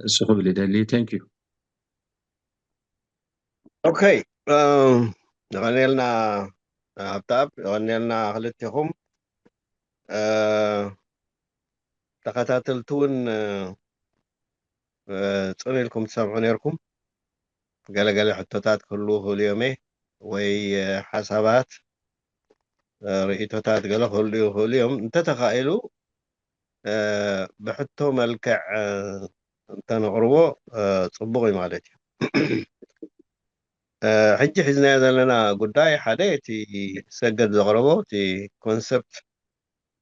እሱ ክብል ይደሊ። Thank you። ኦኬ፣ የቐንየልና ሃብተኣብ፣ የቐንየልና ክልቴኹም። ተኸታተልቲ እውን ጽን ኢልኩም ትሰምዑ ነርኩም። ገለገለ ሕቶታት ክህልዉ ይኽእሉ እዮም ወይ ሓሳባት፣ ርእይቶታት ገለ ክህሉ ይኽእሉ እዮም። እንተተኻኢሉ ብሕቶ መልክዕ እንተነቕርቦ ጽቡቕ እዩ ማለት እዩ። ሕጂ ሒዝናዮ ዘለና ጉዳይ ሓደ እቲ ሰገድ ዘቕረቦ እቲ ኮንሰፕት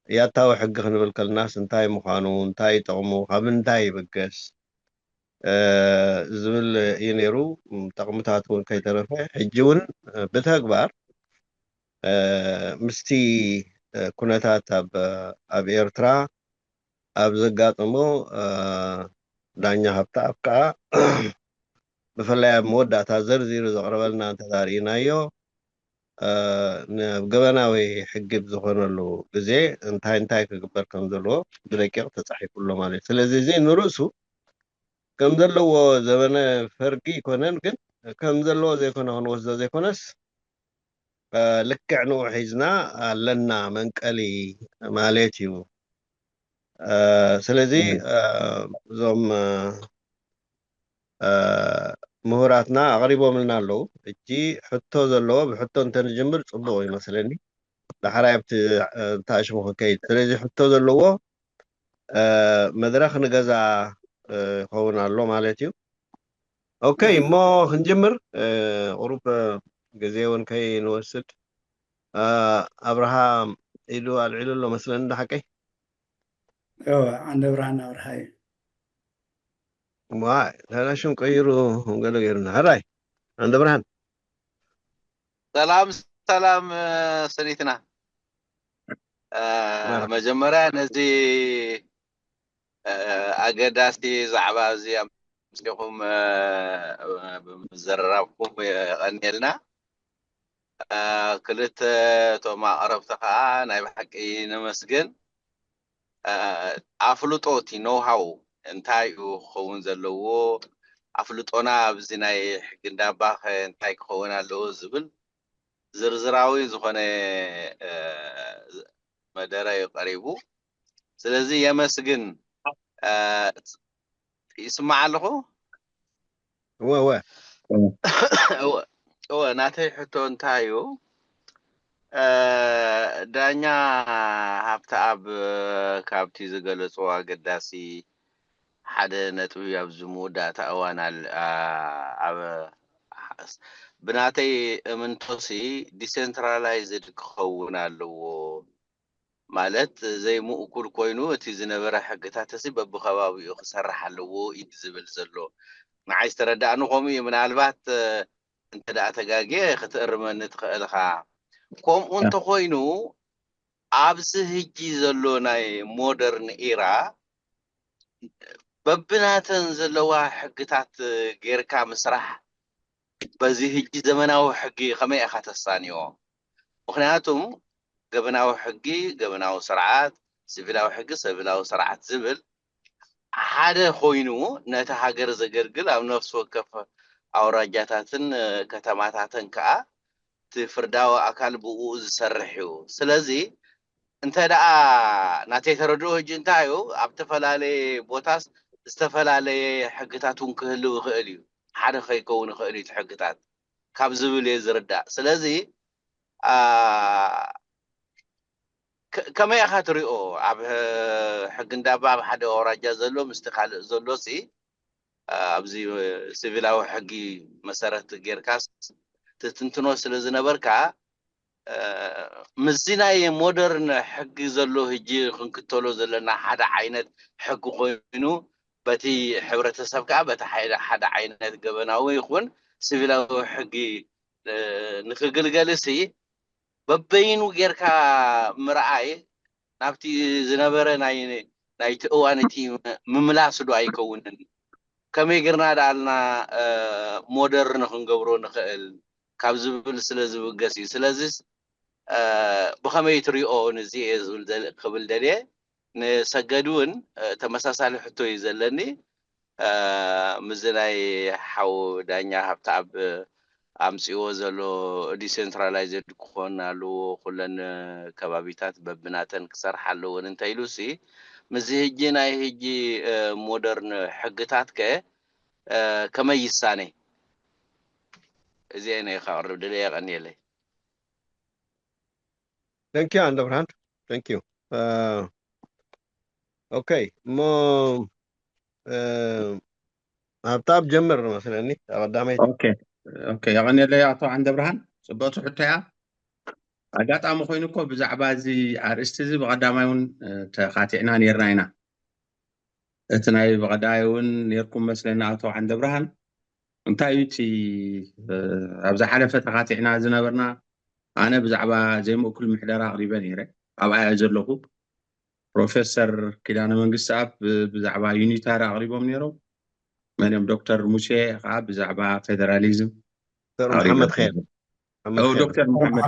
ያታዊ ሕጊ ክንብል ከልናስ እንታይ ምዃኑ፣ እንታይ ጥቕሙ፣ ካብ እንታይ ይብገስ ዝብል እዩ ነይሩ። ጠቕምታት እውን ከይተረፈ ሕጂ እውን ብተግባር ምስቲ ኩነታት ኣብ ኤርትራ ኣብ ዘጋጠሞ ዳኛ ሃብተኣብ ከዓ ብፍላይ ኣብ መወዳእታ ዘርዚሩ ዘቕረበልና እንተዳርእናዮ ናብ ገበናዊ ሕጊ ብዝኾነሉ ግዜ እንታይ እንታይ ክግበር ከም ዘለዎ ብደቂቕ ተፃሒፉ ኣሎ ማለት እዩ። ስለዚ እዚ ንርእሱ ከም ዘለዎ ዘበነ ፈርጊ ይኮነን፣ ግን ከም ዘለዎ ዘይኮነ ክንወስዶ ዘይኮነስ ልክዕ ንኡ ሒዝና ኣለና መንቀሊ ማለት እዩ። ስለዚ እዞም ምሁራትና ኣቕሪቦምልና ኣለዉ። እጂ ሕቶ ዘለዎ ብሕቶ እንተንጅምር ጽቡቕ ይመስለኒ። ዳሕራይ ኣብቲ እንተኣሽሙ ክንከይድ። ስለዚ ሕቶ ዘለዎ መድረኽ ንገዛ ይኸውን ኣሎ ማለት እዩ። ኦኬ፣ እሞ ክንጅምር። ቁሩብ ግዜ እውን ከይንወስድ፣ ኣብርሃም ኢዱ ኣልዒሉ ኣሎ መስለኒ፣ እንዳ ሓቀይ? እወ፣ ዓንደ ብርሃን ኣብርሃ እዩ። ዋይ፣ ናና ሽም ቀይሩ ገለ ገይሩና። ሕራይ ዓንደ ብርሃን። ሰላም ሰላም፣ ሰኒትና መጀመርያ ነዚ ኣገዳሲ ዛዕባ እዚ ኣምፂኹም ብምዘረራብኩም የቐንየልና። ክልተ እቶም ኣቕረብቲ ከዓ ናይ ብሓቂ ነመስግን። ኣፍልጦ እቲ ኖውሃው እንታይ እዩ ክኸውን ዘለዎ፣ ኣፍልጦና ኣብዚ ናይ ሕጊ እንዳባኸ እንታይ ክኸውን ኣለዎ ዝብል ዝርዝራዊ ዝኾነ መደረ እዩ ቀሪቡ። ስለዚ የመስግን። ይስማዕ ኣለኹ? እወ እወ እወ ናተይ ሕቶ እንታይ እዩ፣ ዳኛ ሃብተኣብ ካብቲ ዝገለፅዎ ኣገዳሲ ሓደ ነጥቢ ኣብዚ መወዳእታ እዋን ኣብ ብናተይ እምንቶሲ ዲሴንትራላይዝድ ክኸውን ኣለዎ። ማለት ዘይምእኩል ኮይኑ እቲ ዝነበረ ሕግታት እዚ በብከባቢኡ ክሰርሕ ኣለዎ እዩ ዝብል ዘሎ። ንዓይ ዝተረዳእኒ ከምኡ እዩ። ምናልባት እንተ ደኣ ተጋግየ ክትእርመኒ ትኽእል ኢኻ። ከምኡ እንተኾይኑ ኣብዚ ሕጂ ዘሎ ናይ ሞደርን ኢራ በብናተን ዘለዋ ሕግታት ጌርካ ምስራሕ በዚ ሕጂ ዘመናዊ ሕጊ ከመይ ኢኻ ተሳንዮ? ምኽንያቱም ገበናዊ ሕጊ ገበናዊ ስርዓት፣ ሲቪላዊ ሕጊ ሲቪላዊ ስርዓት ዝብል ሓደ ኮይኑ ነቲ ሃገር ዘገልግል ኣብ ነፍሲ ወከፍ ኣውራጃታትን ከተማታትን ከዓ እቲ ፍርዳዊ ኣካል ብኡ ዝሰርሕ እዩ። ስለዚ እንተ ደኣ ናተይ ተረድኦ ሕጂ እንታይ እዩ ኣብ ዝተፈላለየ ቦታስ ዝተፈላለየ ሕግታት እውን ክህልው ይኽእል እዩ። ሓደ ከይከውን ይኽእል እዩ እቲ ሕግታት ካብ ዝብል እየ ዝርዳእ። ስለዚ ከመይ ኢኻ ትሪኦ ኣብ ሕጊ እንዳባ ኣብ ሓደ ኣውራጃ ዘሎ ምስቲ ካልእ ዘሎ ሲ ኣብዚ ሲቪላዊ ሕጊ መሰረት ጌርካስ ትትንትኖ ስለ ዝነበርካ ምስዚ ናይ ሞደርን ሕጊ ዘሎ ሕጂ ክንክተሎ ዘለና ሓደ ዓይነት ሕጊ ኮይኑ በቲ ሕብረተሰብ ከዓ በቲ ሓደ ዓይነት ገበናዊ ይኹን ሲቪላዊ ሕጊ ንክግልገል ሲ በበይኑ ጌርካ ምርኣይ ናብቲ ዝነበረ ናይቲ እዋን እቲ ምምላስ ዶ ኣይከውንን? ከመይ ጌርና ደኣልና ሞደርን ክንገብሮ ንኽእል ካብ ዝብል ስለ ዝብገስ እዩ። ስለዚስ ብኸመይ ትሪኦ ንዚ እየ ክብል ደልየ። ንሰገድ እውን ተመሳሳሊ ሕቶ እዩ ዘለኒ። ምዚ ናይ ሓው ዳኛ ሃብተኣብ ኣምፅዎ ዘሎ ዲሴንትራላይዝድ ክኾን ኣለዎ፣ ኩለን ከባቢታት በብናተን ክሰርሓ ኣለወን እንተ ኢሉ ሲ፣ ምዚ ህጂ ናይ ህጂ ሞደርን ሕግታት ከ ከመይ ይሳነ? እዚአን እየ ከቕርብ ደልየ። የቐንየለይ። Thank you ኣንደ ብርሃን። Thank you። ኦኬ፣ እሞ ሃብተኣብ ጀምር መስለኒ ቀዳመይቲ። ኦኬ፣ የቐንየለይ ኣቶ ዓንደ ብርሃን። ፅብቕቲ ሕቶ እያ። ኣጋጣሚ ኮይኑ እኮ ብዛዕባ እዚ ኣርእስቲ እዚ ብቐዳማይ እውን ተኻቲዕና ነይርና ኢና። እቲ ናይ ብቐዳማይ እውን ነይርኩም መስለኒ ኣቶ ዓንደ ብርሃን። እንታይ እዩ እቲ ኣብዛ ሓለፈ ተኻቲዕና ዝነበርና? ኣነ ብዛዕባ ዘይምእኩል ምሕደራ ኣቕሪበ ነይረ፣ ኣብኣ እየ ዘለኹ። ፕሮፌሰር ኪዳነ መንግስትኣብ ብዛዕባ ዩኒታሪ ኣቕሪቦም ነይሮም። መን እዮም? ዶክተር ሙሴ ከዓ ብዛዕባ ፌደራሊዝም ዶክተር መሓመድ ኸይር። ዶክተር መሓመድ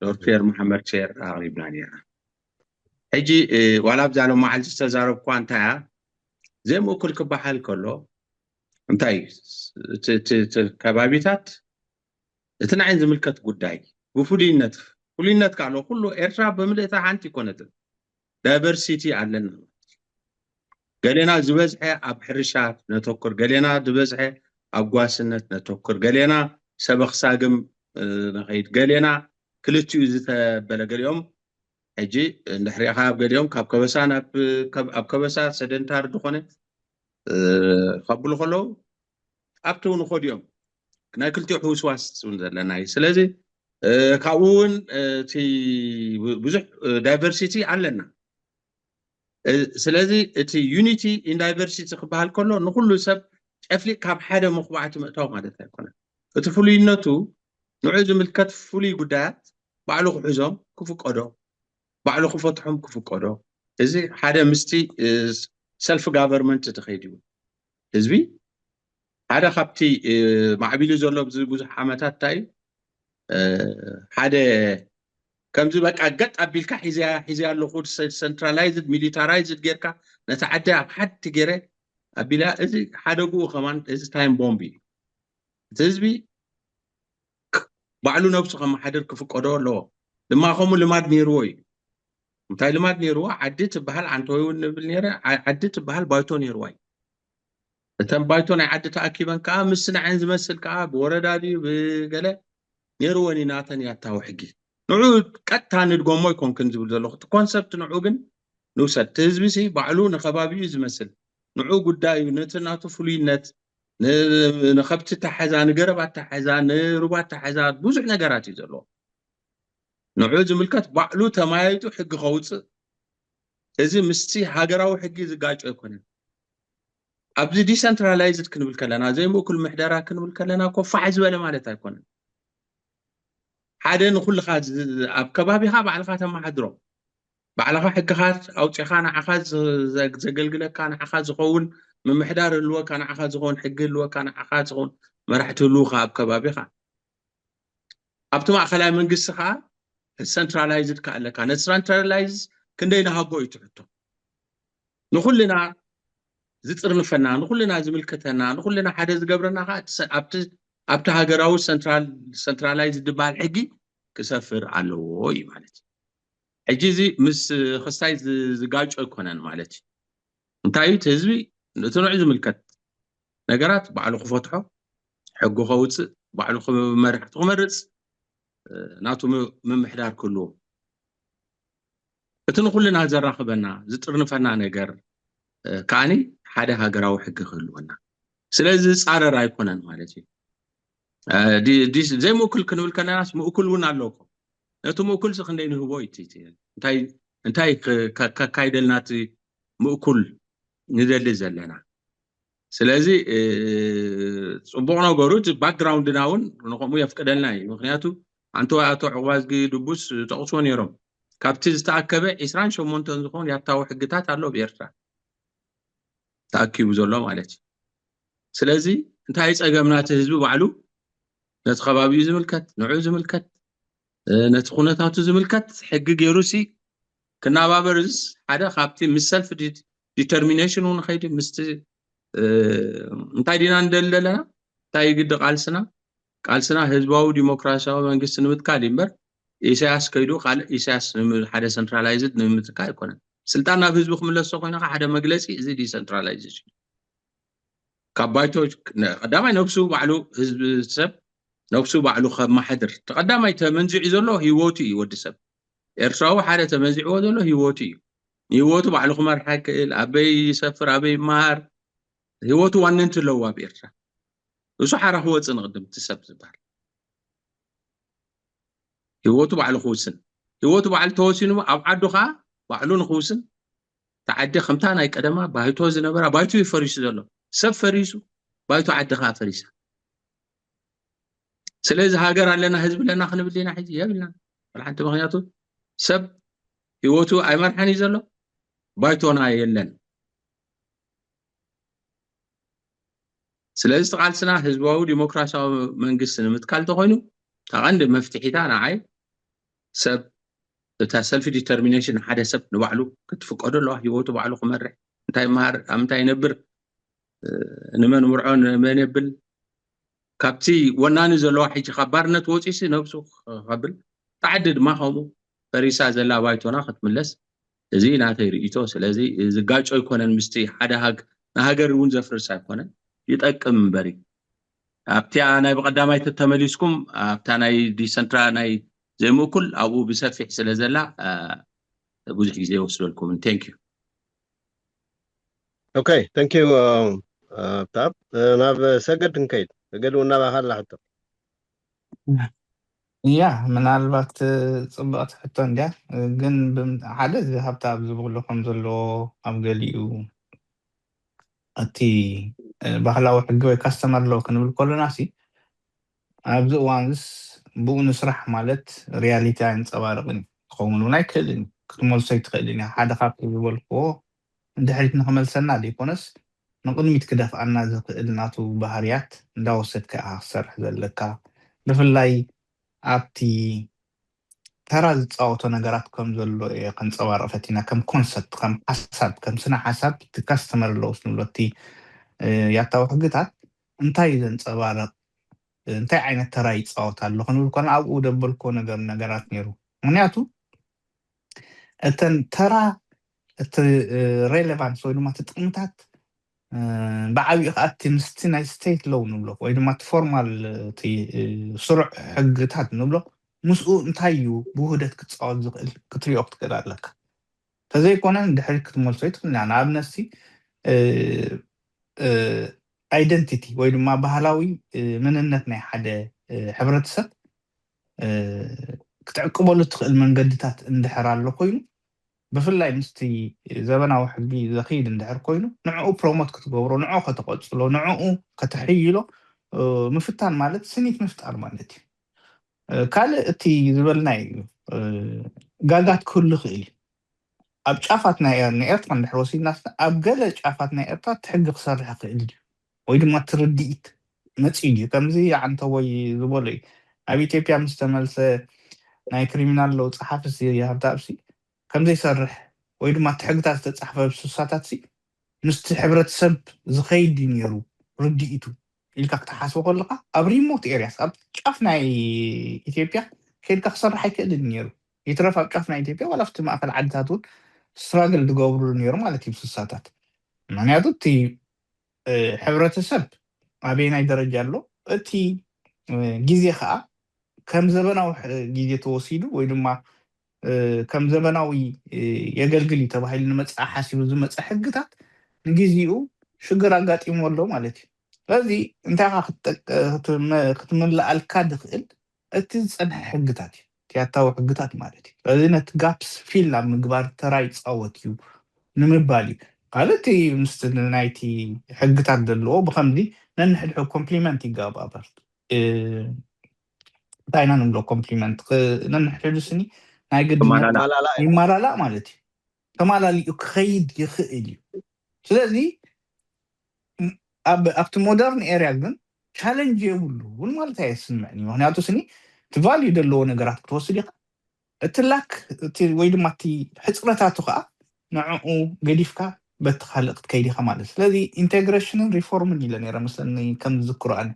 ዶክተር መሓመድ ሸር ኣቕሪብና ነይርና። ሕጂ ዋላ ኣብዛ ሎማዓልቲ ዝተዛረብኳ እንታይ እያ? ዘይምእኩል ክበሃል ከሎ እንታይ እዩ? ከባቢታት እቲ ንዓይን ዝምልከት ጉዳይ ብፍሉይነት፣ ፍሉይነት ካሎ ኩሉ ኤርትራ ብምልእታ ሓንቲ ይኮነትን። ዳይቨርሲቲ ኣለና። ገሌና ዝበዝሐ ኣብ ሕርሻ ነተኩር፣ ገሌና ዝበዝሐ ኣብ ጓስነት ነተኩር፣ ገሌና ሰበኽ ሳግም ነኸይድ፣ ገሌና ክልቲኡ ዝተበለ፣ ገሊኦም ሕጂ እንድሕሪኻ ኣብ ገሊኦም ካብ ከበሳ ኣብ ከበሳ ሰደንታሪ ዝኾነ ከብሉ ከለዉ ኣብቲ ንኸዱ እዮም። ናይ ክልቲኡ ሕውስዋስ እውን ዘለና እዩ። ስለዚ ካብኡ እውን እቲ ብዙሕ ዳይቨርሲቲ ኣለና። ስለዚ እቲ ዩኒቲ ኢን ዳይቨርሲቲ ክበሃል ከሎ ንኩሉ ሰብ ጨፍሊቅ ካብ ሓደ መኹባዕቲ ምእታው ማለት ኣይኮነን። እቲ ፍሉይነቱ ንዑ ዝምልከት ፍሉይ ጉዳያት ባዕሉ ክሕዞም ክፍቀዶ፣ ባዕሉ ክፈትሖም ክፍቀዶ፣ እዚ ሓደ ምስቲ ሰልፍ ጋቨርንመንት ዝኸይድ እዩ። ህዝቢ ሓደ ካብቲ ማዕቢሉ ዘሎ ብዙሕ ዓመታት እንታይ እዩ ሓደ ከምዚ በቃ ገጥ ኣቢልካ ሒዘያ ሒዘያ ኣለኹ ሰንትራላይዝድ ሚሊታራይዝድ ጌርካ ነቲ ዓዲ ኣብ ሓድቲ ገይረ ኣቢላ፣ እዚ ሓደግኡ ከማን እዚ ታይም ቦምብ እዩ። እቲ ህዝቢ ባዕሉ ነብሱ ከመሓድር ክፍቀዶ ኣለዎ። ድማ ከምኡ ልማድ ነይርዎ እዩ። እንታይ ልማድ ነይርዎ? ዓዲ ትበሃል ዓንተወይ እውን ንብል ነይረ። ዓዲ ትበሃል ባይቶ ነይርዋ እዩ። እተን ባይቶ ናይ ዓዲ ተኣኪበን ከዓ ምስ ንዐን ዝመስል ከዓ ብወረዳ ድዩ ብገለ ነይርወን እዩ ናተን ያታዊ ሕጊ። ንዑ ቀጥታ ንድገሞ ኣይኮንክን ዝብል ዘለኹ። እቲ ኮንሰፕት ንዑ ግን ንውሰድ። እቲ ህዝቢ ሲ ባዕሉ ንከባቢኡ ዝመስል ንዑ ጉዳዩ ነቲ ናቱ ፍሉይነት ንኸብቲ ተሓዛ፣ ንገረብ ኣተሓዛ፣ ንሩባ ኣተሓዛ ብዙሕ ነገራት እዩ ዘለዎ። ንዑ ዝምልከት ባዕሉ ተማያይጡ ሕጊ ከውፅእ፣ እዚ ምስቲ ሃገራዊ ሕጊ ዝጋጮ ኣይኮነን። ኣብዚ ዲሰንትራላይዝድ ክንብል ከለና፣ ዘይምእኩል ምሕደራ ክንብል ከለና እኮ ፋሕ ዝበለ ማለት ኣይኮነን። ሓደ ንኩልኻ ኣብ ከባቢኻ ባዕልኻ ተመሓድሮ፣ ባዕልኻ ሕግኻ ኣውፂኻ ንዓኻ ዘገልግለካ ንዓኻ ዝኸውን ምምሕዳር ህልወካ፣ ንዓኻ ዝኸውን ሕጊ ህልወካ፣ ንዓኻ ዝኸውን መራሕቲ ህልውካ ኣብ ከባቢኻ። ኣብቲ ማእኸላይ መንግስቲ ከዓ ሰንትራላይዝድ ከ ኣለካ። ነቲ ሰንትራላይዝ ክንደይ ንሃቦ እዩ ትሕቶ። ንኩልና ዝጥርንፈና፣ ንኩልና ዝምልከተና፣ ንኩልና ሓደ ዝገብረና ከዓ ኣብቲ ሃገራዊ ሰንትራላይዝ ዝበሃል ሕጊ ክሰፍር ኣለዎ እዩ ማለት እዩ። ሕጂ እዚ ምስ ክስታይ ዝጋጮ ኣይኮነን ማለት እዩ። እንታይ እዩ እቲ ህዝቢ እቲ ንዑ ዝምልከት ነገራት ባዕሉ ክፈትሖ፣ ሕጉ ከውፅእ፣ ባዕሉ ክመርሕ ክመርፅ ናቱ ምምሕዳር ክህልዎ። እቲ ንኩልና ዘራኽበና ዝጥርንፈና ነገር ከዓኒ ሓደ ሃገራዊ ሕጊ ክህልወና። ስለዚ ዝፃረር ኣይኮነን ማለት እዩ። ዘይምእኩል ክንብል ከለናስ ምእኩል እውን ኣለውኮ። ነቲ ምእኩል ሲ ክንደይ ንህቦ እዩ እንታይ ከካይደልና እቲ ምእኩል ንደሊ ዘለና። ስለዚ ፅቡቕ ነገሩ እቲ ባክግራውንድና እውን ንከምኡ የፍቅደልና እዩ። ምክንያቱ ኣንተ ኣቶ ዕቑባዝጊ ድቡስ ጠቕስዎ ነይሮም። ካብቲ ዝተኣከበ ዒስራን ሸሞንተን ዝኾኑ ያታዊ ሕግታት ኣሎ ብኤርትራ ተኣኪቡ ዘሎ ማለት እዩ። ስለዚ እንታይ ጸገምና? እቲ ህዝቢ ባዕሉ ነቲ ከባቢኡ ዝምልከት፣ ንዑ ዝምልከት፣ ነቲ ኩነታቱ ዝምልከት ሕጊ ገይሩ ሲ ክናባበር፣ እዚ ሓደ ካብቲ ምስ ሰልፍ ዲተርሚኔሽን እውን ኸይዲ ምስቲ እንታይ ዲና ንደሊ ዘለና? እንታይ ግዲ ቃልስና? ቃልስና ህዝባዊ ዲሞክራሲያዊ መንግስቲ ንምትካል እዩ እምበር፣ ኢሳያስ ከይዱ ካልእ ኢሳያስ፣ ሓደ ሰንትራላይዝድ ንምትካል ኣይኮነን። ስልጣን ናብ ህዝቢ ክምለሶ ኮይነ ሓደ መግለፂ፣ እዚ ዲሰንትራላይዜሽን ካብ ባይቶ። ቀዳማይ ነብሱ ባዕሉ ህዝቢ፣ ሰብ ነብሱ ባዕሉ ከማሓድር፣ ተቀዳማይ ተመንዚዑ ዘሎ ህይወቱ እዩ። ወዲ ሰብ ኤርትራዊ ሓደ ተመንዚዕዎ ዘሎ ህይወቱ እዩ። ንህይወቱ ባዕሉ ክመርሓ ይክእል፣ ኣበይ ይሰፍር፣ ኣበይ ይመሃር፣ ህይወቱ ዋንንቲ ኣለዎ ኣብ ኤርትራ። እሱ ሓራ ክወፅእ ንቅድም፣ እቲ ሰብ ዝበሃል ህይወቱ ባዕሉ ክውስን፣ ህይወቱ ባዕሉ ተወሲኑ ኣብ ዓዱ ከዓ ባዕሉ ንክውስን፣ እቲ ዓዲ ከምታ ናይ ቀደማ ባይቶ ዝነበራ፣ ባይቶ እዩ ፈሪሱ ዘሎ። ሰብ ፈሪሱ፣ ባይቶ ዓዲ ከዓ ፈሪሳ። ስለዚ ሃገር ኣለና፣ ህዝቢ ኣለና ክንብል ኢና ሕጂ? የብልና። ሓንቲ ምክንያቱ ሰብ ህይወቱ ኣይመርሓን እዩ ዘሎ፣ ባይቶና የለን። ስለዚ እቲ ቃልስና ህዝባዊ ዲሞክራሲያዊ መንግስቲ ንምትካል ተኮይኑ፣ እታ ቀንዲ መፍትሒታ ንዓይ ሰብ እታ ሰልፍ ዲተርሚኔሽን ሓደ ሰብ ንባዕሉ ክትፍቀዶ ኣለዋ፣ ህይወቱ ባዕሉ ክመርሕ፣ እንታይ ይመሃር፣ ኣብ ምንታይ ይነብር፣ ንመን ምርዖ፣ ንመን የብል፣ ካብቲ ወናኒ ዘለዋ ሕጂ ካብ ባርነት ወፂሲ ነብሱ ከብል፣ ተዓዲ ድማ ከምኡ ፈሪሳ ዘላ ባይቶና ክትምለስ፣ እዚ ናተይ ርእይቶ። ስለዚ ዝጋጮ ኣይኮነን ምስቲ ሓደ ሃግ-፣ ንሃገር እውን ዘፍርስ ኣይኮነን፣ ይጠቅም እምበር እዩ። ኣብቲኣ ናይ ብቐዳማይ ተተመሊስኩም ኣብታ ናይ ዲሰንትራ ናይ ዘይምእኩል ኣብኡ ብሰፊሕ ስለ ዘላ ብዙሕ ግዜ ይወስደልኩምን። Thank you። Okay, thank you። ታብ ናብ ሰገድ ክንከይድ፣ ሰገድ እውን ናባኻ ኣላ ሕቶ። እያ፣ ምናልባት ጽብቕቲ ሕቶ እንድያ፣ ግን ብም-፣ ሓደ እዚ ሃብቲ ኣብዚ ብሎ ከም ዘለዎ ኣብ ገሊኡ እቲ ባህላዊ ሕጊ ወይ ካስተመር ሎ ክንብል ከለና ሲ ኣብዚ እዋንስ ብኡ ንስራሕ ማለት ሪያሊቲ ኣየንጸባርቕን እዩ። ክኸውን እውን ኣይክእልን እዩ። ክትመልሶ ኣይትኽእልን እያ። ሓደ ካብቲ ዝበልክዎ ንድሕሪት ንኽመልሰና ዘይኮነስ ንቕድሚት ክደፍኣና ዝኽእል ናቱ ባህርያት እንዳወሰድካ ኢኻ ክትሰርሕ ዘለካ። ብፍላይ ኣብቲ ተራ ዝፃወቶ ነገራት ከም ዘሎ እየ ከንፀባርቕ ፈቲና፣ ከም ኮንሰፕት፣ ከም ሓሳብ፣ ከም ስነ ሓሳብ እቲ ካስተመር ሎውስ ንብሎ እቲ ያታዊ ሕግታት እንታይ እዩ ዘንፀባርቕ፣ እንታይ ዓይነት ተራ ይፃወት ኣሎ ክንብል ኮነ ኣብኡ ደበልኮ ነገር ነገራት ነይሩ። ምክንያቱ እተን ተራ እቲ ሬሌቫንስ ወይ ድማ እቲ ጥቕምታት ብዓብኡ ከዓ እቲ ምስቲ ናይ ስቴት ሎው ንብሎ ወይ ድማ እቲ ፎርማል እቲ ስሩዕ ሕግታት ንብሎ ምስኡ እንታይ እዩ ብውህደት ክፃወት ዝኽእል ክትሪኦ ክትክእል ኣለካ። ተዘይኮነ ንድሕሪት ክትመልሶ ይትኽእል ኢና። ንኣብነት ሲ ኣይደንቲቲ ወይ ድማ ባህላዊ መንነት ናይ ሓደ ሕብረተሰብ ክትዕቅበሉ እትኽእል መንገድታት እንድሕር ኣሎ ኮይኑ ብፍላይ ምስቲ ዘበናዊ ሕጊ ዘኽይድ እንድሕር ኮይኑ ንዕኡ ፕሮሞት ክትገብሮ፣ ንዕኡ ከተቐፅሎ፣ ንዕኡ ከተሕይሎ ምፍታን ማለት ስኒት ምፍጣር ማለት እዩ። ካልእ እቲ ዝበልናዮ እዩ። ጋጋት ክህሉ ይኽእል እዩ። ኣብ ጫፋት ናይ ኤር-፣ ንኤርትራ እንድሕር ወሲድና ኣብ ገለ ጫፋት ናይ ኤርትራ እቲ ሕጊ ክሰርሕ ይኽእል ድዩ ወይ ድማ እቲ ርድኢት መፂኡ ድዩ ከምዚ ዓንተ ወይ ዝበሎ እዩ። ኣብ ኢትዮጵያ ምስ ተመልሰ ናይ ክሪሚናል ሎው ፀሓፊ ሲ ሃብታብሲ ከምዘይሰርሕ ወይ ድማ እቲ ሕግታት ዝተፃሕፈ ስሳታት ሲ ምስቲ ሕብረተሰብ ዝኸይድ እዩ ነይሩ ርድኢቱ ኢልካ ክትሓስቦ ከለካ ኣብ ሪሞት ኤርያስ ኣብ ጫፍ ናይ ኢትዮጵያ ከይድካ ክሰርሕ ኣይክእልን ነይሩ። ይትረፍ ኣብ ጫፍ ናይ ኢትዮጵያ ዋላ ኣብቲ ማእከል ዓድታት እውን ስትራግል ዝገብሩሉ ነይሩ ማለት እዩ ስሳታት። ምክንያቱ እቲ ሕብረተሰብ ኣበየናይ ደረጃ ኣሎ፣ እቲ ግዜ ከዓ ከም ዘበናዊ ግዜ ተወሲዱ ወይ ድማ ከም ዘበናዊ የገልግል እዩ ተባሂሉ ንመፅኣ ሓሲቡ ዝመፀ ሕግታት ንግዜኡ ሽግር ኣጋጢሞ ኣሎ ማለት እዩ። ስለዚ እንታይ ካ ክትምልኣልካ ድኽእል እቲ ዝፀንሐ ሕግታት እዩ፣ ትያታዊ ሕግታት ማለት እዩ። ስለዚ ነቲ ጋፕስ ፊል ኣብ ምግባር ተራ ይፃወት እዩ ንምባል እዩ። ካልእ እቲ ምስቲ ናይቲ ሕግታት ዘለዎ ብከምዚ ነንሕድሕዱ ኮምፕሊመንት ይገባበር። እንታይ ኢና ንብሎ ኮምፕሊመንት ነንሕድሕዱ ስኒ ናይ ግድነት ይመላላእ ማለት እዩ። ተማላሊኡ ክኸይድ ይኽእል እዩ። ስለዚ ኣብቲ ሞደርን ኤርያ ግን ቻለንጅ የብሉ እውን ማለት ኣየስምዕን እዩ። ምክንያቱ ስኒ እቲ ቫልዩ ዘለዎ ነገራት ክትወስድ ኢኻ። እቲ ላክ ወይ ድማ እቲ ሕፅረታቱ ከዓ ንዕኡ ገዲፍካ በቲ ካልእ ክትከይድ ኢኻ ማለት እዩ። ስለዚ ኢንቴግሬሽንን ሪፎርምን ኢለ ነይረ መስለኒ ከም ዝዝክሮ ኣነ።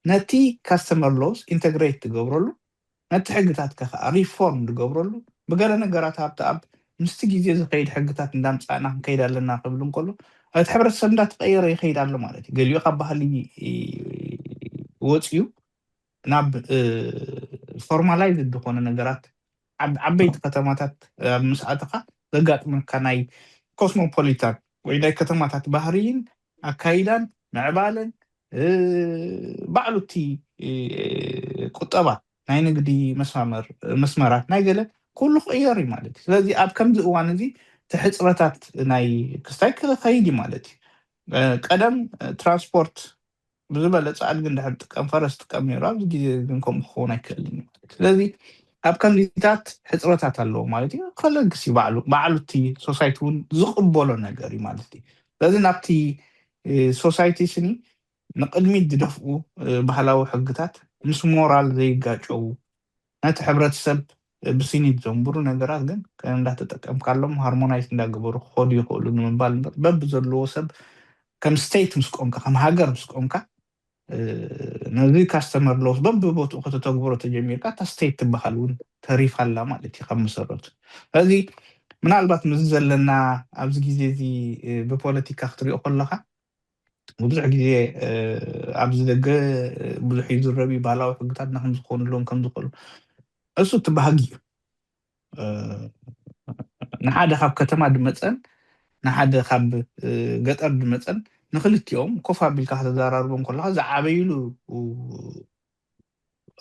ነቲ ካስተመር ሎስ ኢንተግሬት ትገብረሉ፣ ነቲ ሕግታትካ ከዓ ሪፎርም ትገብረሉ፣ ብገለ ነገራት ኣብቲ ኣብ ምስቲ ግዜ ዝኸይድ ሕግታት እንዳምፃእና ክንከይድ ኣለና ክብል እንከሎ እቲ ሕብረተሰብ እንዳተቀየረ ይኸይድ ኣሎ ማለት እዩ። ገሊኡ ካብ ባህሊ ወፅዩ ናብ ፎርማላይዝ ዝኾነ ነገራት ዓብ- ዓበይቲ ከተማታት ኣብ ምስኣተካ ዘጋጥመካ ናይ ኮስሞፖሊታን ወይ ናይ ከተማታት ባህርይን ኣካይዳን ምዕባለን ባዕሉ እቲ ቁጠባ ናይ ንግዲ መስማመር መስመራት ናይ ገለ ኩሉ ክቕየር እዩ ማለት እዩ። ስለዚ ኣብ ከምዚ እዋን እዚ እቲ ሕፅረታት ናይ ክስታይ ክኸይድ እዩ ማለት እዩ። ቀደም ትራንስፖርት ብዝበለፀ ኣድጊ እንድሕር ጥቀም ፈረስ ጥቀም ነይሩ ኣብዚ ግዜ ግን ከምኡ ክኸውን ኣይክእልን እዩ ማለት እዩ። ስለዚ ኣብ ከምዚታት ሕፅረታት ኣለዎ ማለት እዩ። ከለግስ እዩ ባዕሉ ባዕሉ እቲ ሶሳይቲ እውን ዝቕበሎ ነገር እዩ ማለት እዩ። ስለዚ ናብቲ ሶሳይቲ ስኒ ንቕድሚት ዝደፍኡ ባህላዊ ሕግታት ምስ ሞራል ዘይጋጨው ነቲ ሕብረተሰብ ብሲኒት ዘንብሩ ነገራት ግን እንዳተጠቀምካሎም ሃርሞናይዝ እንዳገበሩ ክኸዱ ይኽእሉ ንምባል እምበር በብዘለዎ ሰብ ከም ስቴት ምስ ቆምካ ከም ሃገር ምስ ቆምካ ነዚ ካስተመር ሎስ በብቦትኡ ከተተግብሮ ተጀሚርካ እታ ስቴት ትበሃል እውን ተሪፋ ኣላ ማለት እዩ ካብ መሰረቱ። ስለዚ ምናልባት ምስዚ ዘለና ኣብዚ ግዜ እዚ ብፖለቲካ ክትሪኦ ከለካ ብዙሕ ግዜ ኣብዚ ደገ ብዙሕ ይዝረብ እዩ ባህላዊ ሕግታትና ከምዝኾኑሎም ከምዝኽእሉ እሱ እቲ ባህጊ እዩ። ንሓደ ካብ ከተማ ድመፀን ንሓደ ካብ ገጠር ድመፀን ንክልቲኦም ኮፍ ኣቢልካ ከተዘራርቦም ከለካ ዝዓበይሉ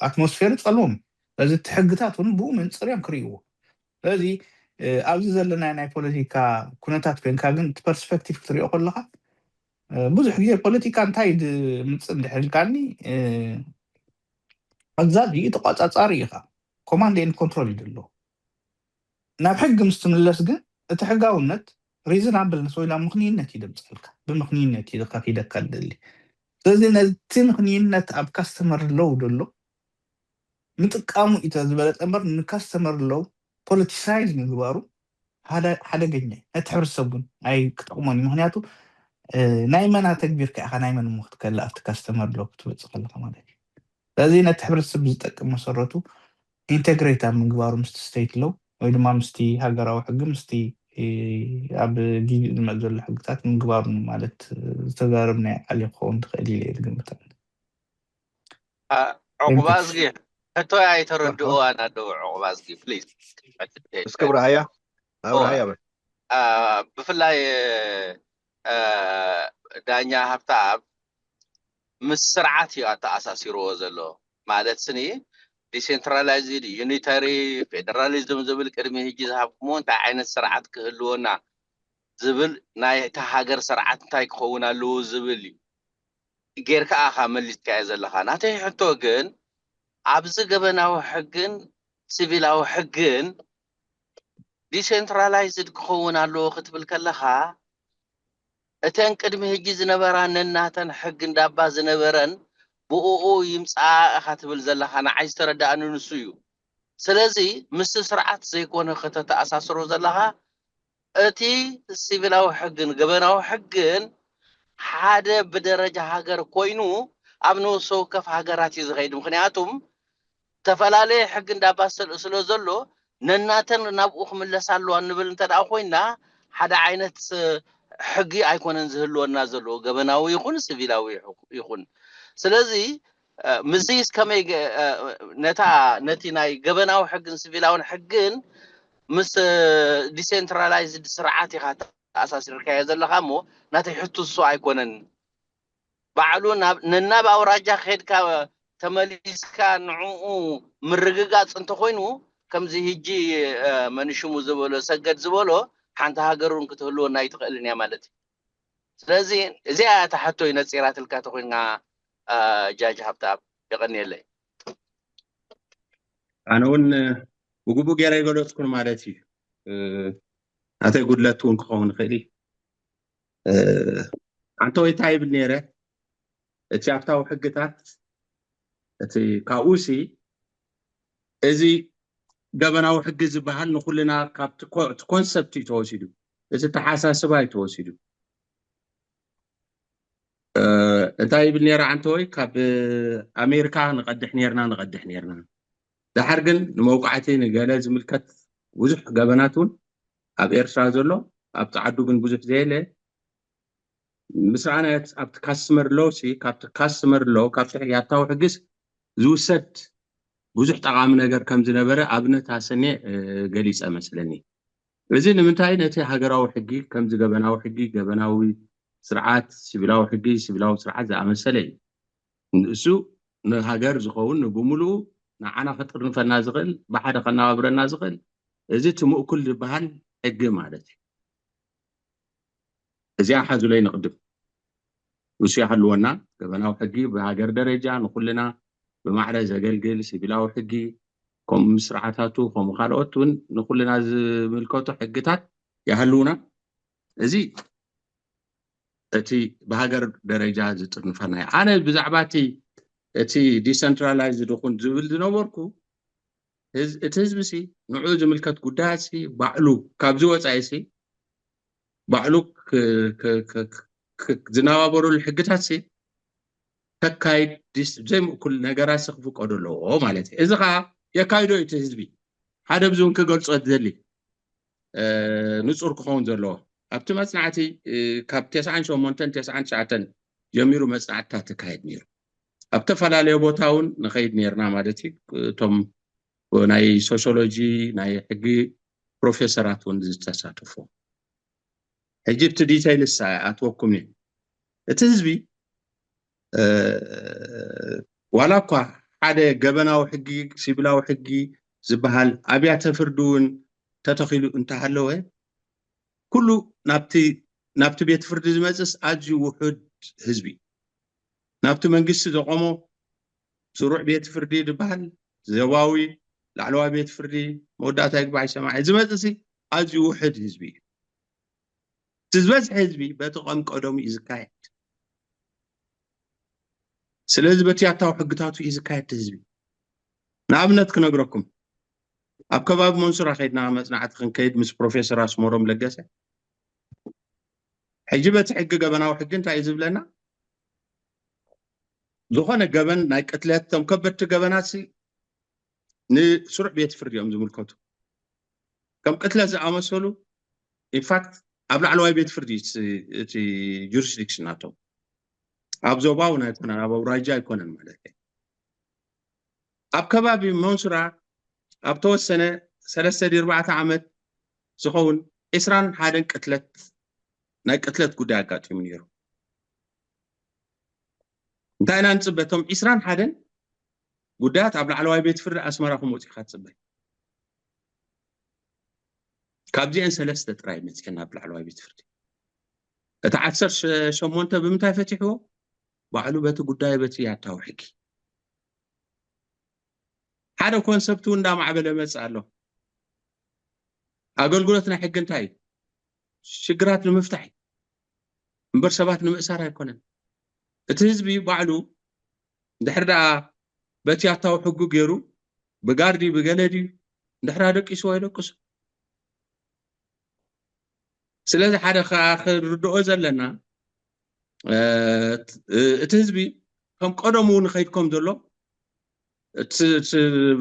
ኣትሞስፌር ፀልዎም። ስለዚ እቲ ሕግታት እውን ብኡ መንፅር እዮም ክርእይዎ። ስለዚ ኣብዚ ዘለና ናይ ፖለቲካ ኩነታት ኮይንካ ግን እቲ ፐርስፔክቲቭ ክትሪኦ ከለካ ብዙሕ ግዜ ፖለቲካ እንታይ ድምፅእ እንድሕር ኢልካኒ ኣዛዚ ተቋፃፃሪ ኢኻ ኮማንድ ኤንድ ኮንትሮል እዩ ዘሎ። ናብ ሕጊ ምስ ትምለስ ግን እቲ ሕጋውነት ሪዝናብልነስ ወይ ምኽንይነት እዩ ደምፅኣልካ። ብምኽንይነት እዩ ከፊደካ ደሊ። ስለዚ ነቲ ምኽንይነት ኣብ ካስተመር ሎው ደሎ ምጥቃሙ እዩ ዝበለፀ እምበር ንካስተመር ሎው ፖለቲሳይዝ ምግባሩ ሓደገኛ እዩ። ነቲ ሕብረተሰብ ግን ኣይክጠቕሞን እዩ። ምክንያቱ ናይ መን ኣተግቢርካ ኢኻ ናይ መን እሞ ክትከልእ ኣብቲ ካስተመር ሎው ክትመፅእ ከለካ ማለት እዩ። ስለዚ ነቲ ሕብረተሰብ ዝጠቅም መሰረቱ ኢንተግሬት ኣብ ምግባሩ ምስቲ ስቴት ሎው ወይ ድማ ምስቲ ሃገራዊ ሕጊ ምስቲ ኣብ ጊዜኡ ዝመፅ ዘሎ ሕግታት ምግባሩ ማለት ዝተዛረብናዮ ቃል ክኸውን ትኽእል ኢለ እየ ዝግምት። ዑቕባ እዝጊ ሕቶይ ኣይተረድእዋን ኣለዉ። ዑቕባ እዝጊ ፕሊዝ እስኪ ብርሃያ ኣብርሃያ በል። ብፍላይ ዳኛ ሃብተኣብ ምስ ስርዓት እዩ ኣተኣሳሲርዎ ዘሎ ማለት ስኒ ዲሴንትራላይዝድ ዩኒታሪ ፌደራሊዝም ዝብል ቅድሚ ሕጂ ዝሃብኩሞ እንታይ ዓይነት ስርዓት ክህልወና ዝብል ናይ እታ ሃገር ስርዓት እንታይ ክኸውን ኣለዎ ዝብል እዩ ጌርካ ኣኻ መሊስካዮ ዘለኻ። ናተይ ሕቶ ግን ኣብዚ ገበናዊ ሕግን ሲቪላዊ ሕግን ዲሴንትራላይዝድ ክኸውን ኣለዎ ክትብል ከለኻ እተን ቅድሚ ሕጂ ዝነበራ ነናተን ሕጊ እንዳባ ዝነበረን ብኡኡ ይምፅኣ ኢኻ ትብል ዘለኻ ንዓይ ዝተረዳእኒ ንሱ እዩ። ስለዚ ምስቲ ስርዓት ዘይኮነ ከተተኣሳስሮ ዘለኻ እቲ ሲቪላዊ ሕግን ገበናዊ ሕግን ሓደ ብደረጃ ሃገር ኮይኑ ኣብ ነፍሲ ወከፍ ሃገራት እዩ ዝኸይድ። ምክንያቱም ዝተፈላለየ ሕጊ እንዳባሰል ስለ ዘሎ ነናተን ናብኡ ክምለስ ኣለዋ እንብል እንተ ደኣ ኮይና ሓደ ዓይነት ሕጊ ኣይኮነን ዝህልወና ዘሎ ገበናዊ ይኹን ሲቪላዊ ይኹን። ስለዚ ምስዚ ከመይ ነታ ነቲ ናይ ገበናዊ ሕግን ሲቪላውን ሕግን ምስ ዲሴንትራላይዝድ ስርዓት ኢኻ ተኣሳሲርካዮ ዘለኻ እሞ ናተይ ሕቶ እሱ ኣይኮነን። ባዕሉ ነናብ ኣውራጃ ከድካ ተመሊስካ ንዕኡ ምርግጋፅ እንተኮይኑ ከምዚ ህጂ መንሽሙ ዝበሎ ሰገድ ዝበሎ ሓንቲ ሃገር እውን ክትህልወና ኣይትኽእልን እያ ማለት እዩ። ስለዚ እዚኣ እታ ሕቶ እዩ ነፂራትልካ ተኮይንካ ጃጅ ሃብተኣብ የቐንየለይ። ኣነ እውን ብግቡእ ገይረ ይገለፅኩን ማለት እዩ። ናተይ ጉድለት እውን ክኸውን ይኽእል እዩ። ኣንተ ወይ እንታይ ይብል ነይረ እቲ ኣብታዊ ሕግታት እቲ ካብኡ ሲ እዚ ገበናዊ ሕጊ ዝበሃል ንኩልና ካብቲ ኮንሰፕት እዩ ተወሲዱ። እቲ ተሓሳስባ እዩ ተወሲዱ። እንታይ ይብል ነይረ ዓንተወይ? ካብ ኣሜሪካ ንቐድሕ ነርና ንቐድሕ ነርና፣ ድሓር ግን ንመውቃዕቲ ንገለ ዝምልከት ብዙሕ ገበናት እውን ኣብ ኤርትራ ዘሎ፣ ኣብ ጻዓዱ ግን ብዙሕ ዘየለ። ምስ ረኣናዮ ኣብቲ ካስተመር ሎ ሲ ካብቲ ካስተመር ሎ ካብቲ ያታዊ ሕግስ ዝውሰድ ብዙሕ ጠቓሚ ነገር ከም ዝነበረ ኣብነት ኣሰኔ ገሊጸ መስለኒ። እዚ ንምንታይ? ነቲ ሃገራዊ ሕጊ ከምዚ ገበናዊ ሕጊ፣ ገበናዊ ስርዓት፣ ሲቪላዊ ሕጊ፣ ሲቪላዊ ስርዓት ዝኣመሰለ እዩ። ንሱ ንሃገር ዝኸውን ንብምሉኡ ንዓና ክጥርንፈና ዝኽእል፣ ብሓደ ከናባብረና ዝኽእል፣ እዚ እቲ ምእኩል ዝበሃል ሕጊ ማለት እዩ። እዚኣ ሓዙለይ ንቕድም። ንሱ ይሃልወና። ገበናዊ ሕጊ ብሃገር ደረጃ ንኹልና ብማዕረ ዘገልግል ሲቪላዊ ሕጊ፣ ከምኡ ምስ ስርዓታቱ፣ ከምኡ ካልኦት እውን ንኹልና ዝምልከቱ ሕግታት ይሃልውና። እዚ እቲ ብሃገር ደረጃ ዝጥርንፈና እዩ። ኣነ ብዛዕባ እቲ፣ እቲ ዲሰንትራላይዝድ ይኹን ዝብል ዝነበርኩ፣ ህዝ-፣ እቲ ህዝቢ ሲ ንዕኡ ዝምልከት ጉዳያት ሲ ባዕሉ ካብዚ ወጻኢ ሲ ባዕሉ ክ-፣ ክ-፣ ክ-፣ ክ-፣ ዝነባበረሉ ሕግታት ሲ ከካይድ ድስ ዘይምእኩል ነገራት ሲ ክፍቀዶ ኣለዎ ማለት እዩ። እዚ ኸዓ የካይዶ እዩ እቲ ህዝቢ። ሓደ ብዚ እውን ክገልጾ ዝደሊ፣ እ፣ ንጹር ክኸውን ዘለዎ። ኣብቲ መጽናዕቲ፣ እ፣ ካብ ተስዓን ሸሞንተን ተስዓን ትሽዓተን ጀሚሩ መጽናዕትታት ትካየድ ነይሩ። ኣብ ተፈላለየ ቦታ እውን ንኸይድ ነርና ማለት እዩ። እቶም ናይ ሶሲዮሎጂ፣ ናይ ሕጊ ፕሮፌሰራት እውን ዝተሳተፉ። ሕጂ እቲ ዲቴይልስ ኣይኣትወኩም እዩ። እቲ ህዝቢ፣ እ፣ ዋላ እኳ ሓደ ገበናዊ ሕጊ፣ ሲቪላዊ ሕጊ ዝበሃል ኣብያተ ፍርዲ እውን ተተኺሉ እንተሃለወ፣ ኩሉ ናብቲ፣ ናብቲ ቤት ፍርዲ ዝመጽእስ ኣዝዩ ውሑድ ህዝቢ። ናብቲ መንግስቲ ዘቆሞ ስሩዕ ቤት ፍርዲ ዝበሃል፣ ዞባዊ፣ ላዕለዋይ ቤት ፍርዲ፣ መወዳእታ ይግባይ ሰማዒ ዝመጽእሲ ኣዝዩ ውሑድ ህዝቢ እዩ። እቲ ዝበዝሐ ህዝቢ በቲ ከም ቀደሙ እዩ ዝካየድ። ስለዚ በቲ ያታዊ ሕግታቱ እዩ ዝካየድ ህዝቢ። ንኣብነት ክነግረኩም፣ ኣብ ከባቢ መንሱራ ከይድና መጽናዕቲ ክንከይድ ምስ ፕሮፌሰር ኣስመሮም ለገሰ፣ ሕጂ በቲ ሕጊ ገበናዊ ሕጊ እንታይ እዩ ዝብለና? ዝኾነ ገበን ናይ ቅትለት፣ እቶም ከበድቲ ገበናት ሲ ንስሩዕ ቤት ፍርዲ እዮም ዝምልከቱ። ከም ቅትለት ዝኣመሰሉ፣ ኢንፋክት፣ ኣብ ላዕለዋይ ቤት ፍርዲ እቲ፣ እቲ ጁሪስዲክሽን ናቶም። ኣብ ዞባ እውን ኣይኮነን፣ ኣብ ኣውራጃ ኣይኮነን ማለት እዩ። ኣብ ከባቢ መንሱራ ኣብ ተወሰነ ሰለስተ ድዩ ኣርባዕተ ዓመት ዝኸውን ዒስራን ሓደን ቅትለት፣ ናይ ቅትለት ጉዳይ ኣጋጢሙ ነይሩ። እንታይ ኢና ንጽበ? እቶም ዒስራን ሓደን ጉዳያት ኣብ ላዕለዋይ ቤት ፍርዲ ኣስመራ ክመጹ ኢኻ ትጽበ። ካብዚአን ሰለስተ ጥራይ መጺአን ናብ ላዕለዋይ ቤት ፍርዲ። እቲ ዓሰርተ ሸሞንተ ብምንታይ ፈቲሕዎ? ባዕሉ በቲ ጉዳይ በቲ ያታዊ ሕጊ። ሓደ ኮንሰፕት እውን እንዳማዕበለ መጽእ ኣሎ። ኣገልግሎት ናይ ሕጊ እንታይ እዩ? ሽግራት ንምፍታሕ እዩ እምበር ሰባት ንምእሳር ኣይኮነን። እቲ ህዝቢ ባዕሉ እንድሕር ደኣ በቲ ያታዊ ሕጉ ገይሩ ብጋርዲ ብገለ ድዩ እንድሕር ኣደቂስዎ የደቅሱ። ስለዚ ሓደ ከዓ ክንርድኦ ዘለና፣ እ፣ እቲ ህዝቢ ከም ቀደሙ ንኸይድ ከም ዘሎ፣ እቲ፣ እቲ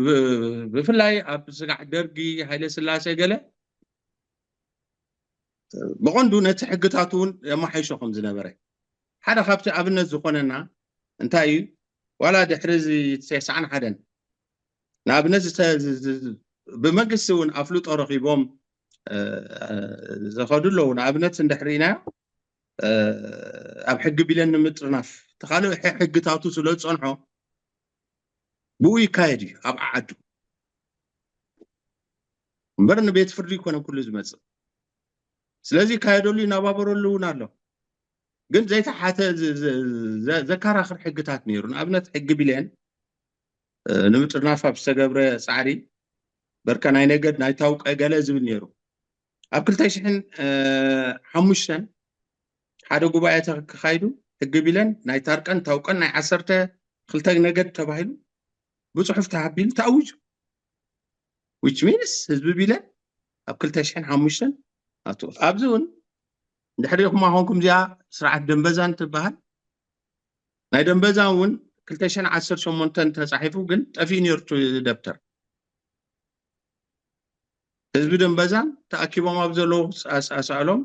ብ-፣ ብፍላይ ኣብ ስጋዕ ደርጊ፣ ሃይለ ስላሴ ገለ ብቐንዱ ነቲ ሕግታቱ እውን የመሓይሾ ከም ዝነበረ ሓደ ካብቲ ኣብነት ዝኾነና እንታይ እዩ? ዋላ ድሕሪ እዚ ተስዓን ሓደን ንኣብነት ዝተ-፣ ዝ-፣ ዝ-፣ ዝ-፣ ብመንግስቲ እውን ኣፍልጦ ረኺቦም፣ እ፣ ዝኸዱ ኣለዉ። ንኣብነት እንድሕር ኢናዮ፣ እ፣ ኣብ ሕጊ ቢለን ንምጥርናፍ እቲ ካልእ ሕ-፣ ሕግታቱ ስለ ዝጸንሖ ብኡ ይካየድ እዩ ኣብ ዓዓዱ። እምበር ንቤት ፍርዲ ይኮነ ኩሉ ዝመጽእ። ስለዚ ይካየደሉ ይነባበረሉ እውን ኣሎ። ግን ዘይተሓተ ዝ-፣ ዝ-፣ ዘ-፣ ዘከራኽር ሕግታት ነይሩ። ንኣብነት ሕጊ ቢልየን፣ እ፣ ንምጥርናፍ ኣብ ዝተገብረ ጻዕሪ በርከ ናይ ነገድ ናይ ታውቀ ገለ ዝብል ነይሩ። ኣብ ክልተ ሽሕን ሓሙሽተን ሓደ ጉባኤ ተካይዱ፣ ሕጊ ቢለን ናይ ታርቀን ታውቀን ናይ ዓሰርተ ክልተ ነገድ ተባሂሉ ብጽሑፍ ተሃቢሉ ተኣዊጁ። Which means ህዝቢ ቢለን ኣብ ክልተ ሽሕን ሓሙሽተን ኣቶ ኣብዚ እውን እንድሕር ሪኢኹማ ኮንኩም እዚኣ ስርዓት ደንበዛን ትበሃል ናይ ደንበዛን እውን ክልተ ሽሕን ዓሰርተ ሸሞንተን ተፃሒፉ ግን ጠፊኡ ነይሩ እቲ ደብተር ህዝቢ ደንበዛን ተኣኪቦም ኣብ ዘለዉ ኣስኣሎም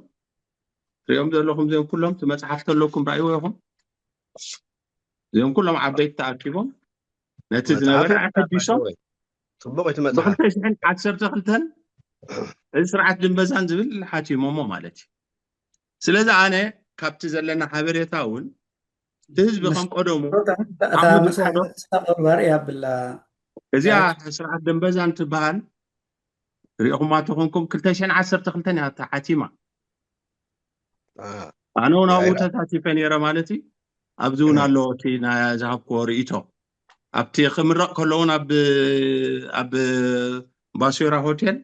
ሪኦም ዘለኹም እዚኦም ኩሎም እቲ መፅሓፍ ተለኩም ረኣይዎ ኢኹም እዚኦም ኩሎም ዓበይቲ ተኣኪቦም ነቲ ዝነበረ ኣሐዲሶም ፅቡቅ እቲ መፅሓፍ ብክልተ ሽሕን ዓሰርተ ክልተን እዚ ስርዓት ድንበዛን ዝብል ሓቲሞሞ ማለት እዩ ስለዚ ኣነ ካብቲ ዘለና ሓበሬታ እውን እቲ ህዝቢ ከም ቀደሙ እታ መፅሓፍ ተስፋ ቁርባር እያ ብላ እዚኣ ስርዓት ደንበዛን ትበሃል ሪእኹማ ተኾንኩም ክልተ ሽሕን ዓሰርተ ክልተን እያ ተሓቲማ ኣነ እውን ኣብኡ ተሳቲፈ ነይረ ማለት እዩ ኣብዚ እውን ኣሎ እቲ ዝሃብክዎ ርእቶ ኣብቲ ክምረቕ ከለውን ኣብ ባሶራ ሆቴል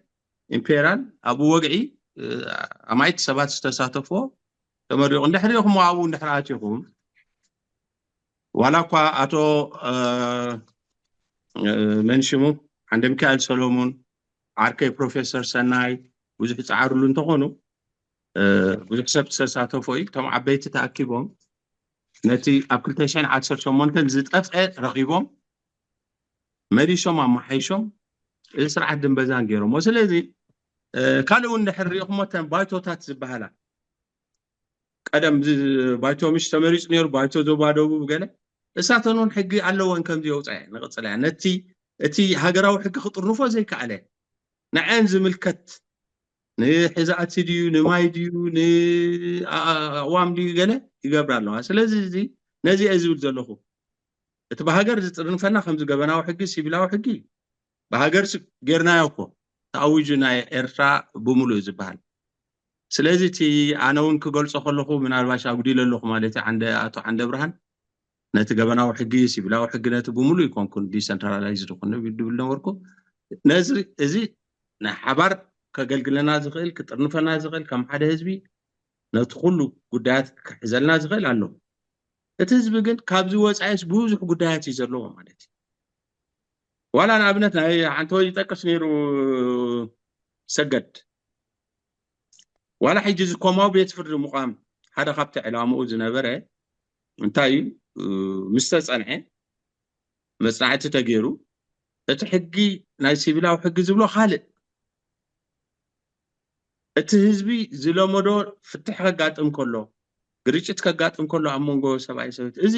ኢምፔራል ኣብኡ ወግዒ ኣማይት ሰባት ዝተሳተፍዎ ተመሪቑ እንድሕር ኢኹም ኣብኡ እንድሕር ኣቲኹም ዋላ እኳ ኣቶ መንሽሙ ዓንደ ሚካኤል ሰሎሙን ዓርከይ ፕሮፌሰር ሰናይ ብዙሕ ፃዓርሉ እንተኾኑ ብዙሕ ሰብ ዝተሳተፎ እዩ እቶም ዓበይቲ ተኣኪቦም ነቲ ኣብ ክልተ ሽሕን ዓሰርተ ሸሞንተን ዝጠፍአ ረኺቦም መሊሶም ኣመሓይሾም እዚ ስርዓት ድንበዛን ገይሮሞ ስለዚ ካልእ እውን እንድሕር ሪኢኹሞ ተን ባይቶታት ዝበሃላ ቀደም ባይቶ ምሽ ተመሪፁ ነይሩ ባይቶ ዞባ ደቡብ ገለ እሳተን እውን ሕጊ ኣለወን ከምዚ የውፃ ንቅፅላ ነቲ እቲ ሃገራዊ ሕጊ ክጥርንፎ ዘይከኣለ ንዐን ዝምልከት ንሕዛእቲ ድዩ ንማይ ድዩ ንኣእዋም ድዩ ገለ ይገብራ ኣለዋ ስለዚ እዚ ነዚ እየ ዝብል ዘለኹ እቲ ብሃገር ዝጥርንፈና ከምዚ ገበናዊ ሕጊ ሲቪላዊ ሕጊ ብሃገር ጌርናዮ እኮ ተኣዊጁ ናይ ኤርትራ ብምሉእ ዝበሃል ስለዚ እቲ ኣነ እውን ክገልፆ ከለኹ ምናልባሽ ኣጉዲለ ኣለኹ ማለት ኣቶ ዓንደ ብርሃን ነቲ ገበናዊ ሕጊ ሲቪላዊ ሕጊ ነቲ ብምሉእ ይኮንኩን ዲሰንትራላይዝድ ይኮን ድብል ነበርኩ ነዚ እዚ ናይ ሓባር ከገልግለና ዝኽእል ክጥርንፈና ዝኽእል ከም ሓደ ህዝቢ ነቲ ኩሉ ጉዳያት ክሕዘልና ዝኽእል ኣሎ እቲ ህዝቢ ግን ካብዚ ወፃኢስ ብዙሕ ጉዳያት እዩ ዘለዎ ማለት እዩ ዋላ ንኣብነት ናይ ሓንቲ ይጠቅስ ነይሩ ሰገድ ዋላ ሕጂ ዝኮማዊ ቤት ፍርዲ ምቋም ሓደ ካብቲ ዕላምኡ ዝነበረ እንታይ እዩ ምስ ተፀንዐ መፅናዕቲ ተገይሩ እቲ ሕጊ ናይ ሲቪላዊ ሕጊ ዝብሎ ካልእ እቲ ህዝቢ ዝለመዶ ፍትሕ ከጋጥም ከሎ ግርጭት ከጋጥም ከሎ ኣብ መንጎ ሰብኣይ ሰበይቲ እዚ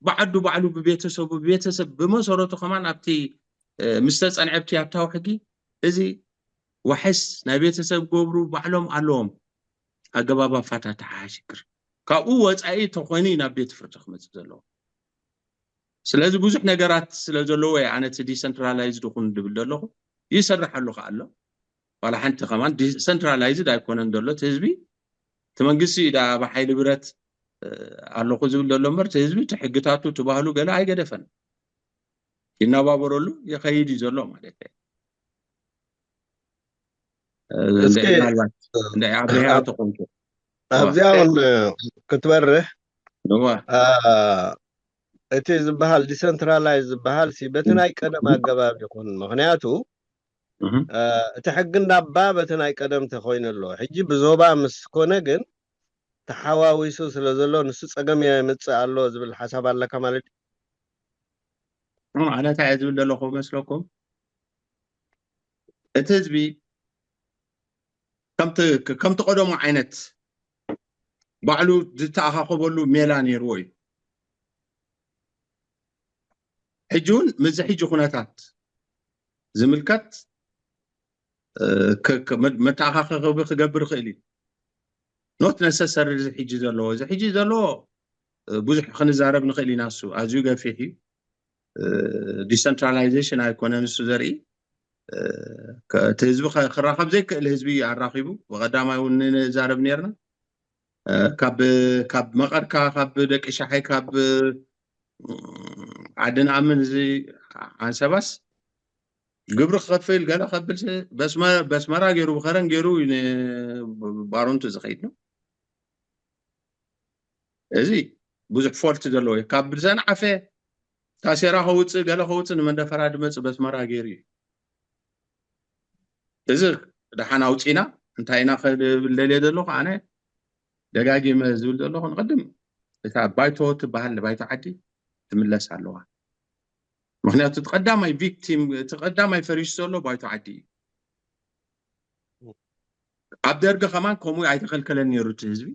ብዓዱ ባዕሉ ብቤተሰቡ ብቤተሰብ ብመሰረቱ ከማን ኣብቲ ምስ ተፀንዐ ኣብቲ ኣብታዊ ሕጊ እዚ ዋሕስ ናይ ቤተሰብ ገብሩ ባዕሎም ኣለዎም ኣገባብ ኣፋታትሓ ሽግር ካብኡ ወፃኢ ተኾይኑ ናብ ቤት ፍርዲ ክመፅእ ዘለዎ ስለዚ ብዙሕ ነገራት ስለ ዘለዎ ኣነ እቲ ዲሰንትራላይዝድ ይኹን ዝብል ዘለኹ ይሰርሕ ኣለኹ ኣሎ ዋላ ሓንቲ ከማን ዲሰንትራላይዝድ ኣይኮነን ዘሎ እቲ ህዝቢ እቲ መንግስቲ እዩ ብሓይሊ ብረት ኣለኹ ዝብል ዘሎ እምበር እቲ ህዝቢ እቲ ሕግታቱ እቲ ባህሉ ገለ ኣይገደፈን ይናባበረሉ ይኸይድ እዩ ዘሎ ማለት እዩ ኣብዚኣ እውን ክትበርህ እቲ ዝበሃል ዲሰንትራላይዝ ዝበሃል በቲ ናይ ቀደም ኣገባብ ይኹን ምክንያቱ እቲ ሕጊ እንዳባ በቲ ናይ ቀደም ተኮይኑ ኣሎ ሕጂ ብዞባ ምስ ኮነ ግን ተሓዋዊሱ ስለ ዘሎ ንሱ ፀገም የምፅእ ኣሎ ዝብል ሓሳብ ኣለካ ማለት ኣነ እንታይ ዝብል ዘለኹ መስለኩም እቲ ህዝቢ ከምቲ ቀደሙ ዓይነት ባዕሉ ዝተኣኻኸበሉ ሜላ ነይርዎ እዩ ሕጂ እውን ምዚ ሕጂ ኩነታት ዝምልከት መተኣኻኸቢ ክገብር ይኽእል እዩ not necessary እዚ ሕጂ ዘለዎ እዚ ሕጂ ዘለዎ ብዙሕ ክንዛረብ ንኽእል ኢና እሱ ኣዝዩ ገፊሕ እዩ decentralization ኣይኮነን እሱ ዘርኢ እቲ ህዝቢ ክራኸብ ዘይክእል ህዝቢ ኣራኺቡ ብቐዳማይ እውን ንዛረብ ነርና ካብ ካብ መቐድካ ካብ ደቂ ሻሓይ ካብ ዓዲ ንኣምን እዚ ኣንሰባስ ግብሪ ክኸፍል ገለ ከብል በስመራ ገይሩ ብኸረን ገይሩ ባሮንቱ ዝኸይድ ነው እዚ ብዙሕ ፎልት ዘለዎ እዩ ካብ ብሰንዓፈ ታሴራ ከውፅእ ገለ ከውፅእ ንመንደፈራ ድመፅእ በስመራ ገይሩ እዩ እዚ ደሓን ኣውፂና እንታይ ኢና ክብል ደልየ ዘለኹ ኣነ ደጋጊመ ዝብል ዘለኹ ንቐድም እታ ባይቶ ትበሃል ንባይቶ ዓዲ ትምለስ ኣለዋ። ምክንያቱ እቲ ቀዳማይ ቪክቲም እቲ ቀዳማይ ፈሪሱ ዘሎ ባይቶ ዓዲ እዩ። ኣብ ደርጊ ከማን ከምኡ ኣይተኸልከለን ነይሩ እቲ ህዝቢ።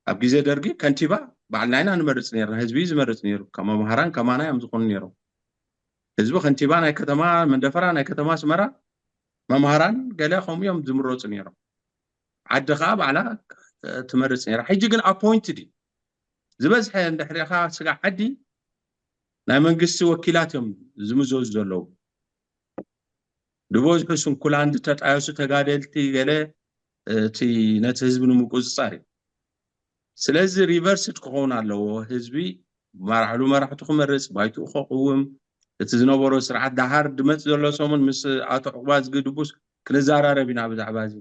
ኣብ ግዜ ደርጊ ከንቲባ ባዕልና ኢና ንመርፅ ነርና፣ ህዝቢ እዩ ዝመርፅ ነይሩ። ከም መምሃራን ከማና እዮም ዝኾኑ ነይሮም። ህዝቢ ከንቲባ ናይ ከተማ መንደፈራ፣ ናይ ከተማ ኣስመራ፣ መምሃራን ገለ ከምኡ እዮም ዝምረፁ ነይሮም። ዓዲ ከዓ ባዕላ ትመርፅ ነይራ። ሕጂ ግን ኣፖይንትድ እዩ ዝበዝሐ። እንድሕሪኻ ስጋዕ ዓዲ ናይ መንግስቲ ወኪላት እዮም ዝምዘዙ ዘለዉ። ዝበዝሑ ስንኩላን ዝተጣየሱ ተጋደልቲ ገለ እቲ ነቲ ህዝቢ ንምቁፅፃር እዩ። ስለዚ ሪቨርስድ ክኸውን ኣለዎ። ህዝቢ ባዕሉ መራሕቱ ክመርፅ፣ ባይትኡ ከቕውም፣ እቲ ዝነበሮ ስርዓት ዳሃር ድመፅ ዘሎ ሰሙን ምስ ኣቶ ዕቑባ ዝግድቡስ ክንዘራረብ ኢና ብዛዕባ እዚ።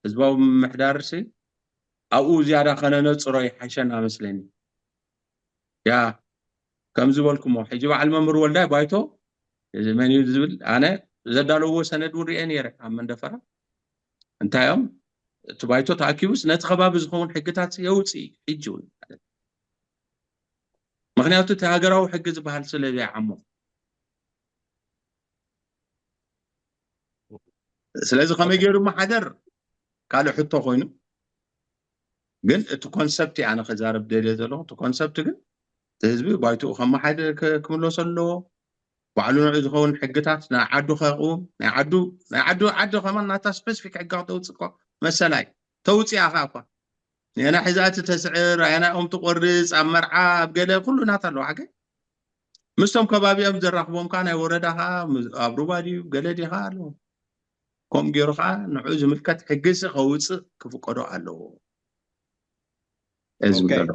ህዝባዊ ምምሕዳርሲ ኣብኡ ዝያዳ ከነነፅሮ ይሓሸና መስለኒ። ያ ከም ዝበልኩሞ ሕጂ በዓል መምህር ወልዳይ ባይቶ እዚ መን እዩ ዝብል ኣነ ዘዳለውዎ ሰነድ እውን ርኤ ነይረ ኣብ መንደፈራ። እንታይ እዮም እቲ ባይቶ ተኣኪቡስ ነቲ ከባቢ ዝኸውን ሕግታት የውፅእ ሕጂ እውን ማለት እዩ። ምክንያቱ እቲ ሃገራዊ ሕጊ ዝበሃል ስለ ዘይዓሞ። ስለዚ ከመይ ገይሩ መሓደር ካልእ ሕቶ ኮይኑ፣ ግን እቲ ኮንሰፕት ኣነ ክዛረብ ደልየ ዘለኹ። እቲ ኮንሰፕት ግን እቲ ህዝቢ ባይትኡ ከመሓደ ክምለሶ ኣለዎ። ባዕሉ ንዑ ዝኸውን ሕግታት ናይ ዓዱ ከቕውም፣ ናይ ዓዱ ናይ ዓዱ ዓዲ ከማን ናታ ስፔሲፊክ ሕጊ ክተውፅእ እኮ መሰላ እዩ። ተውፅእ እያ እኳ ንየና ሒዛቲ ተስዕር ኣየና ኦም ትቆርፅ ኣብ መርዓ ኣብ ገለ ኩሉ ናት ኣለዎ ሓገ ምስቶም ከባቢኦም ዘራኽቦም ከዓ ናይ ወረዳ ከዓ ኣብ ሩባ ድዩ ገለ ዲ ከዓ ኣለዎ። ከምኡ ገይሩ ከዓ ንዑ ዝምልከት ሕግሲ ከውፅእ ክፍቀዶ ኣለዎ። እዚ ዝብሎ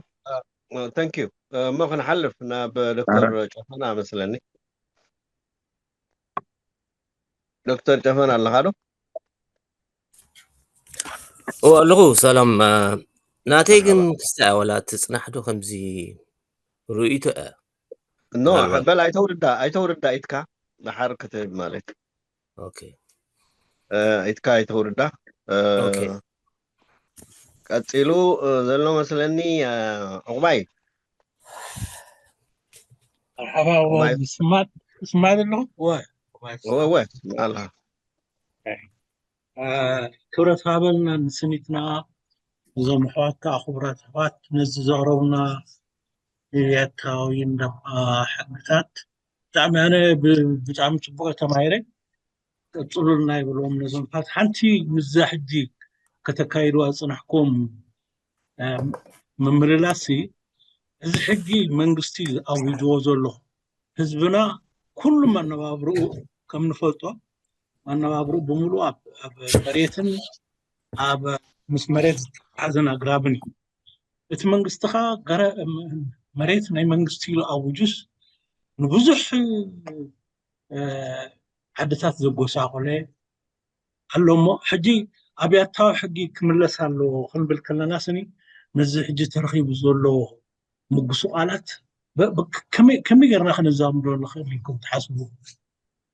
ተንክ ዩ እሞ ክንሓልፍ ናብ ዶክተር ጨፈና መስለኒ። ዶክተር ጨፈና ኣለኻ ዶ? እዎ ኣለኹ። ሰላም ናተይ ግን ክስታይ ወላ ትጽናሕ ዶ ከምዚ ርእይቶ እያ። ኖ በል ኣይተውርዳ ኣይተውርዳ ኢትካ ድሓር ክትህብ ማለት ኦኬ ኢትካ ኣይተውርዳ። ኦኬ ቀጺሉ ዘሎ መስለኒ ዕቑባይ መርሓባ እዎ ዝስማዕ ዝስማዕ ዘለኹ እወ እወ እወ ትስማዕ ኣለኻ። ክብረት ሃበልና ንስኒትና እዞም ኣሕዋት ከዓ ክቡራት ኣሕዋት ነዚ ዘቕረቡና ያታዊ ሕግታት ብጣዕሚ ኣነ ብጣዕሚ ፅቡቅ ተማሂረ። ቀፅሉልና ይብልዎም ነዞም ፓርት ሓንቲ ምዛ ሕጂ ከተካይድዋ ዝፅናሕኩም ምምልላስ እዚ ሕጊ መንግስቲ ኣዊጅዎ ዘሎ ህዝብና ኩሉ መነባብርኡ ከም ንፈልጦ መነባብርኡ ብምሉእ ኣብ መሬትን ኣብ ምስ መሬት ዝተሓዘን ኣግራብን እዩ። እቲ መንግስቲ ከዓ መሬት ናይ መንግስቲ ኢሉ ኣውጁስ ንብዙሕ ዓድታት ዘጎሳቆለ ኣሎ እሞ ሕጂ ኣብያታዊ ሕጊ ክምለስ ኣለዎ ክንብል ከለና ስኒ ነዚ ሕጂ ተረኺቡ ዘሎ ምጉስቋላት ከመይ ጌርና ክነዛምዶ ንኽእል ኢልኩም ትሓስቡ?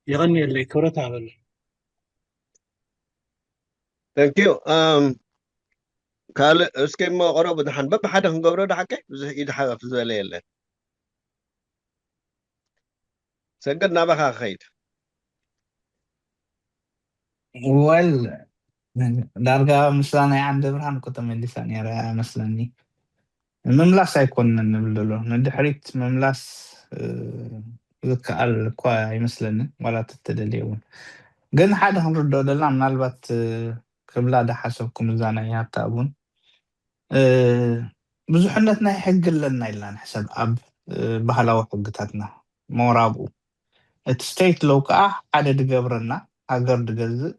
የቐንየለይ ክብረት ሃበለይ። Thank you ካልእ እስኪ እሞ ቀረቡ ድሓን በብሓደ ክንገብሮ ድሓቀ ብዙሕ ኢድ ሓፍ ዝበለ የለን። ሰገድ ናባኻ ክኸይድ well ዳርጋ ምስላ ናይ ዓንደ ብርሃን እኮ ተመሊሳ ነይራ መስለኒ። ምምላስ ኣይኮንን ንብል ዘሎ ንድሕሪት ምምላስ ዝከኣል እኳ ኣይመስለንን ዋላ ተተደልየ እውን ግን ሓደ ክንርድኦ ደልና ምናልባት ክብላ ዳሓሰብኩም እዛ ናይ ሃብታ እውን ብዙሕነት ናይ ሕጊ ኣለና ኢልና ንሕሰብ ኣብ ባህላዊ ሕግታትና ሞራብኡ እቲ state law ከዓ ሓደ ድገብረና ሃገር ድገዝእ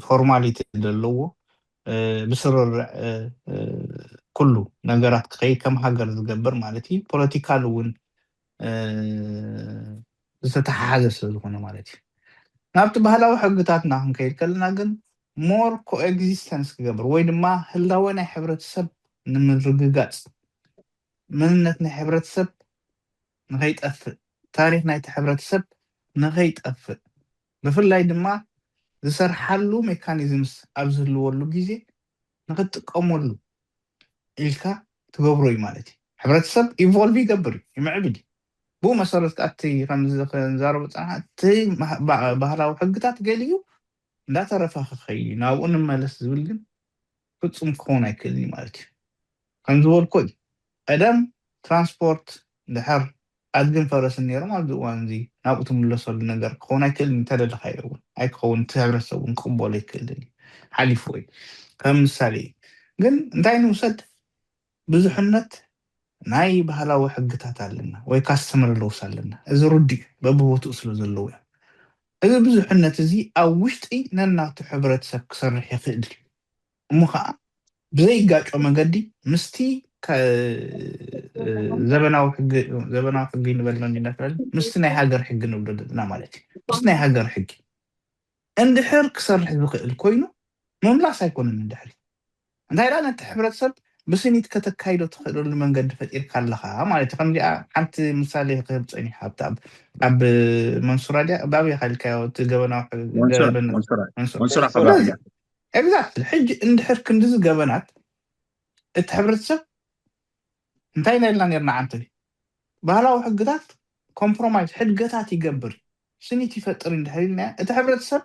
formality ዘለዎ ብስርርዕ ኩሉ ነገራት ክኸይድ ከም ሃገር ዝገብር ማለት እዩ። ፖለቲካል እውን ዝተተሓሓዘ ስለ ዝኾነ ማለት እዩ። ናብቲ ባህላዊ ሕግታትና ክንከይድ ከለና ግን more coexistence ክገብር ወይ ድማ ህላወ ናይ ሕብረተሰብ ንምርግጋፅ መንነት ናይ ሕብረተሰብ ንኸይጠፍእ ታሪክ ናይቲ ሕብረተሰብ ንኸይጠፍእ ብፍላይ ድማ ዝሰርሓሉ ሜካኒዝምስ ኣብ ዝህልወሉ ግዜ ንክትጥቀመሉ ኢልካ ትገብሮ እዩ ማለት እዩ። ሕብረተሰብ ኢቮልቭ ይገብር እዩ፣ ይምዕብል እዩ። ብኡ መሰረት ከዓ እቲ ከምዚ ክንዛረቦ ዝፀናሕና እቲ ማህ- ባ- ባህላዊ ሕግታት ገሊኡ እንዳተረፈ ክኸይድ እዩ። ናብኡ ንመለስ ዝብል ግን ፍጹም ክኸውን ኣይክእልን እዩ ማለት እዩ። ከም ዝበልኮ እዩ፣ ቀደም ትራንስፖርት ድሕር ኣድግን ፈረስን ነይሮም፣ ኣብዚ እዋን እዚ ናብኡ ትምለሰሉ ነገር ክኸውን ኣይክእልን እዩ። እንተደለኻዮ እውን ኣይክኸውን፣ እቲ ሕብረተሰብ እውን ክቕበሎ ኣይክእልን እዩ፣ ሓሊፍዎ እዩ። ከም ምሳሌ እዩ። ግን እንታይ ንውሰድ፣ ብዙሕነት ናይ ባህላዊ ሕግታት ኣለና ወይ ካስተመር ሎውስ ኣለና። እዚ ርዱእ እዩ፣ በብቦትኡ ስለ ዘለዉ እዮም። እዚ ብዙሕነት እዚ ኣብ ውሽጢ ነናቱ ሕብረተሰብ ክሰርሕ ይኽእል እዩ። እሞ ከዓ ብዘይጋጮ መገዲ ምስቲ ከ- ዘበናዊ ሕጊ ዘበናዊ ሕጊ ንበሎ እንዲና ስለዚ ምስቲ ናይ ሃገር ሕጊ ንብሎ ዘለና ማለት እዩ። ምስቲ ናይ ሃገር ሕጊ እንድሕር ክሰርሕ ዝኽእል ኮይኑ ምምላስ ኣይኮነን። እንድሕሪ እንታይ ደኣ ነቲ ሕብረተሰብ ብስኒት ከተካይዶ ትኽእለሉ መንገዲ ፈጢርካ ኣለኻ ማለት እዩ። ከምዚኣ ሓንቲ ምሳሌ ክህብ ፀኒሕ ኣብቲ ኣብ ኣብ መንሱራ ድያ ባበይ ካልካዮ እቲ ገበናዊ ሕጊ መንሱራ ገበን- መንሱራ መንሱራ መንሱራ ስለዚ ከባቢያ ኤግዛክትሊ ሕጂ እንድሕር ክንድዚ ገበናት እቲ ሕብረተሰብ እንታይ ኢና ኢልና ነርና ዓንተቢ ባህላዊ ሕግታት ኮምፕሮማይዝ ሕድገታት ይገብር ስኒት ይፈጥር እንድሕር ኢልና እቲ ሕብረተሰብ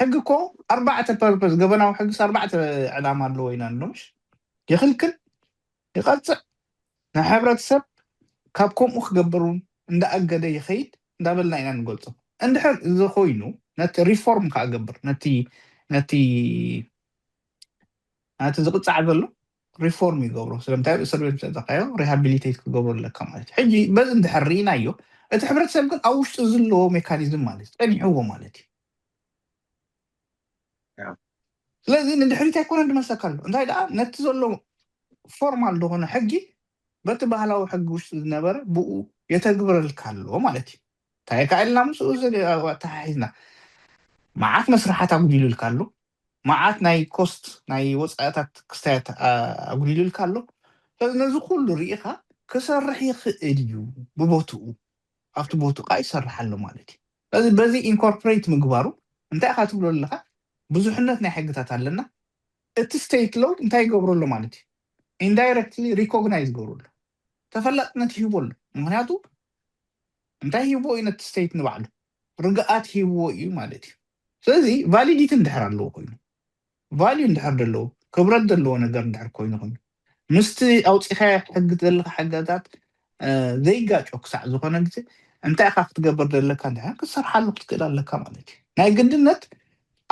ሕጊ እኮ ኣርባዕተ ፐርፐስ ገበናዊ ሕግስ ኣርባዕተ ዕላማ ኣለዎ ኢና ንብሎ ምሽ ይኽልክል ይቐፅዕ ንሕብረተሰብ ካብ ከምኡ ክገብር እውን እንዳኣገደ ይኸይድ እንዳበልና ኢና ንገልፆ እንድሕር እዚ ኮይኑ ነቲ ሪፎርም ከዓ ገብር ነቲ ነቲ ነቲ ዝቕፃዕ ዘሎ ሪፎርም ይገብሮ ስለምንታይ እስር ቤት ምሰጠካዮ ሪሃቢሊቴት ክገብሮ ኣለካ ማለት እዩ ሕጂ በዚ እንድሕር ርኢናዮ እቲ ሕብረተሰብ ግን ኣብ ውሽጡ ዝለዎ ሜካኒዝም ማለት እዩ ፀኒሕዎ ማለት እዩ ስለዚ ንድሕሪት ኣይኮነን ዝመልሰካ ኣሎ እንታይ ደኣ ነቲ ዘሎ ፎርማል ዝኾነ ሕጊ በቲ ባህላዊ ሕጊ ውሽጢ ዝነበረ ብኡ የተግብረልካ ኣሎ ማለት እዩ እንታይ ከ ኢልና ምስኡ ተሓሒዝና መዓት መስራሓት ኣጉዲሉልካ ኣሎ መዓት ናይ ኮስት ናይ ወፃእታት ክስታያት ኣጉዲሉልካ ኣሎ ነዚ ኩሉ ርኢኻ ክሰርሕ ይኽእል እዩ ብቦትኡ ኣብቲ ቦትኡ ከዓ ይሰርሕ ኣሎ ማለት እዩ ስለዚ በዚ ኢንኮርፖሬት ምግባሩ እንታይ ኢኻ ትብሎ ኣለኻ ብዙሕነት ናይ ሕግታት ኣለና እቲ ስቴት ሎው እንታይ ይገብሮ ኣሎ ማለት እዩ ኢንዳይረክትሊ ሪኮግናይዝ ይገብሮ ኣሎ ተፈላጥነት ይህቦ ኣሎ ምክንያቱ እንታይ ሂቦ እዩ ነቲ ስቴት ንባዕሉ ርግኣት ሂብዎ እዩ ማለት እዩ ስለዚ ቫሊዲቲ እንድሕር ኣለዎ ኮይኑ ቫልዩ እንድሕር ዘለዎ ክብረት ዘለዎ ነገር እንድሕር ኮይኑ ኮይኑ ምስቲ ኣውፂኻዮ ሕጊ ዘለካ ሕግታት ዘይጋጮ ክሳዕ ዝኾነ ግዜ እንታይ ኢኻ ክትገብር ዘለካ እንድሕር ክትሰርሓሉ ክትክእል ኣለካ ማለት እዩ ናይ ግድነት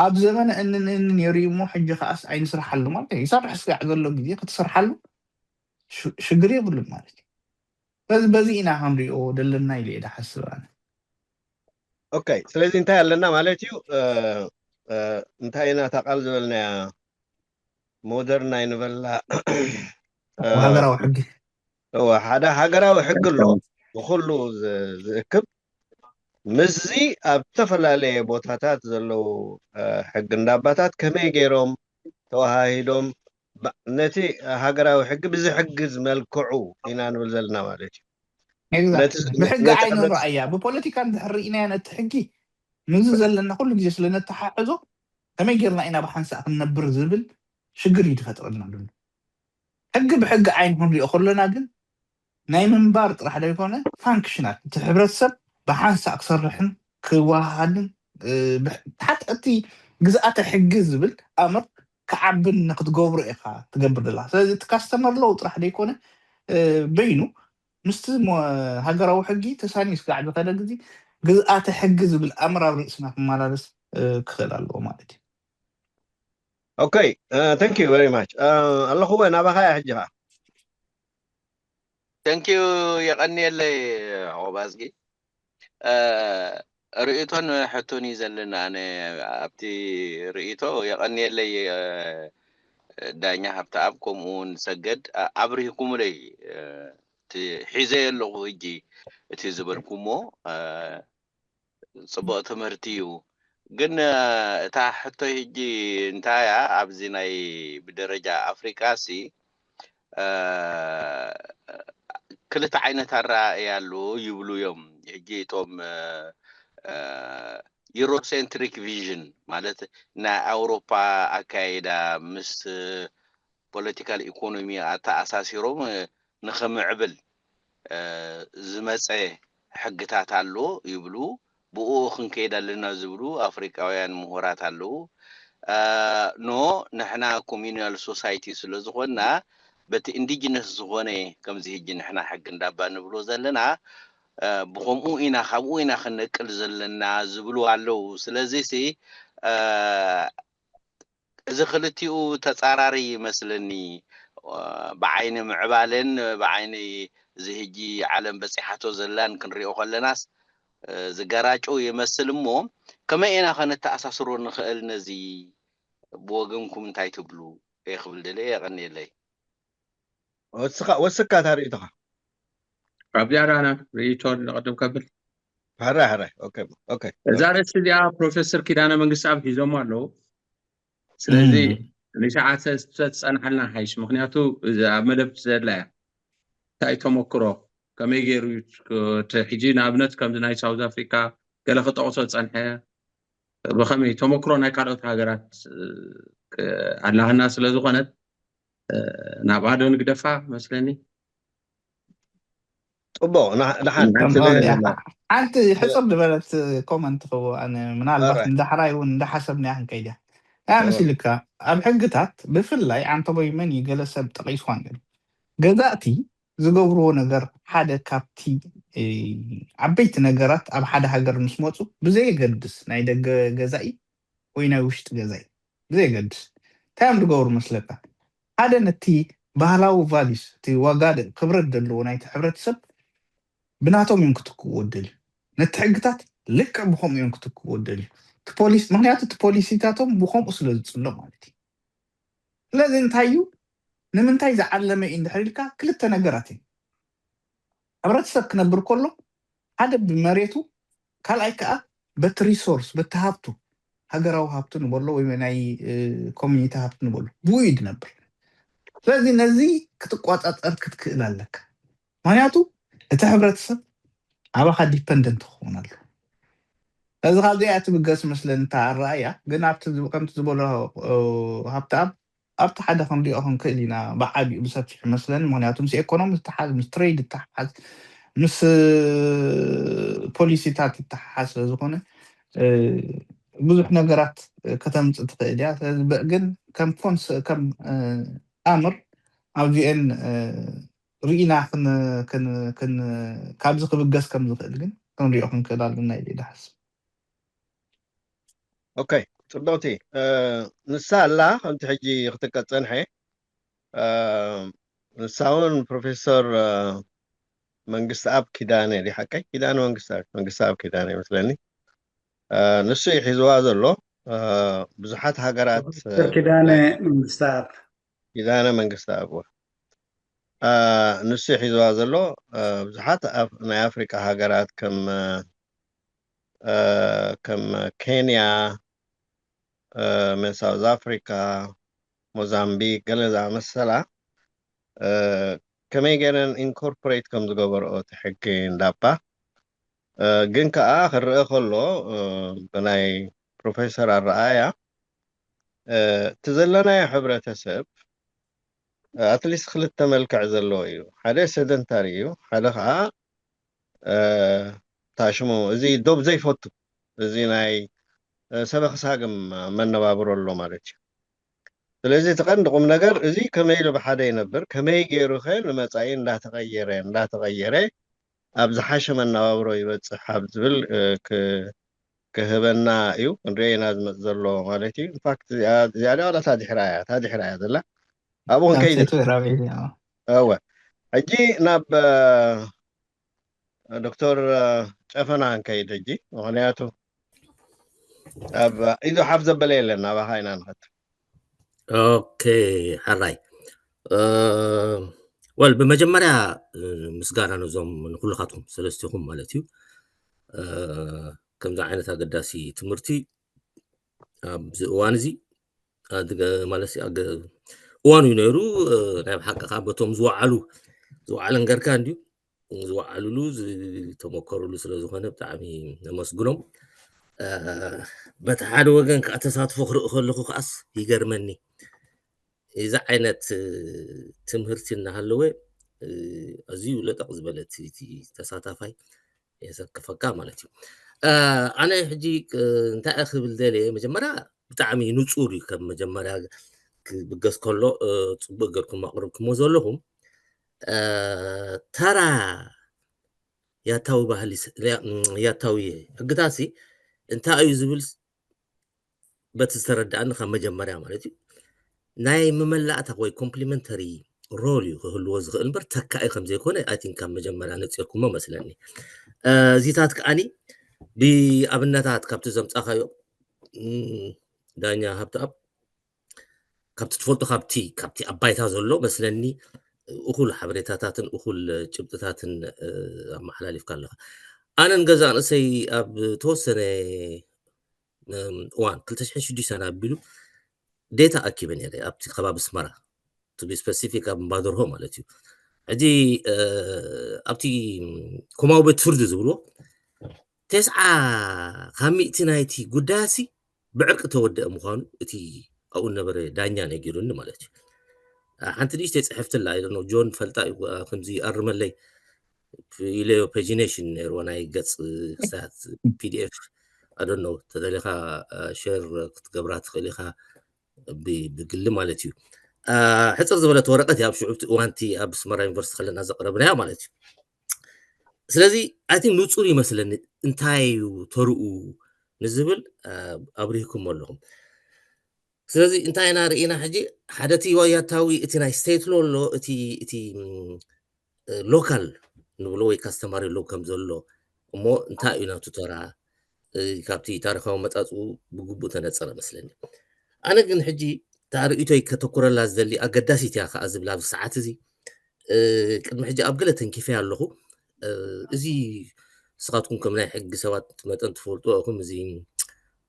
ኣብ ዘመነ እንንእኒ ነይሩ እዩ እሞ ሕጂ ከዓስ ኣይንስርሓሉ ማለት እዩ ይሰርሕ ስጋዕ ዘሎ ግዜ ክትሰርሓሉ ሽግር የብሉን ማለት እዩ በዚ በዚ ኢና ክንሪኦ ዘለና ኢለ እየ ዝሓስብ ኣነ ኦኬ ስለዚ እንታይ ኣለና ማለት እዩ እንታይ ኢና እታ ቃል ዝበልናያ ሞደርን ኣይንበላ ሃገራዊ ሕጊ እወ ሓደ ሃገራዊ ሕጊ ኣሎ ብኩሉ ዝእክብ ምስዚ ኣብ ዝተፈላለየ ቦታታት ዘለዉ ሕጊ እንዳባታት ከመይ ገይሮም ተዋሃሂዶም ነቲ ሃገራዊ ሕጊ ብዝሕግዝ መልክዑ ኢና ንብል ዘለና ማለት እዩ ብሕጊ ዓይኑ ረኣያ ብፖለቲካ እንድሕር ርኢናያ ነቲ ሕጊ ምዚ ዘለና ኩሉ ግዜ ስለ ነተሓሕዞ ከመይ ጌርና ኢና ብሓንሳእ ክንነብር ዝብል ሽግር እዩ ዝፈጥረልና ዘሎ ሕጊ ብሕጊ ዓይን ክንሪኦ ከሎና ግን ናይ ምንባር ጥራሕ ዘይኮነ ፋንክሽናል እቲ ሕብረተሰብ ብሓንሳእ ክሰርሕን ክወሃሃድን ሓት እቲ ግዝኣተ ሕጊ ዝብል ኣምር ክዓብን ንክትገብሮ ኢኻ ትገብር ደላ ስለዚ እቲ ካስተመር ሎው ጥራሕ ዘይኮነ በይኑ ምስቲ ሃገራዊ ሕጊ ተሳኒ ስጋዕ ዝኸደ ግዜ ግዝኣተ ሕጊ ዝብል ኣምር ኣብ ርእስና ክመላለስ ክኽእል ኣለዎ ማለት እዩ Okay, uh, thank you very much. Uh, ኣለኹ ወይ ናባኻ እያ ሕጂ ኸዓ Thank you የቐንየለይ ኦባዝጊ ርእቶን ሕቶን እዩ ዘለና ኣነ ኣብቲ ርእቶ የቐንየለይ ዳኛ ሃብተኣብ ከምኡ እውን ሰገድ ኣብሪህኩምለይ ሒዘ ኣለኹ ሕጂ እቲ ዝበልኩሞ ፅቡቅ ትምህርቲ እዩ ግን እታ ሕቶይ ሕጂ እንታይ እያ ኣብዚ ናይ ብደረጃ ኣፍሪቃ ሲ ክልተ ዓይነት ኣረኣእያ ኣሎ ይብሉ እዮም ሕጂ እቶም Eurocentric vision ማለት ናይ ኣውሮፓ ኣካይዳ ምስ ፖለቲካል ኢኮኖሚ ኣተኣሳሲሮም ንኸምዕብል ዝመፀ ሕግታት ኣሎ ይብሉ። ብኡ ክንከይድ ኣለና ዝብሉ ኣፍሪቃውያን ምሁራት ኣለዉ። ኖ፣ ንሕና ኮሚኒያል ሶሳይቲ ስለ ዝኾንና በቲ ኢንዲጂነስ ዝኾነ ከምዚ ሕጂ ንሕና ሕጊ እንዳባ ንብሎ ዘለና ብኸምኡ ኢና ካብኡ ኢና ክንነቅል ዘለና ዝብሉ ኣለዉ። ስለዚ ሲ እዚ ክልቲኡ ተጻራሪ ይመስለኒ። ብዓይኒ ምዕባለን ብዓይኒ እዚ ሕጂ ዓለም በጺሓቶ ዘላን ክንሪኦ ከለናስ ዝገራጮ ይመስል። እሞ ከመይ ኢና ከነተኣሳስሮ ንኽእል? ነዚ ብወገንኩም እንታይ ትብሉ? ክብል ደለ የቐንየለይ። ወስካ እታ ርእይቶኻ ኣብ ዝያዳ ርእይቶ ንቐድም ከብል ሕራይ ሕራይ። እዛ ርእሲ እዚኣ ፕሮፌሰር ኪዳነ መንግስቲ ኣብ ሒዞሞ ኣለዉ። ስለዚ ንሰዓት ተዝፀንሓልና ሓይሽ፣ ምክንያቱ ኣብ መደብ ዘድላ እያ። እንታይ ተመክሮ ከመይ ገይሩ ሕጂ ንኣብነት ከምዚ ናይ ሳውዝ ኣፍሪካ ገለ ክጠቕሶ ዝፀንሐ ብኸመይ ተመክሮ ናይ ካልኦት ሃገራት ኣላህና ስለ ዝኾነት ናብ ኣዶ ንግደፋ መስለኒ። ፅቡቅ። ደሓን ሓንቲ ሕፅር ዝበለት ኮመንት ክዎ ኣነ ምናልባት ንዳሕራይ እውን እንዳሓሰብና ክንከይድ እያ። ያ መሲልካ ኣብ ሕግታት ብፍላይ ዓንተቦይ መን እዩ ገለ ሰብ ጠቂስዋ ገለ ገዛእቲ ዝገብርዎ ነገር ሓደ ካብቲ ዓበይቲ ነገራት ኣብ ሓደ ሃገር ምስ መፁ ብዘየገድስ ናይ ደገ ገዛኢ ወይ ናይ ውሽጢ ገዛኢ ብዘየገድስ እንታይ እዮም ዝገብሩ መስለካ? ሓደ ነቲ ባህላዊ ቫሊስ እቲ ዋጋ ክብረት ዘለዎ ናይቲ ሕብረተሰብ ብናቶም እዮም ክትክዎ ደልዩ። ነቲ ሕግታት ልክዕ ብኸምኡ እዮም ክትክዎ ደልዩ። ምክንያቱ እቲ ፖሊሲታቶም ብኸምኡ ስለ ዝፅሎ ማለት እዩ። ስለዚ እንታይ እዩ ንምንታይ ዝዓለመ እዩ እንድሕር ኢልካ ክልተ ነገራት እዩ። ሕብረተሰብ ክነብር ከሎ ሓደ ብመሬቱ ካልኣይ ከዓ በቲ ሪሶርስ በቲ ሃብቱ ሃገራዊ ሃብቱ ንበሎ ወይ ናይ ኮሚኒቲ ሃብቱ ንበሎ ብኡ እዩ ዝነብር። ስለዚ ነዚ ክትቋፃፀር ክትክእል ኣለካ። ምክንያቱ እቲ ሕብረተሰብ ኣባኻ ዲፐንደንት ክኸውን ኣሎ። እዚ ካብዚኣ ትብገስ መስለኒ እታ ኣረኣያ ግን ኣብቲ ከምቲ ዝበሎ ሃብተኣብ ኣብቲ ሓደ ክንሪኦ ክንክእል ኢና ብዓቢኡ ብሰፊሑ መስለኒ። ምክንያቱ ምስ ኤኮኖሚ ዝተሓዝ ምስ ትሬድ ዝተሓዝ ምስ ፖሊሲታት ዝተሓሓዝ ስለ ዝኾነ ብዙሕ ነገራት ከተምፅእ ትኽእል እያ። ስለዚ ግን ከም ኮንስ ከም ኣምር ኣብዚኤን ርኢና ካብዚ ክብገስ ከም ዝኽእል ግን ክንሪኦ ክንክእል ኣለና ኢለ ይሓስብ። ኦኬ፣ ፅብቕቲ ንሳ ኣላ ከምቲ ሕጂ ክትቀፀንሐ ንሳ እውን ፕሮፌሰር መንግስቲ ኣብ ኪዳነ ዲ ሓቀይ ኪዳነ መንግስቲ ኣብ ኪዳነ ይመስለኒ ንሱ ይሒዝዋ ዘሎ ብዙሓት ሃገራት ኪዳነ መንግስቲ ኣብ ኪዳነ መንግስቲ ኣብ ንሱ ይሒዝዋ ዘሎ ብዙሓት ናይ ኣፍሪቃ ሃገራት ከም ከም ኬንያ፣ ሳውዝ ኣፍሪካ፣ ሞዛምቢክ ገለ ዝኣመሰላ ከመይ ገይረን ኢንኮርፖሬት ከም ዝገበርኦ እቲ ሕጊ እንዳባ ግን ከዓ ክረአ ከሎ ብናይ ፕሮፌሰር ኣረኣያ እቲ ዘለናዮ ሕብረተሰብ ኣትሊስት ክልተ መልክዕ ዘለዎ እዩ። ሓደ ሰደንታሪ እዩ፣ ሓደ ከዓ ታሽሙ እዚ ዶብ ዘይፈቱ እዚ ናይ ሰበ ክሳግም መነባብሮ ኣሎ ማለት እዩ። ስለዚ እቲ ቀንዲ ቁም ነገር እዚ ከመይ ኢሉ ብሓደ ይነብር፣ ከመይ ገይሩ ከ ንመፃኢ እንዳተቀየረ እንዳተቀየረ ኣብ ዝሓሸ መነባብሮ ይበፅሕ ኣብ ዝብል ክህበና እዩ ክንሪኦ ኢና ዝመፅ ዘሎ ማለት እዩ። ኢንፋክት እዚኣ ዋላ ታዲሕራ እያ ታዲሕራ እያ ዘላ ኣብኡ ክንከይድ እወ ሕጂ ናብ ዶክተር ጨፈና ክንከይድ ሕጂ ምክንያቱ ኣብ ኢዱ ሓፍ ዘበለ የለን ናባኻ ኢና ንኸት ኦኬ ሕራይ ወል ብመጀመርያ ምስጋና ነዞም ንኩልኻትኩም ሰለስቲኹም ማለት እዩ ከምዚ ዓይነት ኣገዳሲ ትምህርቲ ኣብዚ እዋን እዚ ማለት እዋን እዩ ነይሩ ናይ ብሓቂ ከዓ በቶም ዝወዓሉ ዝወዓለ ንገርካ እንድዩ ዝወዓሉሉ ዝተመከሩሉ ስለ ዝኾነ ብጣዕሚ ነመስግኖም በቲ ሓደ ወገን ከዓ ተሳትፎ ክርኢ ከለኹ ከዓስ ይገርመኒ። እዚ ዓይነት ትምህርቲ እናሃለወ ኣዝዩ ለጠቕ ዝበለ እቲ ተሳታፋይ የሰክፈካ ማለት እዩ። ኣነ ሕጂ እንታይ ክብል ደልየ፣ መጀመርያ ብጣዕሚ ንፁር እዩ። ከም መጀመርያ ክብገስ ከሎ ፅቡቅ ገርኩም ኣቅርብኩሞ ዘለኹም። ተራ ያታዊ ባህሊ ያታዊ ሕግታሲ እንታይ እዩ ዝብል በቲ ዝተረዳእኒ ካብ መጀመርያ ማለት እዩ ናይ መመላእታ ወይ ኮምፕሊመንተሪ ሮል እዩ ክህልዎ ዝኽእል እምበር ተካኢ ከም ዘይኮነ ኣይ ቲንክ ካብ መጀመርያ ነፂርኩሞ መስለኒ። እዚታት ከዓኒ ብኣብነታት ካብቲ ዘምፃኻዮ ዳኛ ሃብተኣብ ካብቲ ትፈልጦ ካብቲ ካብቲ ኣባይታ ዘሎ መስለኒ እኹል ሓበሬታታትን እኹል ጭብጥታትን ኣመሓላሊፍካ ኣለኻ። ኣነን ገዛ ንእሰይ ኣብ ተወሰነ እዋን ክልተ ሽሕን ሽዱሽተን ኣቢሉ ዴታ ኣኪበ ነይረ ኣብቲ ከባቢ ኣስመራ፣ to be specific ኣብ እምባደርሆ ማለት እዩ። ሕጂ ኣብቲ ኮማዊ ቤት ፍርዲ ዝብልዎ ተስዓ ካብ ሚእቲ ናይቲ ጉዳያሲ ብዕርቂ ተወደአ ምዃኑ እቲ ኣብኡ ዝነበረ ዳኛ ነጊሩኒ ማለት እዩ። ሓንቲ ንእሽተይ ፅሕፍቲ ኣላ ኢለ ጆን ፈልጣ እዩ ከምዚ ኣርመለይ ኢለዮ። ፔጂኔሽን ነይርዎ ናይ ገፅ ክሳት ፒዲኤፍ ኣደኖ ተደሊኻ ሸር ክትገብራ ትኽእል ኢኻ ብግሊ ማለት እዩ። ሕፅር ዝበለት ወረቀት ኣብ ሽዑ እዋንቲ ኣብ ኣስመራ ዩኒቨርሲቲ ከለና ዘቅረብናያ ማለት እዩ። ስለዚ ኣይ ቲንክ ንፁር ይመስለኒ እንታይ እዩ ተርኡ ንዝብል ኣብሪህኩም ኣለኹም። ስለዚ እንታይ ኢና ርኢና ሕጂ ሓደ እቲ ያታዊ እቲ ናይ ስቴት ሎ ኣሎ እቲ እቲ ሎካል ንብሎ ወይ ካስተማሪ ሎ ከም ዘሎ እሞ እንታይ እዩ ናቱ ተራ ካብቲ ታሪካዊ መፃፅኡ ብግቡእ ተነፀረ መስለኒ። ኣነ ግን ሕጂ ታርእቶይ ከተኩረላ ዝደሊ ኣገዳሲት እያ ከዓ ዝብላ ኣብዚ ሰዓት እዚ ቅድሚ ሕጂ ኣብ ገለ ተንኪፈ ኣለኹ። እዚ ንስኻትኩም ከም ናይ ሕጊ ሰባት መጠን ትፈልጡ ኢኹም። እዚ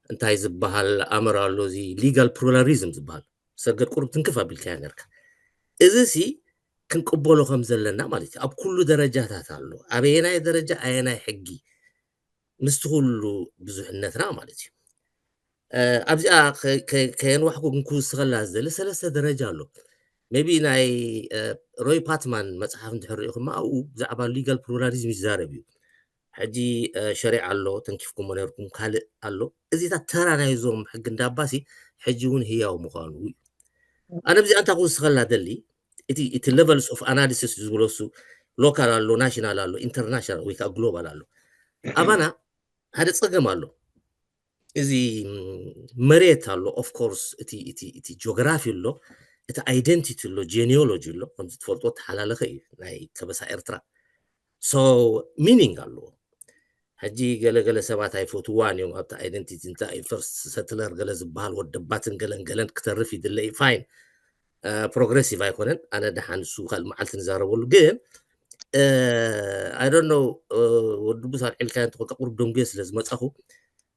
እንታይ ዝበሃል ኣምር ኣሎ፣ እዚ ሊጋል ፕሉራሊዝም ዝበሃል ሰገድ ቁሩብ ትንክፍ ኣቢልካዮ ነርካ። እዚ ሲ ክንቅበሎ ከም ዘለና ማለት እዩ። ኣብ ኩሉ ደረጃታት ኣሎ። ኣበየናይ ደረጃ ኣየናይ ሕጊ ምስቲ ኩሉ ብዙሕነትና ማለት እዩ። ኣብዚኣ ከየንዋሕኩ ግን ክውስኸላ ዝደሊ ሰለስተ ደረጃ ኣሎ። ሜቢ ናይ ሮይ ፓትማን መፅሓፍ እንድሕር ሪኢኹማ ኣብኡ ብዛዕባ ሊጋል ፕሉራሊዝም ይዛረብ እዩ። ሕጂ ሸሪዓ ኣሎ፣ ተንኪፍኩሞ ነርኩም፣ ካልእ ኣሎ። እዚታት ተራ ናይዞም ሕጊ እንዳባሲ ሕጂ እውን ህያው ምዃኑ እዩ። ኣነ ብዚኣ እንታይ ክውስኸላ ደሊ እቲ እቲ ሌቨልስ ኦፍ ኣናሊሲስ ዝብለሱ ሎካል ኣሎ፣ ናሽናል ኣሎ፣ ኢንተርናሽናል ወይ ከዓ ግሎባል ኣሎ። ኣባና ሓደ ፀገም ኣሎ። እዚ መሬት ኣሎ ኦፍኮርስ እቲ እቲ እቲ ጂኦግራፊ ኣሎ፣ እቲ ኣይደንቲቲ ኣሎ፣ ጄኒዮሎጂ ኣሎ። ከምዚ ትፈልጦ ተሓላለኸ እዩ ናይ ከበሳ ኤርትራ። ሶ ሚኒንግ ኣለዎ። ሕጂ ገለገለ ሰባት ኣይፈትዋን እዮም ኣብቲ ኣይደንቲቲ እንታይ እዩ ፈርስት ሰትለር ገለ ዝበሃል ወደባትን ገለን ገለን ክተርፍ ይድለ እዩ። ፋይን፣ ፕሮግሬሲቭ ኣይኮነን። ኣነ ደሓን እሱ ካልእ መዓልቲ ንዛረበሉ ግን ኣይ ዶንት ኖ ወዲ ቡስ ኣልዒልካዮ እንተኾንካ ቁሩብ ደንጉየ ስለ ዝመጻኹ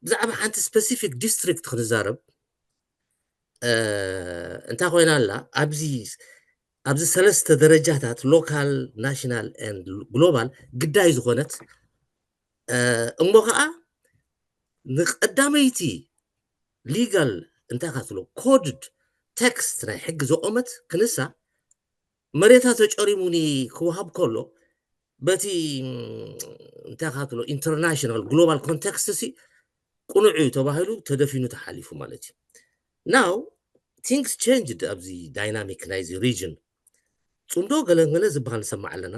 ብዛዕባ ሓንቲ ስፔሲፊክ ዲስትሪክት ክንዛረብ እንታይ ኮይና ኣላ ኣብዚ ኣብዚ ሰለስተ ደረጃታት ሎካል ናሽናል ግሎባል ግዳይ ዝኾነት እሞ ከዓ ንቀዳመይቲ ሊጋል እንታይ ካትሎ ኮድድ ቴክስት ናይ ሕጊ ዘቆመት ክንሳ መሬታ ተጨሪሙኒ ክወሃብ ከሎ በቲ እንታይ ካትሎ ኢንተርናሽናል ግሎባል ኮንቴክስት ሲ ቁኑዕ እዩ ተባሂሉ ተደፊኑ ተሓሊፉ ማለት እዩ። ናው ቲንግስ ቸንጅድ ኣብዚ ዳይናሚክ ናይዚ ሪጅን ጽምዶ ገለንገለ ዝበሃል ንሰማዕ ኣለና።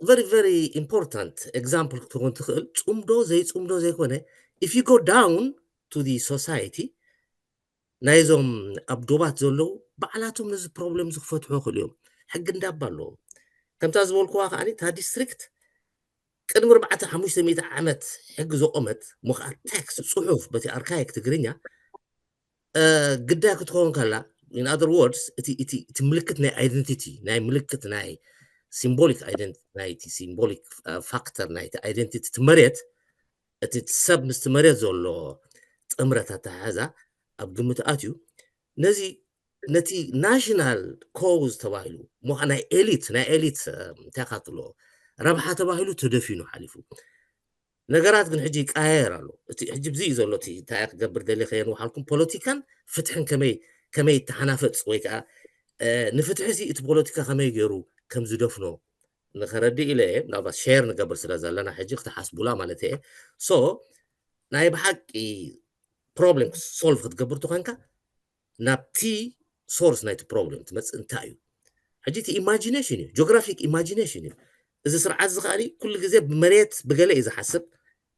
ቨሪ ቨሪ ኢምፖርታንት ኤግዛምፕል ክትኾን ትኽእል ጽምዶ ዘይጽምዶ ዘይኮነ if you go down to the society ናይዞም ኣብ ዶባት ዘለዉ ባዕላቶም ነዚ ፕሮብለም ዝክፈትሑ ክእል እዮም። ሕጊ እንዳባ ኣለዎ። ከምታ ዝበልኩዋ ከዓ እታ ዲስትሪክት ቅድሚ ኣርባዕተ ሓሙሽተ ሚእቲ ዓመት ሕጊ ዘቆመት እሞ ከዓ ቴክስት ጽሑፍ በቲ ኣርካይክ ትግርኛ ግዳይ ክትኸውን ከላ in other words እቲ እቲ እቲ ምልክት ናይ ኣይደንቲቲ ናይ ምልክት ናይ ሲምቦሊክ ኣይደንቲቲ ናይቲ ሲምቦሊክ ፋክተር ናይቲ ኣይደንቲቲ እቲ መሬት እቲ ሰብ ምስቲ መሬት ዘሎ ጥምረት ኣተሓሕዛ ኣብ ግምት ኣትዩ ነዚ ነቲ ናሽናል ኮዝ ተባሂሉ ሞ ናይ ኤሊት ናይ ኤሊት እንታይ ካትሎ ረብሓ ተባሂሉ ተደፊኑ ሓሊፉ። ነገራት ግን ሕጂ ይቀያየር ኣሎ። እቲ ሕጂ ብዚ እዩ ዘሎ። እቲ እንታይ ክገብር ደሊ ከየንውሓልኩም፣ ፖለቲካን ፍትሕን ከመይ ከመይ ይተሓናፈፅ ወይ ከዓ ንፍትሒ ሲ እቲ ፖለቲካ ከመይ ገይሩ ከም ዝደፍኖ ንኸረድእ ኢለ እየ። ምናልባት ሸር ንገብር ስለ ዘለና ሕጂ ክትሓስቡላ ማለት እየ። ሶ ናይ ብሓቂ ፕሮብሌም ሶልቭ ክትገብር ተኾንካ ናብቲ ሶርስ ናይቲ ፕሮብሌም ትመፅእ እንታይ እዩ? ሕጂ እቲ ኢማጂኔሽን እዩ፣ ጂኦግራፊክ ኢማጂኔሽን እዩ። እዚ ስርዓት እዚ ከኣ ኩሉ ግዜ ብመሬት ብገለ እዩ ዝሓስብ፣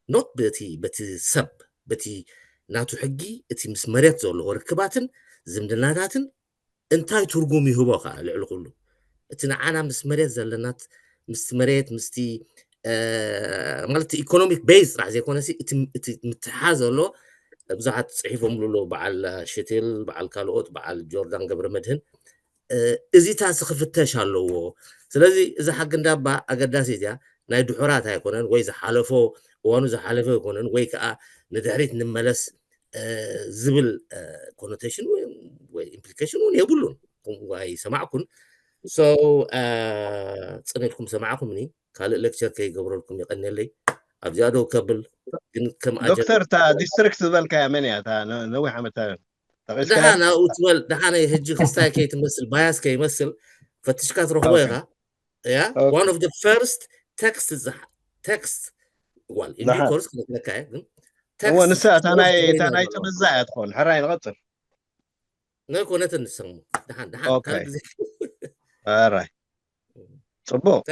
ኖት በቲ በቲ ሰብ በቲ ናቱ ሕጊ እቲ ምስ መሬት ዘለዎ ርክባትን ዝምድናታትን እንታይ ትርጉም ይህቦ ከኣ ልዕሊ ኩሉ እቲ ንዓና ምስ መሬት ዘለናት ምስቲ መሬት ምስቲ ማለት ኢኮኖሚክ ቤዝ ጥራሕ ዘይኮነሲ እቲ ምትሓዝ ዘሎ ብዙሓት ፅሒፎምሉ ኣለዉ በዓል ሽትል በዓል ካልኦት በዓል ጆርዳን ገብረ መድህን እዚታሲ ክፍተሽ ኣለዎ። ስለዚ እዚ ሓቂ እንዳባ ኣገዳሲ እዚኣ ናይ ድሑራት ኣይኮነን ወይ ዝሓለፎ እዋኑ ዝሓለፈ ኣይኮነን ወይ ከዓ ንድሕሪት ንመለስ ዝብል ኮኖቴሽን ወይ ኢምፕሊኬሽን እውን የብሉን። ኣይሰማዕኩን። ሶ ፅን ኢልኩም ሰማዕኩምኒ። ካልእ ሌክቸር ከይገብረልኩም የቐንየለይ። ኣብዚኣ ደው ከብል ግን ከም ዶክተር እታ ዲስትሪክት ዝበልካያ መን እያ? እታ ነዊሕ ዓመት ደሓን ኣብኡ ትበል ደሓን ሕጂ ክስታይ ከይትመስል ባያስ ከይመስል ፈትሽካ ትረኽቦ ኢኻ። ያ one of the first text text well in due course ክነግረካ እየ ግን እወ ንሳ እታ ናይ እታ ናይ ጥምዛ እያ ትኾን። ሕራይ ንቐፅል። ናይ ኮነትን ንሰሙ ደሓን ደሓን ካልእ ግዜ ኣራይ ፅቡቅ።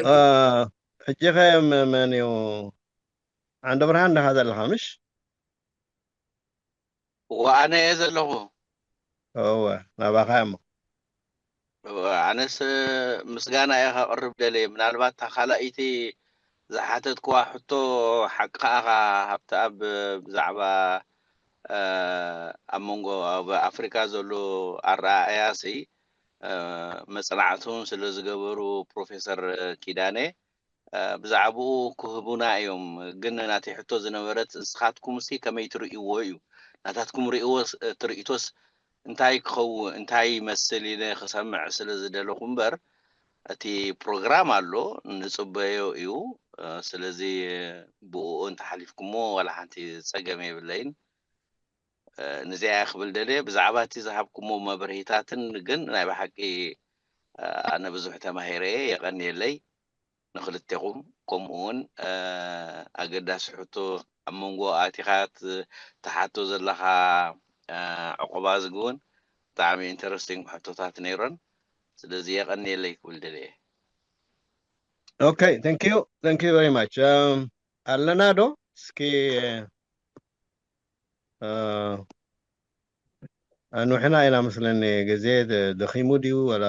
ሕጂ ከ መን እዩ? ዓንደ ብርሃን ደኻ ዘለኻ ምሽ? እወ ኣነ እየ ዘለኹ። እወ ናባኻ እሞ። ኣነስ ምስጋና እየ ከቕርብ ደልየ። ምናልባት እታ ካልኣይቲ ዝሓተትክዋ ሕቶ ሓቅኻ ኢኻ ሃብተኣብ፣ ብዛዕባ ኣብ መንጎ ኣብ ኣፍሪካ ዘሎ ኣረኣእያሲ መፅናዕቲ እውን ስለ ዝገበሩ ፕሮፌሰር ኪዳነ ብዛዕባኡ ክህቡና እዮም። ግን ናተይ ሕቶ ዝነበረት ንስኻትኩምሲ ከመይ ትርእይዎ እዩ? ናታትኩም ርእይዎ ትርኢቶስ እንታይ ክኸውን እንታይ ይመስል ኢለ ክሰምዕ ስለ ዝደለኹ እምበር እቲ ፕሮግራም ኣሎ ንፅበዮ እዩ። ስለዚ ብኡ እንተሓሊፍኩሞ ዋላ ሓንቲ ፀገም የብለይን። ንዚኣ ክብል ደልየ ብዛዕባ እቲ ዝሃብኩሞ መብርሂታትን ግን ናይ ብሓቂ ኣነ ብዙሕ ተማሂረ እየ። የቐንየለይ። ንክልቴኹም ከምኡ እውን ኣገዳሲ ሕቶ ኣብ መንጎ ኣቲኻ ትሓቶ ዘለኻ ዕቁባ ዝግውን ብጣዕሚ ኢንተረስቲንግ ሕቶታት ነይሮን ስለዚ የቐንየለይ ክብል ደልየ። Okay, thank you, thank you very much. ኣለና ዶ እስኪ ኣንውሕና ኢና መስለኒ። ግዜ ደኺሙ ድዩ ወላ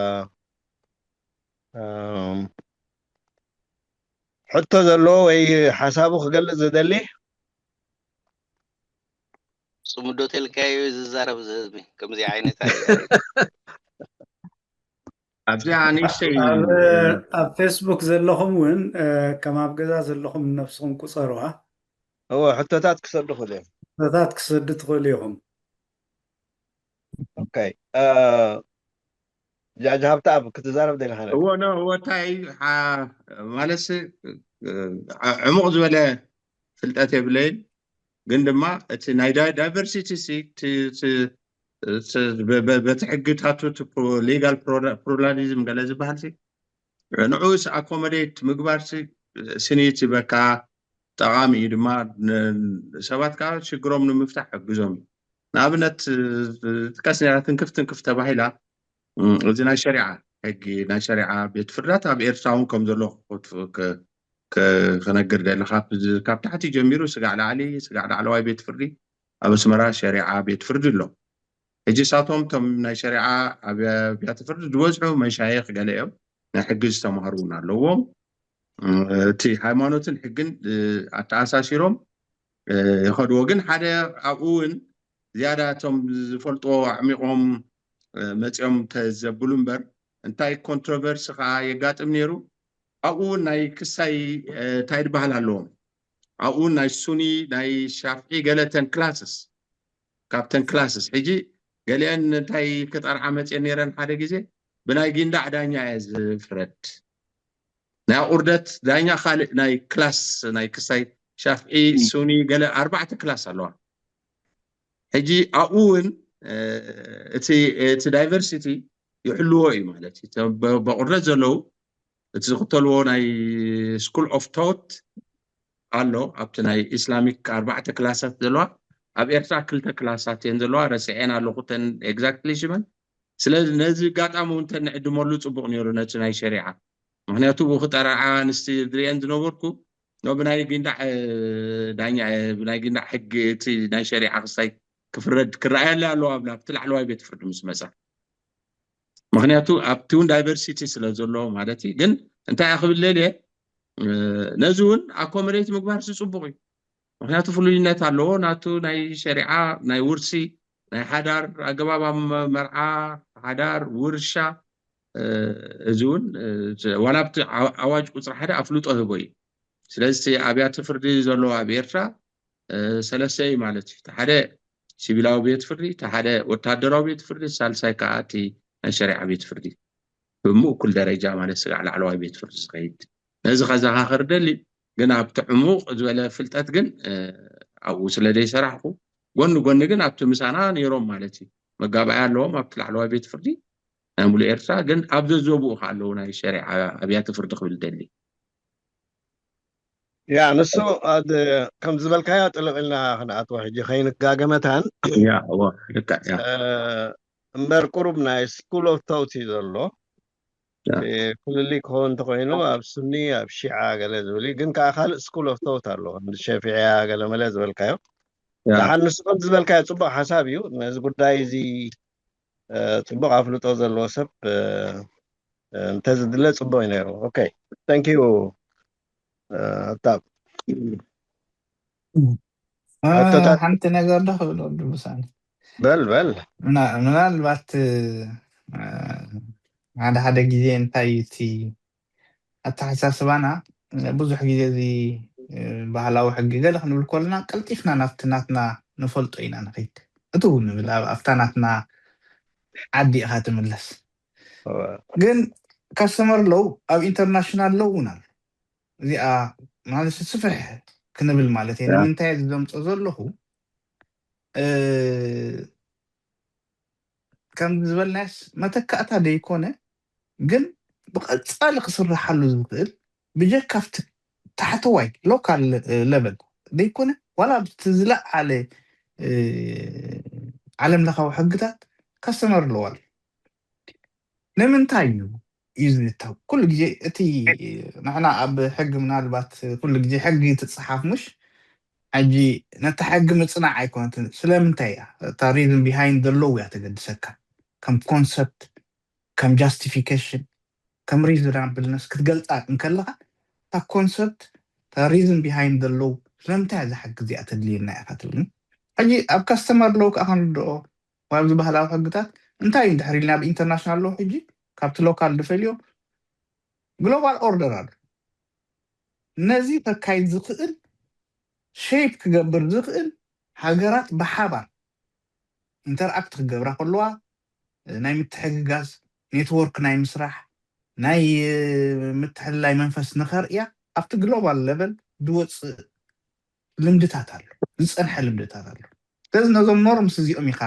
ሕቶ ዘለዎ ወይ ሓሳቡ ክገልፅ ዝደሊ? ፅምዶ ተልካዮ ዝዛረብ ዝህዝቢ ከምዚ ዓይነት ኣብዚኣ ንእሽተይ ኣብ ፌስቡክ ዘለኹም እውን ከም ኣብ ገዛ ዘለኹም ነብስኹም ቁፀሩዋ። እወ ሕቶታት ክሰዱ ክእሉ እዮም። ሕቶታት ክሰዱ ትኽእሉ ኢኹም። ጃጅ ሃብተኣብ ክትዛረብ ደሊኻ? እዎ ኖ እዎ እንታይ ማለትሲ ዕሙቕ ዝበለ ፍልጠት የብለይን፣ ግን ድማ እቲ ናይ ዳይቨርሲቲ በቲ ሕግታቱ ሌጋል ፕሉራሊዝም ገለ ዝበሃል ንዑስ ኣኮሞዴት ምግባር ስኒት ይበካ ጠቓሚ እዩ ድማ ሰባት ከዓ ሽግሮም ንምፍታሕ ሕግዞም እዩ። ንኣብነት ጥቀስ ነራ ትንክፍ ትንክፍ ተባሂላ እዚ ናይ ሸሪዓ ሕጊ ናይ ሸሪዓ ቤት ፍርዳት ኣብ ኤርትራ እውን ከም ዘሎ ክነግር ደሊ ካብ ታሕቲ ጀሚሩ ስጋዕ ላዕሊ ስጋዕ ላዕለዋይ ቤት ፍርዲ ኣብ ኣስመራ ሸሪዓ ቤት ፍርዲ ኣሎ። ሕጂ ሳቶም እቶም ናይ ሸሪዓ ኣብያተ ፍርዲ ዝበዝሑ መሻየኽ ገለ እዮም ናይ ሕጊ ዝተማሃሩ እውን ኣለዎም። እቲ ሃይማኖትን ሕግን ኣተኣሳሲሮም ይኸድዎ። ግን ሓደ ኣብኡ እውን ዝያዳ እቶም ዝፈልጥዎ ኣዕሚቖም መፂኦም ተዘብሉ እምበር እንታይ ኮንትሮቨርሲ ከዓ የጋጥም ነይሩ። ኣብኡ እውን ናይ ክሳይ እንታይ ዝበሃል ኣለዎም ኣብኡ እውን ናይ ሱኒ ናይ ሻፍዒ ገለተን ክላስስ ካብተን ክላስስ ሕጂ ገሊአን እንታይ ክጠርዓ መፅየን ነይረን ሓደ ግዜ ብናይ ጊንዳዕ ዳኛ እየ ዝፍረድ ናይ ኣቑርደት ዳኛ ካልእ ናይ ክላስ ናይ ክሳይ ሻፍዒ፣ ሱኒ፣ ገለ ኣርባዕተ ክላስ ኣለዋ። ሕጂ ኣብኡ እውን እቲ ዳይቨርሲቲ ይሕልዎ እዩ ማለት እዩ። በቁርደት ዘለዉ እቲ ዝኽተልዎ ናይ ስኩል ኦፍ ቶት ኣሎ። ኣብቲ ናይ ኢስላሚክ ኣርባዕተ ክላሳት ዘለዋ፣ ኣብ ኤርትራ ክልተ ክላሳት እየን ዘለዋ፣ ረስዐን ኣለኹ ተን ኤግዛክትሊ ሽመን። ስለዚ ነዚ ኣጋጣሚ እውን ተንዕድመሉ ፅቡቕ ነይሩ ነቲ ናይ ሸሪዓ። ምክንያቱ ብኡ ክጠራዓ ኣንስቲ ዝርእየን ዝነበርኩ፣ ኖ ብናይ ጊንዳዕ ዳኛ፣ ብናይ ጊንዳዕ ሕጊ እቲ ናይ ሸሪዓ ክስታይ ክፍረድ ክረኣየላ ኣለዋ ኣብላ ኣብቲ ላዕለዋይ ቤት ፍርዲ ምስ መፃ። ምክንያቱ ኣብቲ እውን ዳይቨርሲቲ ስለ ዘሎ ማለት እዩ። ግን እንታይ ክብል ደልየ፣ ነዚ እውን ኣኮመዴት ምግባር ዝፅቡቕ እዩ። ምክንያቱ ፍሉይነት ኣለዎ ናቱ ናይ ሸሪዓ፣ ናይ ውርሲ፣ ናይ ሓዳር ኣገባብ፣ መርዓ፣ ሓዳር፣ ውርሻ። እዚ እውን ዋላ ኣብቲ ኣዋጅ ቁፅሪ ሓደ ኣፍልጦ ህቦ እዩ። ስለዚ ኣብያተ ፍርዲ ዘለዎ ኣብ ኤርትራ ሰለስተ እዩ ማለት እዩ። እቲ ሓደ ሲቪላዊ ቤት ፍርዲ፣ እቲ ሓደ ወታደራዊ ቤት ፍርዲ፣ ሳልሳይ ከዓ እቲ ናይ ሸሪዓ ቤት ፍርዲ ብምእኩል ደረጃ ማለት ስጋዕ ላዕለዋይ ቤት ፍርዲ ዝኸይድ። ነዚ ከዘኻኸር ደሊ፣ ግን ኣብቲ ዕሙቕ ዝበለ ፍልጠት ግን ኣብኡ ስለ ዘይሰራሕኩ፣ ጎኒ ጎኒ ግን ኣብቲ ምሳና ነይሮም ማለት እዩ። መጋባእያ ኣለዎም ኣብቲ ላዕለዋይ ቤት ፍርዲ ናይ ሙሉእ ኤርትራ፣ ግን ኣብ ዘዘብኡ ከ ኣለዉ ናይ ሸሪዓ ኣብያተ ፍርዲ ክብል ደሊ። ያ ንሱ ከም ዝበልካዮ ጥልቕ ኢልና ክንኣትዎ ሕጂ ከይንጋገ መታን ልክዕ እምበር ቁሩብ ናይ ስኩል ኦፍ ቶት እዩ ዘሎ። ፍልልይ ክኸውን እንተኮይኑ ኣብ ሱኒ ኣብ ሺዓ ገለ ዝብል እዩ። ግን ከዓ ካልእ ስኩል ኦፍ ቶት ኣሎ ከም ሸፊዕያ ገለ መለ ዝበልካዮ። ደሓን ንሱ ከም ዝበልካዮ ፅቡቅ ሓሳብ እዩ። ነዚ ጉዳይ እዚ ፅቡቅ ኣፍልጦ ዘለዎ ሰብ እንተዝድለ ፅቡቅ እዩ ነይሩ። ኦኬ፣ thank you። ኣታ ሓንቲ ነገር ዶ ክብል ወዲ ብሳኒ በል በል። ምናልባት ሓደ ሓደ ግዜ እንታይ እዩ እቲ ኣተሓሳስባና፣ ብዙሕ ግዜ እዚ ባህላዊ ሕጊ ገለ ክንብል ከለና ቀልጢፍና ናብቲ ናትና ንፈልጦ ኢና ንኸይድ። እትው ንብል ኣብታ ናትና ዓዲ ኢኻ ትምለስ። ግን ካስተመር ሎው ኣብ ኢንተርናሽናል ሎው እውን ኣሎ። እዚኣ ማለት ስፍሕ ክንብል ማለት እየ። ንምንታይ እዚ ዘምፅኦ ዘለኹ፣ ከምዚ ዝበልናዮስ መተካእታ ደይኮነ፣ ግን ብቐፃሊ ክስርሓሉ ዝኽእል ብጀካ ኣብቲ ታሕተዋይ ሎካል ሌቨል ደይኮነ፣ ዋላ ኣብቲ ዝለዓለ ዓለም ለኻዊ ሕግታት ካስተመር ሎው ኣሎ። ንምንታይ እዩ እዩ ዝልታው? ኩሉ ግዜ እቲ ንሕና ኣብ ሕጊ ምናልባት ኩሉ ግዜ ሕጊ ትፅሓፍ ምሽ? ሕጂ ነታ ሕጊ ምፅናዕ ኣይኮነትን። ስለምንታይ እያ? እታ ሪዝን ቢሃይንድ ደሎው እያ ተገድሰካ። ከም ኮንሰፕት፣ ከም ጃስቲፊኬሽን፣ ከም ሪዝናብልነስ ክትገልፃ እንከለካ እታ ኮንሰፕት፣ እታ ሪዝን ቢሃይንድ ደሎው ስለምንታይ እያ እዛ ሕጊ እዚኣ ተድልየና ኢኻ ትብል። ሕጂ ኣብ ካስተመር ሎው ከዓ ክንርድኦ ኣብዚ ባህላዊ ሕግታት እንታይ እዩ እንድሕር ኢልና ኣብ ኢንተርናሽናል ሎው ሕጂ ካብቲ ሎካል ንፈልዮ ግሎባል ኦርደር ኣሎ። ነዚ ከካይድ ዝኽእል ሼፕ ክገብር ዝኽእል ሃገራት ብሓባር ኢንተርኣክት ክገብራ ከለዋ ናይ ምትሕግጋዝ ኔትወርክ ናይ ምስራሕ ናይ ምትሕልላይ መንፈስ ንኸርእያ ኣብቲ ግሎባል ሌቨል ዝወፅእ ልምድታት ኣሎ፣ ዝፀንሐ ልምድታት ኣሎ። ስለዚ ነዞም ኖርምስ እዚኦም ኢኻ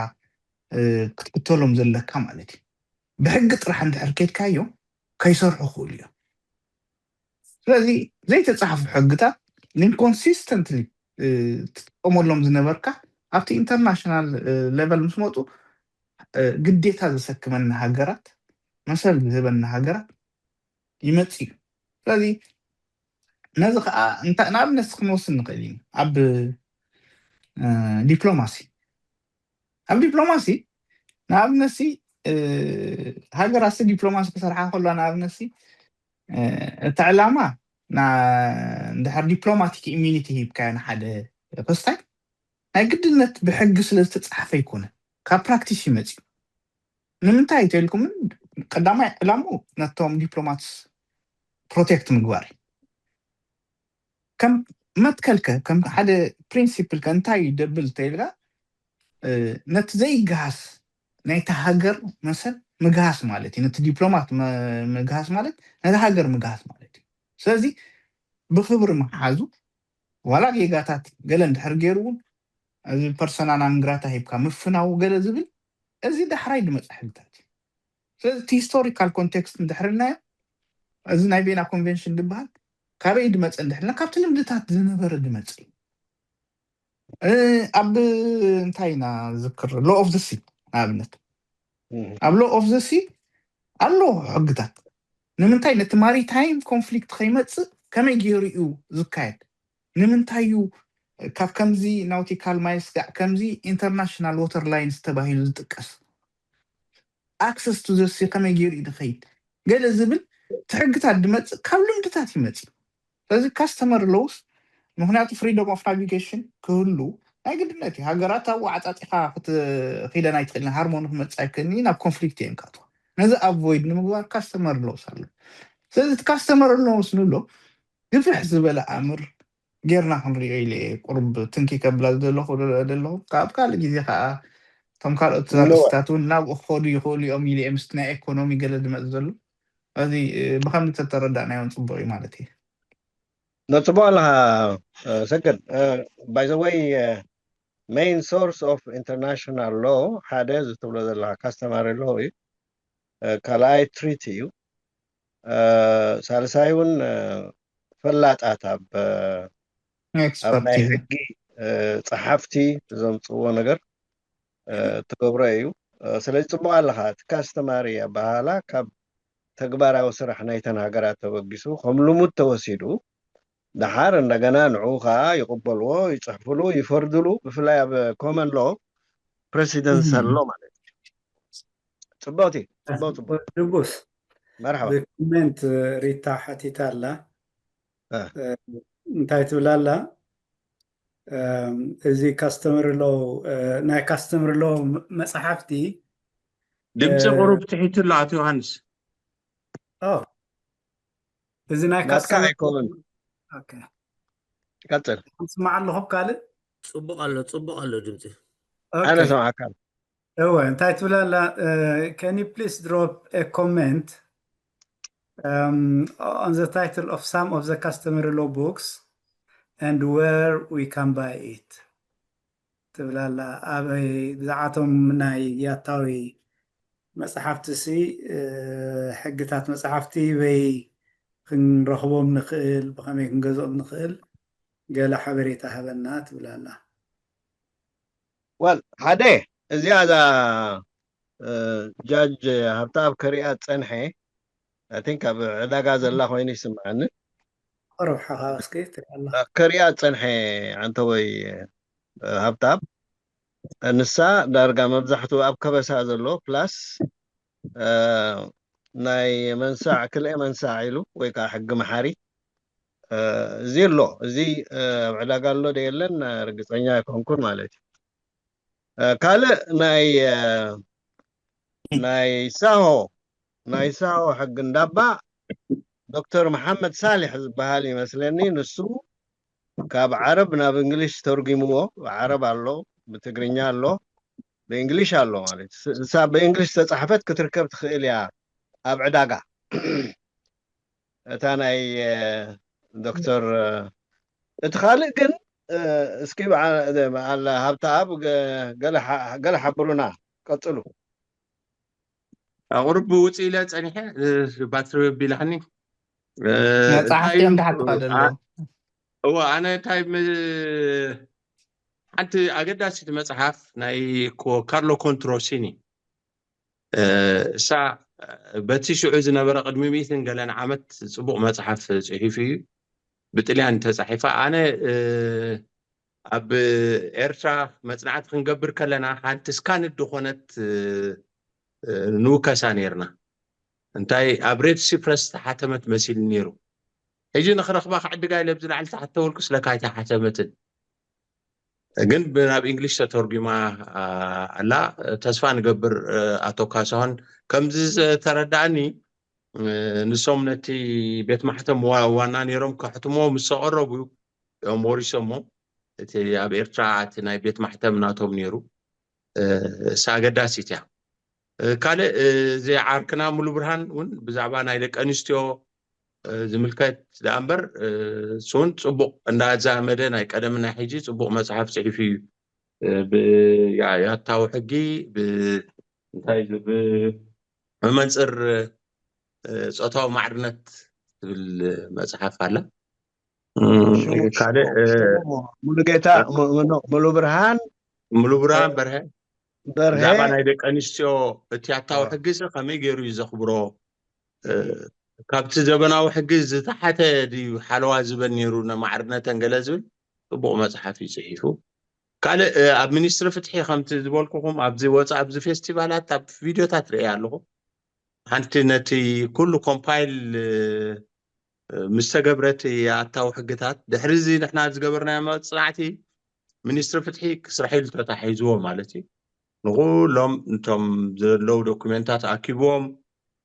ክትክተሎም ዘለካ ማለት እዩ። ብሕጊ ጥራሕ እንድሕር ከድካዮም ከይሰርሑ ክኽእሉ እዮም። ስለዚ ዘይተፃሕፉ ሕግታት ግን ኮንሲስተንትሊ ትጥቀመሎም ዝነበርካ ኣብቲ ኢንተርናሽናል ሌቨል ምስ መፁ ግዴታ ዘሰክመና ሃገራት፣ መሰል ዝህበና ሃገራት ይመፅእ እዩ። ስለዚ ነዚ ከዓ ንኣብነት ክንወስድ ንኽእል ኢና። ኣብ ዲፕሎማሲ ኣብ ዲፕሎማሲ ንኣብነትሲ ሃገራትሲ ዲፕሎማሲ ክሰርሓ ከሎ ንኣብነትሲ እቲ ዕላማ እንድሕር ዲፕሎማቲክ ኢሚኒቲ ሂብካዮ ንሓደ ክስታይ ናይ ግድነት ብሕጊ ስለ ዝተፃሓፈ ኣይኮነን፣ ካብ ፕራክቲስ ይመፅእ። ንምንታይ ተልኩምን ቀዳማይ ዕላሙ ነቶም ዲፕሎማትስ ፕሮቴክት ምግባር እዩ። ከም መትከልከ ከም ሓደ ፕሪንሲፕልከ እንታይ እዩ ደብል ተይልካ ነቲ ዘይገሃስ ናይቲ ሃገር መሰል ምግሃስ ማለት እዩ። ነቲ ዲፕሎማት ምግሃስ ማለት ነቲ ሃገር ምግሃስ ማለት እዩ። ስለዚ ብክብሪ ምሓዙ ዋላ ጌጋታት ገለ እንድሕር ገይሩ እውን እዚ ፐርሶና ናን ግራታ ሂብካ ምፍናው ገለ ዝብል እዚ ዳሕራይ ዝመፀ ሕግታት እዩ። ስለዚ እቲ ሂስቶሪካል ኮንቴክስት እንድሕር እናዮ እዚ ናይ ቬና ኮንቨንሽን ዝበሃል ካበይ ዝመፀ እንድሕር ኢልና ካብቲ ልምድታት ዝነበረ ዝመፀ እዩ። ኣብ እንታይ ኢና ዝክር ሎ ኦፍ ዘ ሲ ንኣብነት ኣብ ሎ ኦፍ ዘ ሲ ኣሎ ሕግታት ንምንታይ ነቲ ማሪታይም ኮንፍሊክት ከይመፅእ ከመይ ገይሩ እዩ ዝካየድ ንምንታይ እዩ ካብ ከምዚ ናውቲካል ማይስጋዕ ከምዚ ኢንተርናሽናል ወተር ላይንስ ተባሂሉ ዝጥቀስ ኣክሰስ ቱ ዘ ሲ ከመይ ገይሩ እዩ ዝኸይድ ገለ ዝብል እቲ ሕግታት ዝመፅእ ካብ ልምድታት ይመፅእ ስለዚ ካስተመር ሎውስ ምክንያቱ ፍሪደም ኦፍ ናቪጌሽን ክህሉ ናይ ግድነት እዩ ሃገራት ኣብኡ ዓፃፂኻ ክትኺደን ኣይትኽእልን ሃርሞኒ ክመፅእ ኣይክእልን ናብ ኮንፍሊክት እየን ካትዋ ነዚ ኣቮይድ ንምግባር ካስተመር ሎውስ ኣሎ ስለዚ እቲ ካስተመር ሎውስ ንብሎ ግፍሕ ዝበለ ኣምር ጌርና ክንሪኦ ኢለ እየ ቁሩብ ትንኪ ከብላ ዘለኹ ዘለኹ ካብ ካልእ ግዜ ከዓ እቶም ካልኦት ኣርቲስታት እውን ናብኡ ክኸዱ ይኽእሉ እዮም ኢለ እየ ምስቲ ናይ ኤኮኖሚ ገለ ዝመፅ ዘሎ እዚ ብከምዚ ተተረዳእናዮም ፅቡቅ እዩ ማለት እዩ ነፅቦ ኣለካ ሰገድ ባይዘወይ main source of international law ሓደ እዚ ትብሎ ዘለካ customary law እዩ ካልኣይ ትሪቲ እዩ ሳልሳይ እውን ፈላጣት ኣብ ኣብ ናይ ሕጊ ፀሓፍቲ ዘምፅዎ ነገር ትገብሮ እዩ ስለዚ ፅቡቅ ኣለካ እቲ ካስተማሪ ኣባሃላ ካብ ተግባራዊ ስራሕ ናይተን ሃገራት ተበጊሱ ከም ልሙድ ተወሲዱ ደሓር እንደገና ንዑ ከዓ ይቅበልዎ ይፅሕፍሉ ይፈርድሉ ብፍላይ ኣብ ኮመን ሎ ፕሬሲደንስ ኣሎ ማለት እዩ ፅቡቅቲ ፅቡቅ ፅቡቅ ንጉስ መርሓባ ኮሜንት ሪታ ሓቲታ ኣላ እንታይ ትብል ኣላ እዚ ካስተመር ሎ ናይ ካስተመር ሎ መፅሓፍቲ ድምፂ ቁሩብ ትሒቱ ኣሎ ኣቶ ዮሃንስ እዚ ናይ ናትካ ኣይኮኑን ቀፅል ስማዕ ኣለኹ ካልእ ፅቡቅ ኣሎ ፅቡቅ ኣሎ ድምፂ ኣነ ሰማዕካ እወ እንታይ ትብል ኣላ can you please drop a comment um, on the title of some of the customary law books and where we can buy it ትብል ኣላ ኣበይ ብዛዕባቶም ናይ ያታዊ መፅሓፍቲ ሲ ሕግታት መፅሓፍቲ በይ ክንረኽቦም ንኽእል ብኸመይ ክንገዝኦም ንኽእል ገለ ሓበሬታ ሃበና ትብል ኣላ ወል ሓደ እዚኣ እዛ ጃጅ ሃብተኣብ ከሪኣ ዝፀንሐ ቲንክ ኣብ ዕዳጋ ዘላ ኮይኑ ይስምዓኒ ረብሓኻ እስኪ ትሪኣላ ከሪኣ ዝፀንሐ ዓንተወይ ሃብተኣብ ንሳ ዳርጋ መብዛሕትኡ ኣብ ከበሳ ዘሎ ፕላስ ናይ መንሳዕ ክልኤ መንሳዕ ኢሉ ወይ ከዓ ሕጊ መሓሪ እዚ ኣሎ እዚ ኣብ ዕዳጋ ኣሎ ዶ የለን ርግፀኛ ኣይኮንኩን ማለት እዩ ካልእ ናይ ናይ ሳሆ ናይ ሳሆ ሕጊ እንዳባ ዶክተር መሓመድ ሳልሕ ዝበሃል ይመስለኒ ንሱ ካብ ዓረብ ናብ እንግሊሽ ተርጉምዎ ዓረብ ኣሎ ብትግርኛ ኣሎ ብእንግሊሽ ኣሎ ማለት ንሳ ብእንግሊሽ ዝተፃሕፈት ክትርከብ ትኽእል እያ ኣብ ዕዳጋ እታ ናይ ዶክተር እቲ ካልእ ግን እስኪ በዓል ሃብተኣብ ገለ ሓብሩና ቀፅሉ ኣቁርብ ውፅእ ኢለ ፀኒሐ ባትሪ ቢላኒ መፅሓፍቲ እዮም ድሓትኻ ዘለዎ እዎ ኣነ እንታይ ሓንቲ ኣገዳሲት መፅሓፍ ናይ ካርሎ ኮንትሮሲኒ እሳ በቲ ሽዑ ዝነበረ ቅድሚ ሚእትን ገለን ዓመት ፅቡቕ መፅሓፍ ፅሒፉ እዩ ብጥልያን ተፃሒፋ ኣነ ኣብ ኤርትራ መፅናዕቲ ክንገብር ከለና ሓንቲ ስካንድ ዝኾነት ንውከሳ ነርና እንታይ ኣብ ሬድ ሲፕረስ ተሓተመት መሲል ነይሩ ሕጂ ንክረኽባ ክዕድጋ ኢለ ብዝላዕሊ ተሓተወልኩ ስለካ ኣይተሓተመትን ግን ናብ እንግሊሽ ተተርጉማ ኣላ ተስፋ ንገብር ኣቶ ካሳሁን ከምዚ ዝተረዳእኒ ንሶም ነቲ ቤት ማሕተም ዋና ነይሮም ከሕትሞ ምስ ተቐረቡ እዮም ወሪሶሞ እቲ ኣብ ኤርትራ እቲ ናይ ቤት ማሕተም ናቶም ነይሩ እሳ ኣገዳሲት እያ ካልእ እዚ ዓርክና ሙሉ ብርሃን እውን ብዛዕባ ናይ ደቂ ኣንስትዮ ዝምልከት ደኣ እምበር፣ እሱ እውን ጽቡቕ እንዳዛመደ ናይ ቀደም ናይ ሕጂ ጽቡቕ መጽሓፍ ጽሒፉ እዩ። ብያታዊ ሕጊ፣ እንታይ፣ ብመንፅር ፆታዊ ማዕርነት ትብል መፅሓፍ ኣላ። ካልእ ሙሉጌታ፣ ሙሉ ብርሃን፣ ሙሉ ብርሃን በርሀ፣ ብዛዕባ ናይ ደቂ ኣንስትዮ እቲ ያታዊ ሕጊ ከመይ ገይሩ እዩ ዘኽብሮ? ካብቲ ዘበናዊ ሕጊ ዝተሓተ ድዩ ሓለዋ ዝበን ነይሩ፣ ነማዕርነተን ገለ ዝብል ጽቡቕ መጽሓፍ እዩ ጽሒፉ። ካልእ ኣብ ሚኒስትሪ ፍትሒ ከምቲ ዝበልኩኹም ኣብዚ ወፃእ ኣብዚ ፌስቲቫላት ኣብ ቪድዮታት ርእየ ኣለኹ። ሓንቲ ነቲ ኩሉ ኮምፓይል ምስ ተገብረት ኣታዊ ሕግታት ድሕሪ እዚ ንሕና ዝገበርናዮ መፅናዕቲ ሚኒስትሪ ፍትሒ ስራሕ ኢሉ ተታሒዝዎ ማለት እዩ። ንኩሎም እቶም ዘለዉ ዶኩሜንታት ኣኪብዎም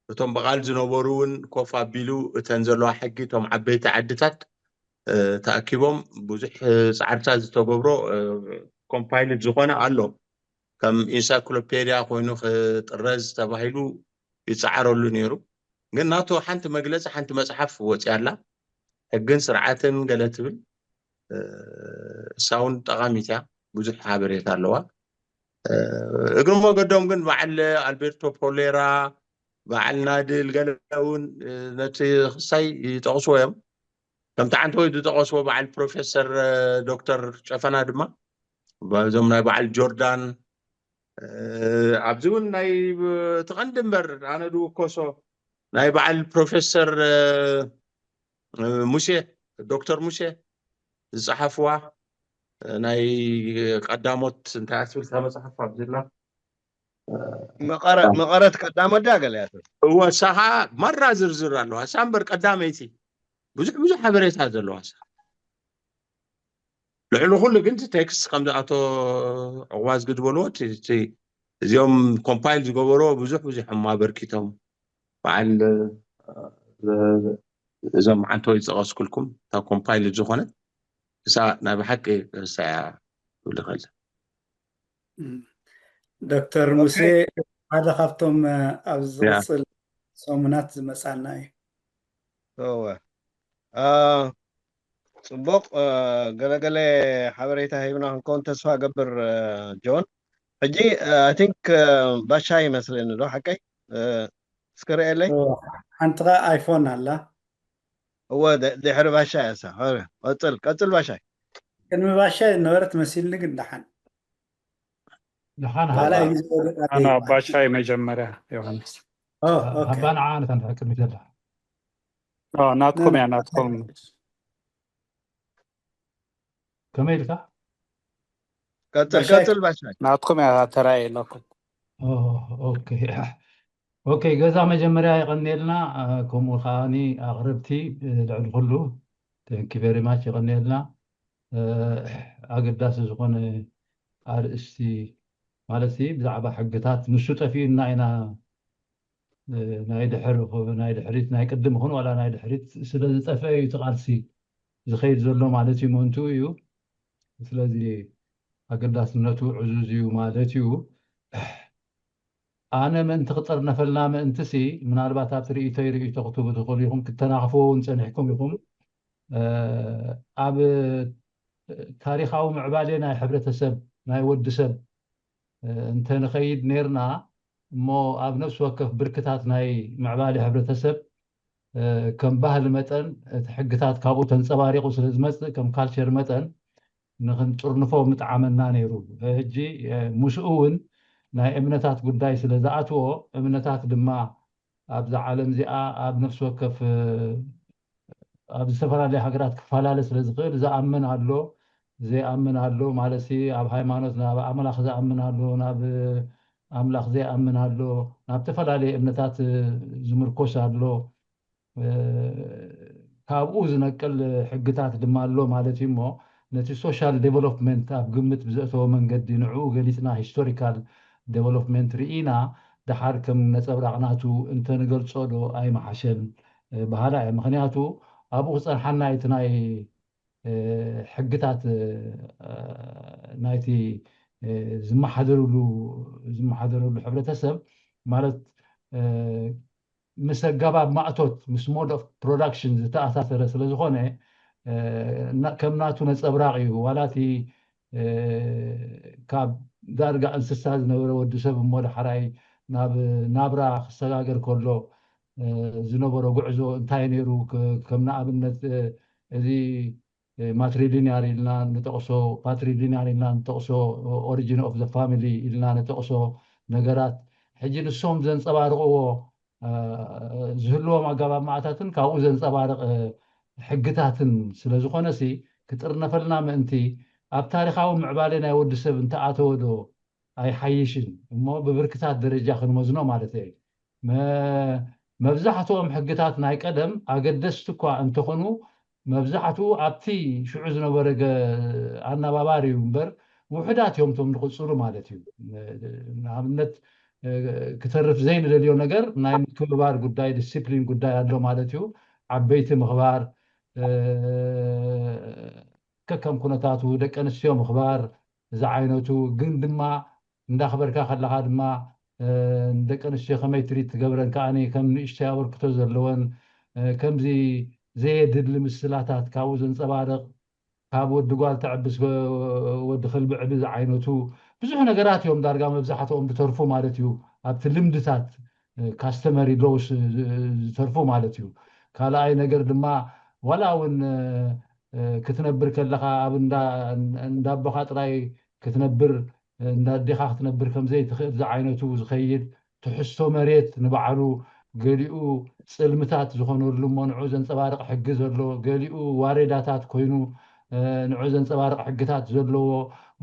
እቶም ብቓል ዝነበሩ እውን ኮፍ ኣቢሉ እተን ዘለዋ ሕጊ እቶም ዓበይቲ ዓድታት ተኣኪቦም ብዙሕ ፃዕርታት ዝተገብሮ ኮምፓይልድ ዝኾነ ኣሎ። ከም ኢንሳይክሎፔድያ ኮይኑ ክጥረዝ ተባሂሉ ይፀዓረሉ ነይሩ። ግን ናቶ ሓንቲ መግለፂ ሓንቲ መፅሓፍ ወፂኣላ ሕግን ስርዓትን ገለ ትብል እሳውን ጠቓሚት እያ። ብዙሕ ሓበሬታ ኣለዋ። እግሪ መገዶም ግን በዓል ኣልቤርቶ ፖሌራ በዓል ናድል ገለ እውን ነቲ ክሳይ ይጠቕስዎ እዮም። ከምቲ ዓንተወይ ዝጠቐስዎ በዓል ፕሮፌሰር ዶክተር ጨፈና ድማ እዞም ናይ በዓል ጆርዳን ኣብዚ እውን ናይ እቲ ቀንዲ እምበር ኣነ ዝውከሶ ናይ በዓል ፕሮፌሰር ሙሴ ዶክተር ሙሴ ዝፀሓፍዋ ናይ ቀዳሞት እንታይ ኣትብል እታ መፅሓፍ ኣብዚላ መቐረት ቀዳሞት ዳ ገለ እያ ትብል። እወ እሳ ኸዓ ማራ ዝርዝር ኣለዋ። እሳ እምበር ቀዳመይቲ ብዙሕ ብዙሕ ሓበሬታ ዘለዋ እሳ። ልዕሊ ኩሉ ግን እቲ ቴክስት ከምዚ ኣቶ ዕቑባዝጊ ዝበልዎ እቲ እዚኦም ኮምፓይል ዝገበርዎ ብዙሕ ብዙሕ እማ ኣበርኪቶም በዓል እዞም ዓንተወይ ዝጠቐስኩልኩም እታ ኮምፓይል ዝኾነት እሳ ናይ ብሓቂ እሳ እያ ክብል ይኽእል። ዶክተር ሙሴ ሓደ ካብቶም ኣብ ዝቕፅል ሰሙናት ዝመፃና እዩ። እወ። ጽቡቕ፣ ገለገለ ሓበሬታ ሂብና ክንከውን ተስፋ ገብር ጆን። ሕጂ ኣይ ቲንክ ባሻ ይመስለኒ ዶ ሓቀይ? እስከ ርእየለይ። ሓንቲ ኸዓ ኣይፎን ኣላ። እወ ድሕሪ ባሻ እያ እሳ። ቀጽል ቀጽል ባሻይ። ቅድሚ ባሻ ነበረት መሲልኒ ግን ደሓን ደሓን ካልኣይ ሃባ ግዜ ወዲቓ ኣነ ከይድ- ኣባሻይ መጀመርያ ዮሃንስ ኦ፣ ኦኬ። ሃባ ንዓ ነታ ንድሕር ቅድሚት ዘላ ኦ፣ ናትኩም እያ ናትኩም ከመይ ኢልካ ቀጽል ባሻይ- ቀጽል ባሻይ። ናትኩም እያ ተራእየ ኣለኩም ኦ፣ ኦኬ ኦኬ ገዛ መጀመርያ የቐንየልና ከምኡ ከዓኒ ኣቕረብቲ ልዕሊ ኩሉ thank you very much የቐንየልና ኣገዳሲ ዝኾነ ኣርእስቲ ማለት ብዛዕባ ሕግታት ንሱ ጠፊኡና ኢና ናይ ድሕር ናይ ድሕሪት ናይ ቅድም ይኹን ዋላ ናይ ድሕሪት ስለ ዝጠፍአ እዩ እቲ ቃልሲ ዝኸይድ ዘሎ ማለት እዩ ምእንትኡ እዩ ስለዚ ኣገዳስነቱ ዕዙዝ እዩ ማለት እዩ ኣነ ምእንቲ ክጠርነፈልና ምእንትሲ ምናልባት ኣብቲ ርእይቶይ ርእይቶ ክትህቡ ትኽእሉ ኢኹም ክተናኽፍዎ እውን ፀኒሕኩም ኢኹም ኣብ ታሪኻዊ ምዕባሌ ናይ ሕብረተሰብ ናይ ወዲ ሰብ እንተንኸይድ ነርና እሞ ኣብ ነፍሲ ወከፍ ብርክታት ናይ ምዕባሌ ሕብረተሰብ ከም ባህሊ መጠን እቲ ሕግታት ካብኡ ተንፀባሪቑ ስለ ዝመፅእ ከም ካልቸር መጠን ንክንጥርንፎ ምጥዓመና ነይሩ ሕጂ ምስኡ እውን ናይ እምነታት ጉዳይ ስለ ዝኣትዎ እምነታት ድማ ኣብዛ ዓለም እዚኣ ኣብ ነፍሲ ወከፍ ኣብ ዝተፈላለየ ሃገራት ክፈላለ ስለ ዝኽእል ዝኣምን ኣሎ ዘይኣምን ኣሎ ማለት ኣብ ሃይማኖት ናብ ኣምላኽ ዝኣምን ኣሎ ናብ ኣምላኽ ዘይኣምን ኣሎ ናብ ዝተፈላለየ እምነታት ዝምርኮስ ኣሎ ካብኡ ዝነቅል ሕግታት ድማ ኣሎ ማለት እዩ እሞ ነቲ social development ኣብ ግምት ብዘእተወ መንገዲ ንዕኡ ገሊፅና historical development ርኢና ደሓር ከም ነፀብራቕ ናቱ እንተንገልፆ ዶ ኣይመሓሸን በሃላ እየ ምክንያቱ ኣብኡ ክፀንሓና እቲ ናይ ሕግታት ናይቲ ዝመሓደርሉ ዝመሓደረሉ ሕብረተሰብ ማለት ምስ ኣገባብ ማእቶት ምስ mode of production ዝተኣሳሰረ ስለ ዝኾነ ከም ናቱ ነፀብራቕ እዩ። ዋላ እቲ ካብ ዳርጋ እንስሳ ዝነበረ ወዲ ሰብ እሞ ዳሕራይ ናብ ናብራ ክሰጋገር ከሎ ዝነበሮ ጉዕዞ እንታይ ነይሩ? ከም ንኣብነት እዚ matrilinear ኢልና ንጠቕሶ፣ patrilinear ኢልና ንጠቕሶ፣ origin of the family ኢልና ንጠቕሶ ነገራት ሕጂ ንሶም ዘንፀባርቕዎ ዝህልዎም ኣገባብ ማእታትን ካብኡ ዘንፀባርቕ ሕግታትን ስለ ዝኾነሲ ክጥርነፈልና ምእንቲ ኣብ ታሪኻዊ ምዕባለ ናይ ወዲ ሰብ እንተኣተወ ዶ ኣይሓይሽን እሞ ብብርክታት ደረጃ ክንመዝኖ ማለት እየ። መብዛሕትኦም ሕግታት ናይ ቀደም ኣገደስቲ እኳ እንተኾኑ መብዛሕትኡ ኣብቲ ሽዑ ዝነበረ ኣናባባሪ እዩ እምበር ውሕዳት እዮም ቶም ዝቕፅሉ ማለት እዩ። ንኣብነት ክተርፍ ዘይንደልዮ ነገር ናይ ምክብባር ጉዳይ፣ ዲስፕሊን ጉዳይ ኣሎ ማለት እዩ። ዓበይቲ ምኽባር፣ ከከም ኩነታቱ ደቂ ኣንስትዮ ምኽባር፣ እዚ ዓይነቱ ግን ድማ እንዳኽበርካ ከለኻ ድማ ንደቂ ኣንስትዮ ከመይ ትሪት ትገብረን ከኣ ከም ንእሽተይ ኣበርክቶ ዘለወን ከምዚ ዘየድሊ ምስላታት ካብኡ ዘንፀባርቕ ካብ ወዲ ጓል ተዕብስ ወዲ ከልቢ ዕቢ ዝዓይነቱ ብዙሕ ነገራት እዮም ዳርጋ መብዛሕትኦም ዝተርፉ ማለት እዩ። ኣብቲ ልምድታት customary laws ዝተርፉ ማለት እዩ። ካልኣይ ነገር ድማ ዋላ እውን ክትነብር ከለኻ ኣብ እንዳቦኻ ጥራይ ክትነብር እንዳዴኻ ክትነብር ከምዘይትኽእል ዝዓይነቱ ዝኸይድ ትሕዝቶ መሬት ንባዕሉ ገሊኡ ፅልምታት ዝኾነሉ እሞ ንዑ ዘንፀባርቕ ሕጊ ዘሎ ገሊኡ ዋሬዳታት ኮይኑ ንዑ ዘንፀባርቕ ሕግታት ዘለዎ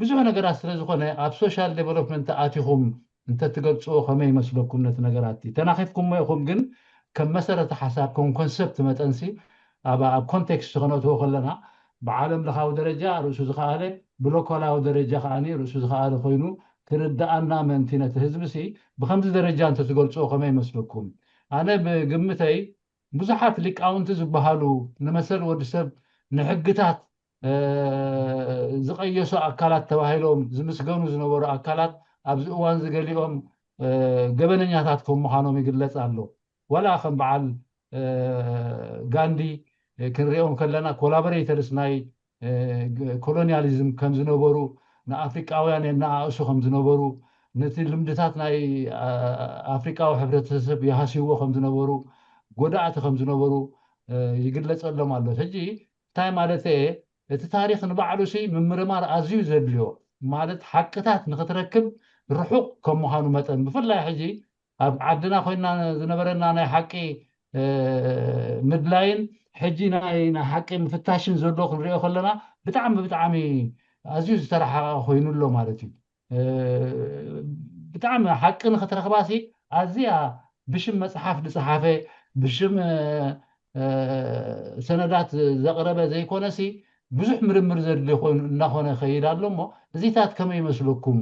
ብዙሕ ነገራት ስለ ዝኾነ ኣብ social development ኣቲኹም እንተትገልፅዎ ከመይ ይመስለኩም? ነቲ ነገራት ተናኺፍኩሞ ኢኹም፣ ግን ከም መሰረተ ሓሳብ ከም ኮንሰፕት መጠንሲ ኣብ ኣብ ኮንቴክስት ከነእትዎ ከለና ብዓለም ለኻዊ ደረጃ ርእሱ ዝኸኣለ ብሎካላዊ ደረጃ ከኣ ርእሱ ዝኸኣለ ኮይኑ ክርድኣና ምእንቲ ነቲ ህዝቢ ሲ ብከምዚ ደረጃ እንተትገልፅዎ ከመይ ይመስለኩም? ኣነ ብግምተይ ብዙሓት ሊቃውንቲ ዝበሃሉ ንመሰል ወዲ ሰብ ንሕግታት ዝቐየሱ ኣካላት ተባሂሎም ዝምስገኑ ዝነበሩ ኣካላት ኣብዚ እዋን ዝገሊኦም ገበነኛታት ከም ምዃኖም ይግለፅ ኣሎ። ወላ ከም በዓል ጋንዲ ክንሪኦም ከለና ኮላቦሬተርስ ናይ ኮሎኒያሊዝም ከም ዝነበሩ ንኣፍሪቃውያን የነኣእሱ ከም ዝነበሩ ነቲ ልምድታት ናይ ኣፍሪቃዊ ሕብረተሰብ ይሃስይዎ ከም ዝነበሩ ጎዳእቲ ከም ዝነበሩ ይግለፀሎም ኣሎ። ሕጂ እንታይ ማለት እየ? እቲ ታሪኽ ንባዕሉ ሲ ምምርማር ኣዝዩ ዘድልዮ ማለት ሓቅታት ንክትረክብ ርሑቕ ከም ምዃኑ መጠን ብፍላይ ሕጂ ኣብ ዓድና ኮይና ዝነበረና ናይ ሓቂ ምድላይን ሕጂ ናይ ናይ ሓቂ ምፍታሽን ዘሎ ክንሪኦ ከለና ብጣዕሚ ብጣዕሚ ኣዝዩ ዝተረሓቐ ኮይኑ ኣሎ ማለት እዩ። ብጣዕሚ ሓቂ ንክትረኽባሲ ኣዝያ ብሽም መፅሓፍ ዝፀሓፈ ብሽም ሰነዳት ዘቕረበ ዘይኮነሲ ብዙሕ ምርምር ዘድልዮ ኮይኑ እናኾነ ይኸይድ ኣሎ እሞ እዚታት ከመይ ይመስለኩም?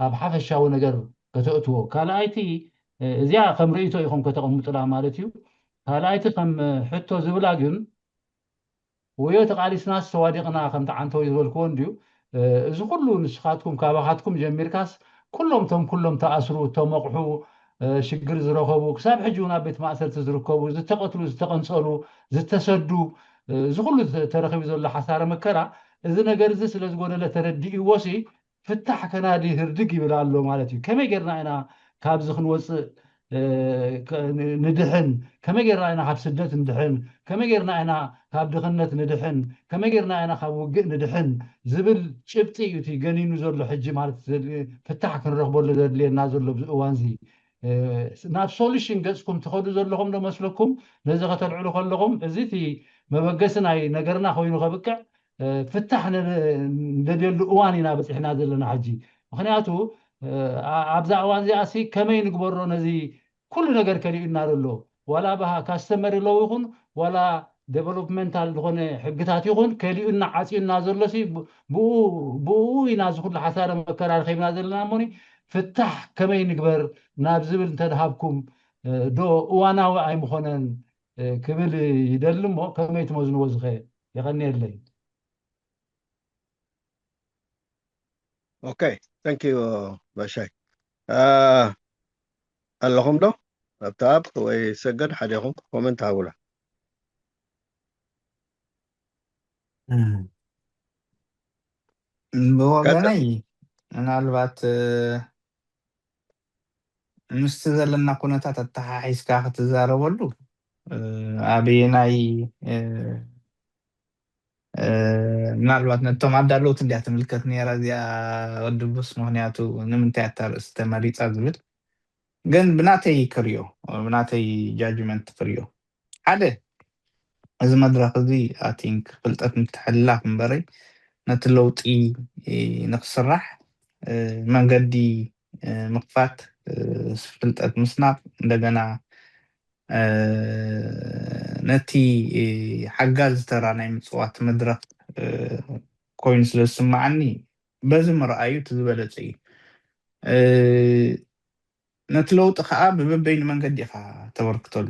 ኣብ ሓፈሻዊ ነገር ከተእትዎ ካልኣይቲ እዚኣ ከም ርእይቶ ኢኹም ከተቐምጡላ ማለት እዩ። ካልኣይቲ ከም ሕቶ ዝብላ ግን ወዮ ተቓሊስናስ ተዋዲቕና ከምቲ ዓንተወይ ዝበልክዎ እንድዩ። እዚ ኩሉ ንስኻትኩም ካባኻትኩም ጀሚርካስ ኩሎም ቶም ኩሎም ተኣስሩ፣ ተመቕሑ፣ ሽግር ዝረኸቡ ክሳብ ሕጂ እውን ኣብ ቤት ማእሰርቲ ዝርከቡ፣ ዝተቐትሉ፣ ዝተቐንጸሉ፣ ዝተሰዱ፣ እዚ ኩሉ ተረኺቡ ዘሎ ሓሳረ መከራ እዚ ነገር እዚ ስለ ዝጎደለ ተረዲእዎ ሲ ፍታሕ ከናዲ ህርድግ ይብል ኣሎ ማለት እዩ። ከመይ ጌርና ኢና ካብዚ ክንወፅእ ንድሕን? ከመይ ጌርና ኢና ካብ ስደት ንድሕን? ከመይ ጌርና ኢና ካብ ድኽነት ንድሕን? ከመይ ጌርና ኢና ካብ ውግእ ንድሕን ዝብል ጭብጢ እዩ እቲ ገኒኑ ዘሎ ሕጂ ማለት ፍታሕ ክንረኽበሉ ዘድልየና ዘሎ ኣብዚ እዋን እዚ። ናብ ሶሉሽን ገፅኩም ትኸዱ ዘለኹም ዶ መስለኩም? ነዚ ከተልዕሉ ከለኹም እዚ እቲ መበገሲ ናይ ነገርና ኮይኑ ከብቅዕ ፍታሕ ንደልየሉ እዋን ኢና በፂሕና ዘለና ሕጂ። ምክንያቱ ኣብዛ እዋን እዚኣ ሲ ከመይ ንግበሮ ነዚ ኩሉ ነገር ከሊኡና ዘሎ ዋላ ብሃ ካስተመሪ ለው ይኹን ዋላ ዴቨሎፕመንታል ዝኾነ ሕግታት ይኹን ከሊኡና ዓፅዩና ዘሎ ሲ ብኡ ኢና እዚ ኩሉ ሓሳረ መከራ ረኺብና ዘለና እሞኒ ፍታሕ ከመይ ንግበር ናብ ዝብል እንተድሃብኩም ዶ እዋናዊ ኣይምኾነን ክብል ይደሊ እሞ ከመይ ትመዝንዎ ዝኸ የቐንየለይ። Okay, thank you ባሻይ። ኣለኹም ዶ? ኣብተኣብ ወይ ሰገድ ሓደኹም ኮመንት ሃቡላ። እም። ብወገነይ ምናልባት ምስቲ ዘለና ኩነታት ኣተሓሒዝካ ክትዛረበሉ፣ ኣበየናይ ምናልባት ነቶም ኣዳለውት እንዲያ ትምልከት ነይራ እዚኣ፣ ወዲ ቡስ። ምክንያቱ ንምንታይ ኣታ ርእሲ ተመሪፃ ዝብል ግን ብናተይ ክሪኦ፣ ብናተይ ጃጅመንት ክሪኦ ሓደ፣ እዚ መድረኽ እዚ ኣቲንክ ፍልጠት ምትሕልላፍ እምበረይ ነቲ ለውጢ ንክስራሕ መንገዲ ምኽፋት፣ ፍልጠት ምስናቕ፣ እንደገና ነቲ ሓጋዚ ተራ ናይ ምፅዋት መድረኽ ኮይኑ ስለ ዝስማዓኒ በዚ ምርኣዩ እቲ ዝበለፀ እዩ። ነቲ ለውጢ ከዓ ብበበይኑ መንገዲ ኢኻ ተበርክተሉ።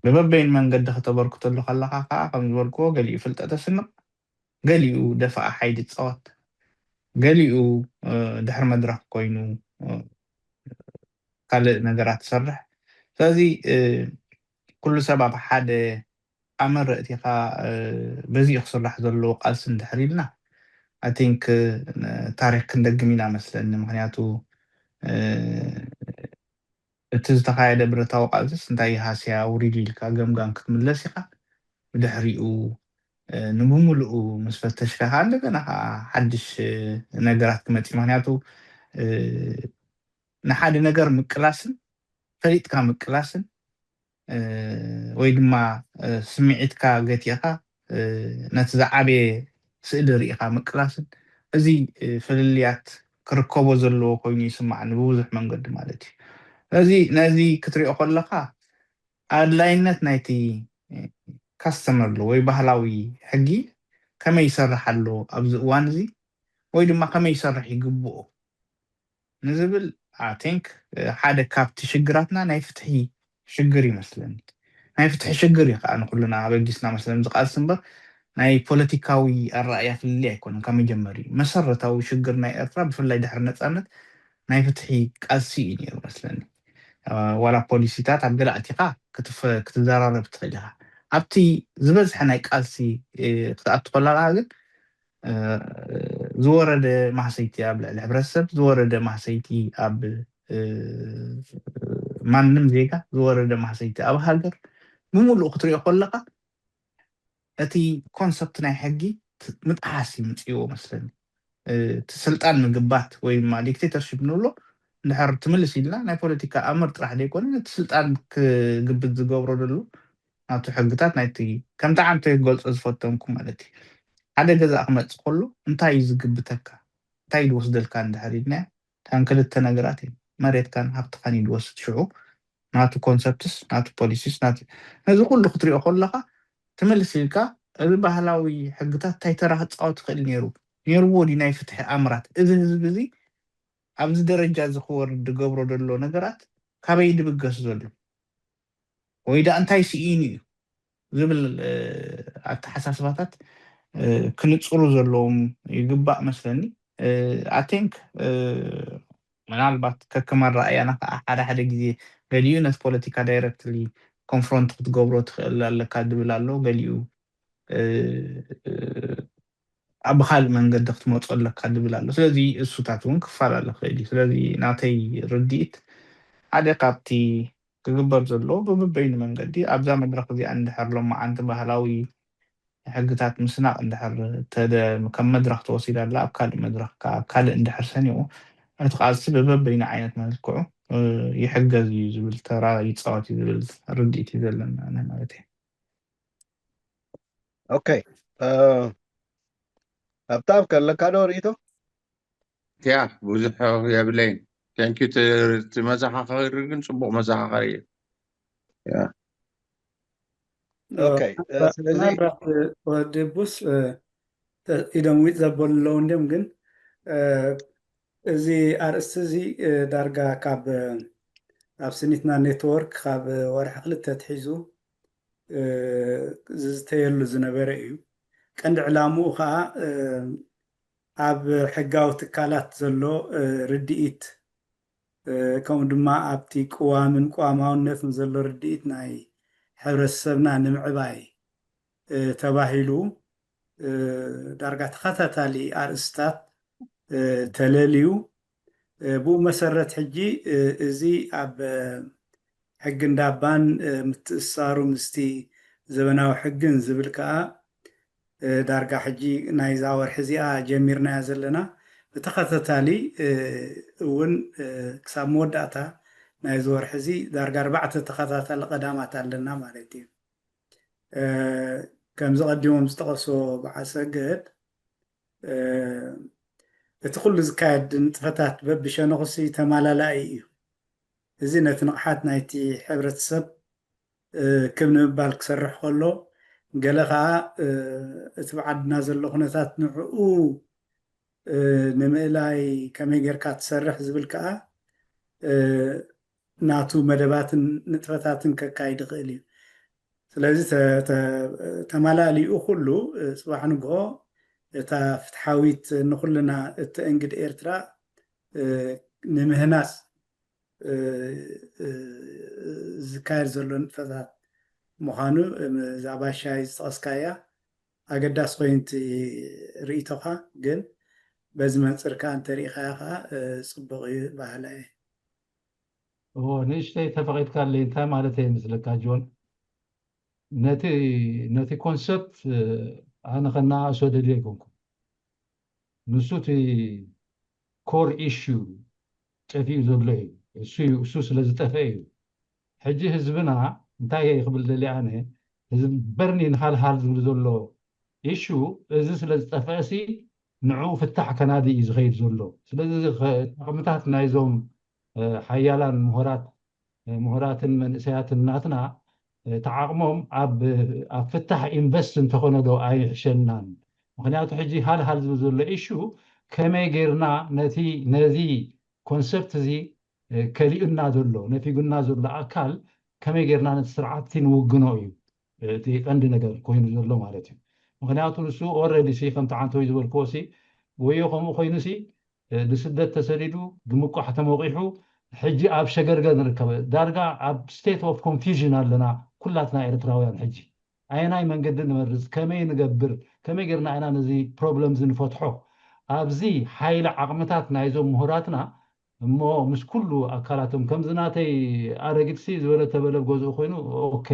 ብበበይኑ መንገዲ ከተበርክተሉ ከለኻ ከዓ ከም ዝበልክዎ ገሊኡ ፍልጠት ኣስንቕ፣ ገሊኡ ደፋኣ ሓይሊ ይፃወት፣ ገሊኡ ድሕሪ መድረኽ ኮይኑ ካልእ ነገራት ትሰርሕ። ስለዚ ኩሉ ሰብ ኣብ ሓደ ኣመር ኣእቲኻ በዚኡ ክስራሕ ዘለዎ ቃልሲ እንድሕር ኢልና ኣይ ቲንክ ታሪክ ክንደግም ኢና መስለኒ። ምክንያቱ እቲ ዝተኻየደ ብረታዊ ቃልስስ እንታይ ሃስያ ውሪዱ ኢልካ ገምጋም ክትምለስ ኢኻ። ብድሕሪኡ ንብምሉኡ ምስ ፈተሽካ ከዓ እንደገና ከዓ ሓድሽ ነገራት ክመፅእ። ምክንያቱ ንሓደ ነገር ምቅላስን ፈሊጥካ ምቅላስን ወይ ድማ ስምዒትካ ገቲእካ ነቲ ዝዓበየ ስእሊ ርኢኻ ምቅላስን፣ እዚ ፍልልያት ክርከቦ ዘለዎ ኮይኑ ይስማዓኒ ብብዙሕ መንገዲ ማለት እዩ። ስለዚ ነዚ ክትሪኦ ከለኻ ኣድላይነት ናይቲ ካስተመር ሎ ወይ ባህላዊ ሕጊ ከመይ ይሰርሕ ኣሎ ኣብዚ እዋን እዚ ወይ ድማ ከመይ ይሰርሕ ይግብኦ ንዝብል ኣይ ቲንክ ሓደ ካብቲ ሽግራትና ናይ ፍትሒ ሽግር ይመስለኒ። ናይ ፍትሒ ሽግር እዩ ከዓ ንኩልና ኣበጊስና መስለኒ ዝቃልስ እምበር ናይ ፖለቲካዊ ኣረኣያ ፍልልይ ኣይኮነን። ካብ መጀመሪ መሰረታዊ ሽግር ናይ ኤርትራ ብፍላይ ድሕሪ ነፃነት ናይ ፍትሒ ቃልሲ እዩ ነይሩ መስለኒ። ዋላ ፖሊሲታት ኣብ ገለ ኣቲኻ ክትዘራረብ ትኽእል ኢኻ። ኣብቲ ዝበዝሐ ናይ ቃልሲ ክትኣቱ ከለኻ ግን ዝወረደ ማህሰይቲ ኣብ ልዕሊ ሕብረተሰብ፣ ዝወረደ ማህሰይቲ ኣብ ማንም ዜጋ፣ ዝወረደ ማህሰይቲ ኣብ ሃገር ብምሉኡ ክትሪኦ ከለኻ እቲ ኮንሰፕት ናይ ሕጊ ምጥሓስ ይምፅእዎ መስለኒ። እቲ ስልጣን ምግባት ወይ ድማ ዲክቴተርሽፕ ንብሎ እንድሕር ትምልስ ኢልና ናይ ፖለቲካ ኣምር ጥራሕ ዘይኮነ ነቲ ስልጣን ክግብት ዝገብሮ ደሉ ናቱ ሕግታት ናይቲ ከምቲ ዓንተ ክገልፆ ዝፈተንኩ ማለት እዩ። ሓደ ገዛ ክመፅእ ከሎ እንታይ እዩ ዝግብተካ እንታይ እዩ ዝወስደልካ እንድሕር ኢልናዮ እተን ክልተ ነገራት እዩ መሬትካን ሃብትኻን እዩ ዝወስድ ሽዑ ናቱ ኮንሰፕትስ ናቱ ፖሊሲስ ናቱ ነዚ ኩሉ ክትሪኦ ከለካ ትምልስ ኢልካ እዚ ባህላዊ ሕግታት እንታይ ተራ ክፃወት ይኽእል ነይሩ ነይርዎ ድዩ ናይ ፍትሒ ኣምራት እዚ ህዝቢ እዚ ኣብዚ ደረጃ እዚ ክወርድ ዝገብሮ ዘሎ ነገራት ካበይ ድብገስ ዘሎ ወይ ደኣ እንታይ ስኢኑ እዩ ዝብል ኣተሓሳስባታት ክንፅሩ ዘለዎም ይግባእ መስለኒ። ኣይ ቲንክ ምናልባት ከከም ኣረኣእያና ከዓ ሓደ ሓደ ግዜ ገሊኡ ነቲ ፖለቲካ ዳይረክትሊ ኮንፍሮንት ክትገብሮ ትኽእል ኣለካ ድብል ኣሎ ገሊኡ ኣብ ካልእ መንገዲ ክትመፁ ኣለካ ድብል ኣሎ። ስለዚ እሱታት እውን ክፈላለ ክእል እዩ። ስለዚ ናተይ ርድኢት ሓደ ካብቲ ክግበር ዘለዎ ብብበይኑ መንገዲ ኣብዛ መድረክ እዚኣ እንድሕር ሎማዓንቲ ባህላዊ ሕግታት ምስናቕ እንድሕር ከም መድረክ ተወሲዳ ኣላ ኣብ ካልእ መድረክ ከዓ ኣብ ካልእ እንድሕር ሰኒቑ እቲ ቃልሲ ብበበይኑ ዓይነት መልክዑ ይሕገዝ እዩ ዝብል ተራ ይፃወት እዩ ዝብል ርድኢት እዩ ዘለና ማለት እዩ። ኦኬ ኣብታ ኣብ ከለካ ዶ ርእይቶ ያ ብዙሕ የብለይን። ቴንኪዩ እቲ መዘኻኸሪ ግን ፅቡቅ መዘኻኸሪ እዩ። ያ ኦኬ ስለዚ ወዲ ቡስ ኢደንዊጥ ዘበሉ ኣለዉ እንዲም ግን እዚ ኣርእስቲ እዚ ዳርጋ ካብ ኣብ ስኒትና ኔትወርክ ካብ ወርሒ ክልተ ትሒዙ ዝዝተየሉ ዝነበረ እዩ። ቀንዲ ዕላምኡ ከዓ ኣብ ሕጋዊ ትካላት ዘሎ ርድኢት ከምኡ ድማ ኣብቲ ቅዋምን ቅዋማውነትን ዘሎ ርድኢት ናይ ሕብረተሰብና ንምዕባይ ተባሂሉ ዳርጋ ተኸታታሊ ኣርእስታት ተለልዩ። ብኡ መሰረት ሕጂ እዚ ኣብ ሕጊ እንዳባን ምትእሳሩ ምስቲ ዘበናዊ ሕግን ዝብል ከዓ ዳርጋ ሕጂ ናይዛ ወርሒ እዚኣ ጀሚርናያ ዘለና። ብተኸታታሊ እውን ክሳብ መወዳእታ ናይዚ ወርሒ እዚ ዳርጋ ኣርባዕተ ተኸታታሊ ቀዳማት ኣለና ማለት እዩ። ከምዚ ቀዲሞም ዝጠቐሶ በዓል ሰገድ እቲ ኩሉ ዝካየድ ንጥፈታት በብሸነኹሲ ተማላላኢ እዩ። እዚ ነቲ ንቕሓት ናይቲ ሕብረተሰብ ክብ ንምባል ክሰርሕ ከሎ፣ ገለ ከዓ እቲ ብዓድና ዘሎ ኩነታት ንዕኡ ንምእላይ ከመይ ጌርካ ትሰርሕ ዝብል ከዓ ናቱ መደባትን ንጥፈታትን ከካይድ ይኽእል እዩ። ስለዚ ተማላሊኡ ኩሉ ፅባሕ ንግሆ እታ ፍትሓዊት ንኩልና እተእንግድ ኤርትራ ንምህናፅ ዝካየድ ዘሎ ንጥፈታት ምዃኑ እዛ ባሻይ ዝጠቐስካያ ኣገዳሲ ኮይኑ እቲ ርእይቶኻ፣ ግን በዚ መንፅር ከዓ እንተሪኢኻያ ከዓ ፅቡቕ እዩ በሃላይ እየ። እዎ፣ ንእሽተይ ተፈቒድካለይ እንታይ ማለት እየ ምስለካ ጆን? ነቲ ነቲ ኮንሰፕት ኣነ ከነኣእሶ ደልየ ኣይኮንኩ። ንሱ እቲ ኮር ኢሹ ጠፊኡ ዘሎ እዩ። እሱ እዩ እሱ ስለ ዝጠፍአ እዩ። ሕጂ ህዝብና እንታይ እየ ክብል ደልየ ኣነ፣ ህዝቢ በርኒን ሃልሃል ዝብል ዘሎ ኢሹ እዚ ስለ ዝጠፍአ ሲ ንዕኡ ፍታሕ ከናዲ እዩ ዝኸይድ ዘሎ። ስለዚ እዚ ጠቕምታት ናይዞም ሓያላን ምሁራት ምሁራትን መንእሰያትን ናትና ተዓቕሞም ኣብ ኣብ ፍታሕ ኢንቨስት እንተኾነ ዶ ኣይሕሸናን? ምክንያቱ ሕጂ ሃልሃል ዝብል ዘሎ ኢሹ ከመይ ጌርና ነቲ ነዚ ኮንሰፕት እዚ ከሊኡና ዘሎ ነፊጉና ዘሎ ኣካል ከመይ ጌርና ነቲ ስርዓት ንውግኖ እዩ እቲ ቀንዲ ነገር ኮይኑ ዘሎ ማለት እዩ። ምክንያቱ ንሱ ኦረዲ ሲ ከምቲ ዓንተወይ ዝበልክዎ ሲ ወዮ ከምኡ ኮይኑ ሲ ንስደት ተሰዲዱ ብምቋሕ ተመቂሑ ሕጂ ኣብ ሸገርገር ንርከብ። ዳርጋ ኣብ ስቴት ኦፍ ኮንፊዥን ኣለና ኩላትና ኤርትራውያን። ሕጂ ኣየናይ መንገዲ ንመርፅ፣ ከመይ ንገብር፣ ከመይ ጌርና ኢና ነዚ ፕሮብለም እዚ ንፈትሖ? ኣብዚ ሓይሊ ዓቕምታት ናይዞም ምሁራትና እሞ ምስ ኩሉ ኣካላቶም ከምዚ ናተይ ኣረጊትሲ ዝበለ ተበለ ኣብ ገዝኡ ኮይኑ ኦኬ፣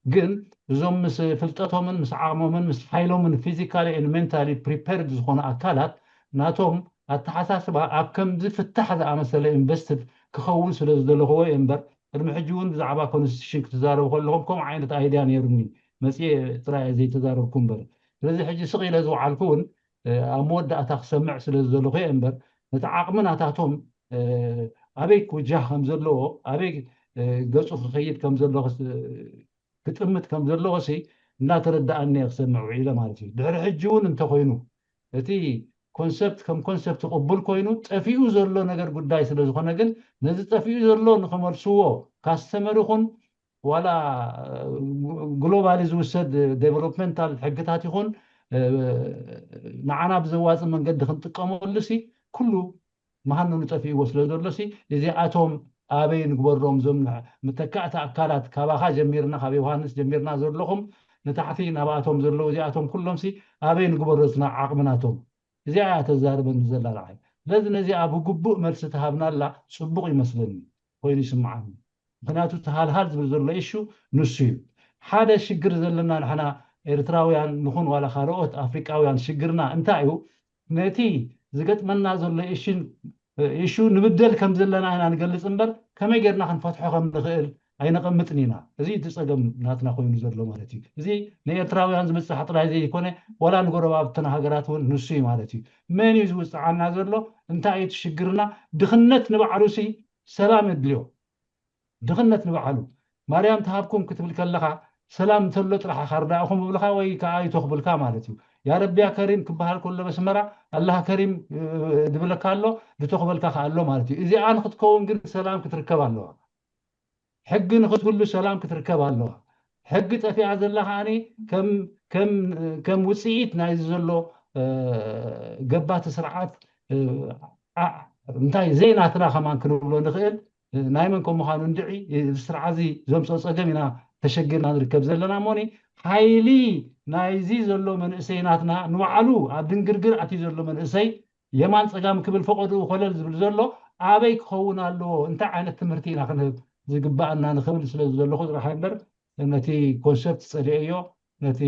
ግን እዞም ምስ ፍልጠቶምን ምስ ዓቕሞምን ምስ ሓይሎምን ፊዚካሊ ን ሜንታሊ ፕሪፐርድ ዝኾኑ ኣካላት ናቶም ኣተሓሳስባ ኣብ ከምዚ ፍታሕ ዝኣመሰለ ኢንቨስትድ ክኸውን ስለ ዝደለኽዎ እየ እምበር ቅድሚ ሕጂ እውን ብዛዕባ ኮንስቲቱሽን ክትዛረቡ ከለኹም ከምኡ ዓይነት ኣይድያ ነይሩኒ መፅየ ጥራይ እየ ዘይተዛረብኩ እምበር ስለዚ ሕጂ ስቕ ኢለ ዝወዓልኩ እውን ኣብ መወዳእታ ክሰምዕ ስለ ዝደለኹ እየ እምበር ነቲ ዓቕሚ ናታቶም ኣበይ ክውጃህ ከም ዘለዎ ኣበይ ገፁ ክኸይድ ከም ዘለዎ ክጥምት ከም ዘለዎ ሲ እናተረዳኣኒ እየ ክሰምዕ ውዒለ ማለት እዩ። ድሕሪ ሕጂ እውን እንተኮይኑ እቲ ኮንሰፕት ከም ኮንሰፕት ቅቡል ኮይኑ ጠፊኡ ዘሎ ነገር ጉዳይ ስለ ዝኾነ ግን ነዚ ጠፊኡ ዘሎ ንክመልስዎ ካስተመር ይኹን ዋላ ግሎባሊ ዝውሰድ ዴቨሎፕመንታል ሕግታት ይኹን ንዓና ብዘዋፅእ መንገዲ ክንጥቀመሉ ሲ ኩሉ መሃነኑ ጠፊእዎ ስለ ዘሎ ሲ እዚኣቶም ኣበይ ንግበሮም እዞም መተካእቲ ኣካላት ካባኻ ጀሚርና ካብ ዮሃንስ ጀሚርና ዘለኹም ንታሕቲ ናብኣቶም ዘለዉ እዚኣቶም ኩሎም ሲ ኣበይ ንግበሮ ዝና ዓቕሚ ናቶም እዚኣ እያ ተዛርበኒ ዘላ ንዓይ ስለዚ ነዚኣ ብግቡእ መልሲ ተሃብናላ ፅቡቕ ይመስለኒ ኮይኑ ይስምዓኒ ምክንያቱ ተሃልሃል ዝብል ዘሎ ኢሹ ንሱ እዩ ሓደ ሽግር ዘለና ንሕና ኤርትራውያን ንኹን ዋላ ካልኦት ኣፍሪቃውያን ሽግርና እንታይ እዩ ነቲ ዝገጥመና ዘሎ ኢሹ ንብደል ከም ዘለና ኢና ንገልፅ እምበር ከመይ ጌርና ክንፈትሖ ከም ንኽእል ኣይነቐምጥን ኢና እዚ እቲ ፀገም ናትና ኮይኑ ዘሎ ማለት እዩ እዚ ንኤርትራውያን ዝብፃሕ ጥራይ ዘይኮነ ዋላ ንጎረባብትና ሃገራት እውን ንሱ እዩ ማለት እዩ መን እዩ ዝውፅዓና ዘሎ እንታይ እዩ ሽግርና ድኽነት ንባዕሉ ሲ ሰላም የድልዮ ድኽነት ንባዕሉ ማርያም ትሃብኩም ክትብል ከለኻ ሰላም እንተሎ ጥራሕ ኢኻ ርዳእኹም እብልኻ ወይ ከዓ ይተኽብልካ ማለት እዩ ያረቢያ ከሪም ክበሃል ከሎ በስመራ ኣላህ ከሪም ድብለካ ኣሎ ድተኽበልካ ከዓ ኣሎ ማለት እዩ እዚኣ ንክትከውን ግን ሰላም ክትርከብ ኣለዋ ሕጊ ንክትህሉ ሰላም ክትርከብ ኣለዋ ሕጊ ጠፊኣ ዘላ ከዓ ከም ውፅኢት ናይዚ ዘሎ ገባቲ ስርዓት እንታይ ዘይናትና ከማን ክንብሎ ንኽእል። ናይ መን ከም ምዃኑ እንድዒ፣ ስርዓዚ ዘምፅኦ ፀገም ኢና ተሸጊርና ንርከብ ዘለና። እሞኒ ሓይሊ ናይዚ ዘሎ መንእሰይ ናትና ንባዕሉ ኣብ ድንግርግር ኣትዩ ዘሎ መንእሰይ የማን ፀጋም ክብል ፈቐድኡ ኮለል ዝብል ዘሎ ኣበይ ክኸውን ኣለዎ? እንታይ ዓይነት ትምህርቲ ኢና ክንህብ ዝግባኣና ንኽብል ስለ ዘለኹ ጥራሕ እምበር ነቲ ኮንሰፕት ጸሊኤዮ፣ ነቲ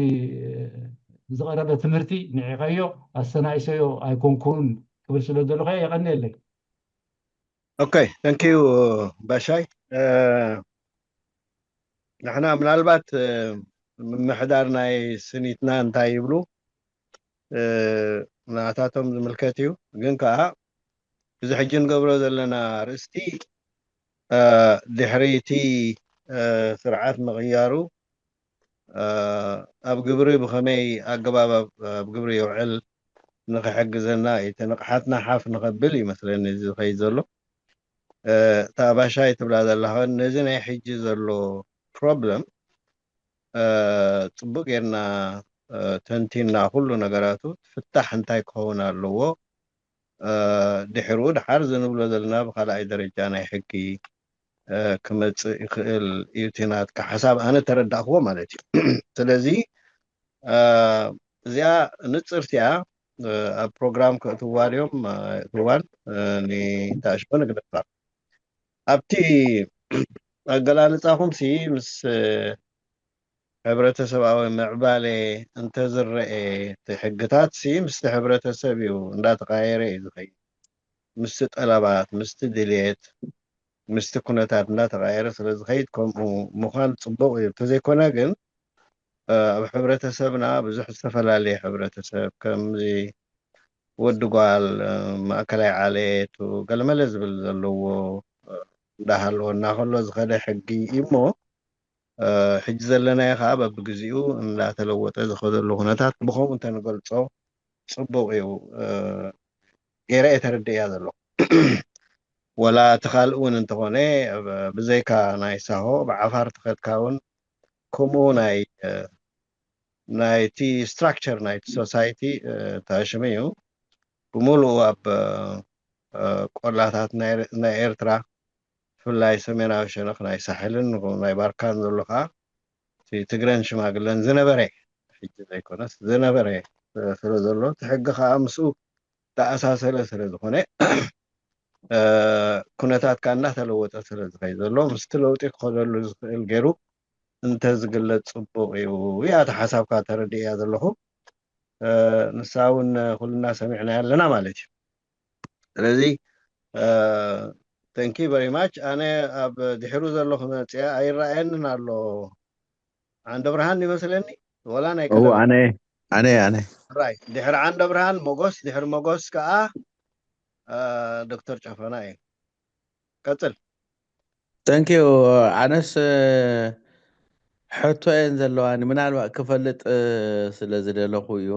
ዝቐረበ ትምህርቲ ንዒቐዮ፣ ኣሰናኢሰዮ ኣይኮንኩን ክብል ስለ ዘለኹ የቐንየለይ። ኦኬ፣ thank you ባሻይ። ንሕና ምናልባት ምምሕዳር ናይ ስኒትና እንታይ ይብሉ ናታቶም ዝምልከት እዩ። ግን ከዓ እዚ ሕጂ ንገብሮ ዘለና ርእስቲ ድሕሪ እቲ ስርዓት ምቕያሩ ኣብ ግብሪ ብኸመይ ኣገባብ ኣብ ግብሪ የውዕል ንኽሕግዘና እዩ። እቲ ንቕሓትና ሓፍ ንኸብል ይመስለኒ እዚ ዝኸይድ ዘሎ። እታ ባሻይ ትብላ ዘለኻ ነዚ ናይ ሕጂ ዘሎ ፕሮብለም ፅቡቅ ጌርና ተንቲና ኩሉ ነገራቱ ፍታሕ እንታይ ክኸውን ኣለዎ፣ ድሕሩ ድሓር ዝንብሎ ዘለና ብካልኣይ ደረጃ ናይ ሕጊ ክመፅእ ይኽእል እዩ እቲ ናትካ ሓሳብ ኣነ ተረዳእክዎ ማለት እዩ። ስለዚ እዚኣ ንፅርቲያ ኣብ ፕሮግራም ከእትዋ ድዮም ኣይእትዋን ንታሽቦ ንግደፋ ኣብቲ ኣገላልፃኹም ሲ ምስ ሕብረተሰባዊ ምዕባለ እንተዝረአ እቲ ሕግታት ሲ ምስቲ ሕብረተሰብ እዩ እንዳተቃየረ እዩ ዝኸይድ። ምስቲ ጠለባት፣ ምስቲ ድልየት፣ ምስቲ ኩነታት እንዳተቃየረ ስለ ዝኸይድ ከምኡ ምዃን ፅቡቅ እዩ። እንተዘይኮነ ግን ኣብ ሕብረተሰብና ብዙሕ ዝተፈላለየ ሕብረተሰብ ከምዚ ወዲ ጓል ማእከላይ ዓሌት ገለመለ ዝብል ዘለዎ እንዳሃለወና ከሎ ዝኸደ ሕጊ እዩ እሞ ሕጂ ዘለናዮ ከዓ በብግዚኡ እንዳተለወጠ ዝኸደሉ ኩነታት ብከምኡ እንተንገልፆ ፅቡቅ እዩ ገይረ እየ ተረድእያ ዘለኹ። ወላ እቲ ካልእ እውን እንተኾነ ብዘይካ ናይ ሳሆ ብዓፋር ተኸድካ እውን ከምኡ ናይ ናይቲ ስትራክቸር ናይቲ ሶሳይቲ ተሽሚ እዩ ብምሉኡ ኣብ ቆላታት ናይ ኤርትራ ብፍላይ ሰሜናዊ ሸነኽ ናይ ሳሕልን ናይ ባርካን ዘሎ ከዓ ትግረን ሽማግለን ዝነበረ ሕጂ ዘይኮነስ ዝነበረ ስለ ዘሎ እቲ ሕጊ ከዓ ምስኡ ተኣሳሰረ ስለ ዝኾነ ኩነታት ከዓ እናተለወጠ ስለ ዝኸይ ዘሎ ምስቲ ለውጢ ክኸደሉ ዝኽእል ገይሩ እንተዝግለፅ ፅቡቅ እዩ። እያ እቲ ሓሳብካ ተረድእያ ዘለኹ። ንሳ እውን ኩልና ሰሚዕና ኣለና ማለት እዩ። ስለዚ thank you very much። ኣነ ኣብ ድሕሩ ዘለኹ መፅያ ኣይረኣየንን ኣሎ። ዓንደ ብርሃን ይመስለኒ ወላ ናይ እዎ ኣነ ኣነ ኣነ ራይ ድሕሪ ዓንደ ብርሃን ሞጎስ ድሕሪ ሞጎስ ከዓ ዶክተር ጨፈና እዩ። ቀፅል። Thank you። ኣነስ ሕቶ እየን ዘለዋኒ ምናልባት ክፈልጥ ስለ ዝደለኹ እዩ።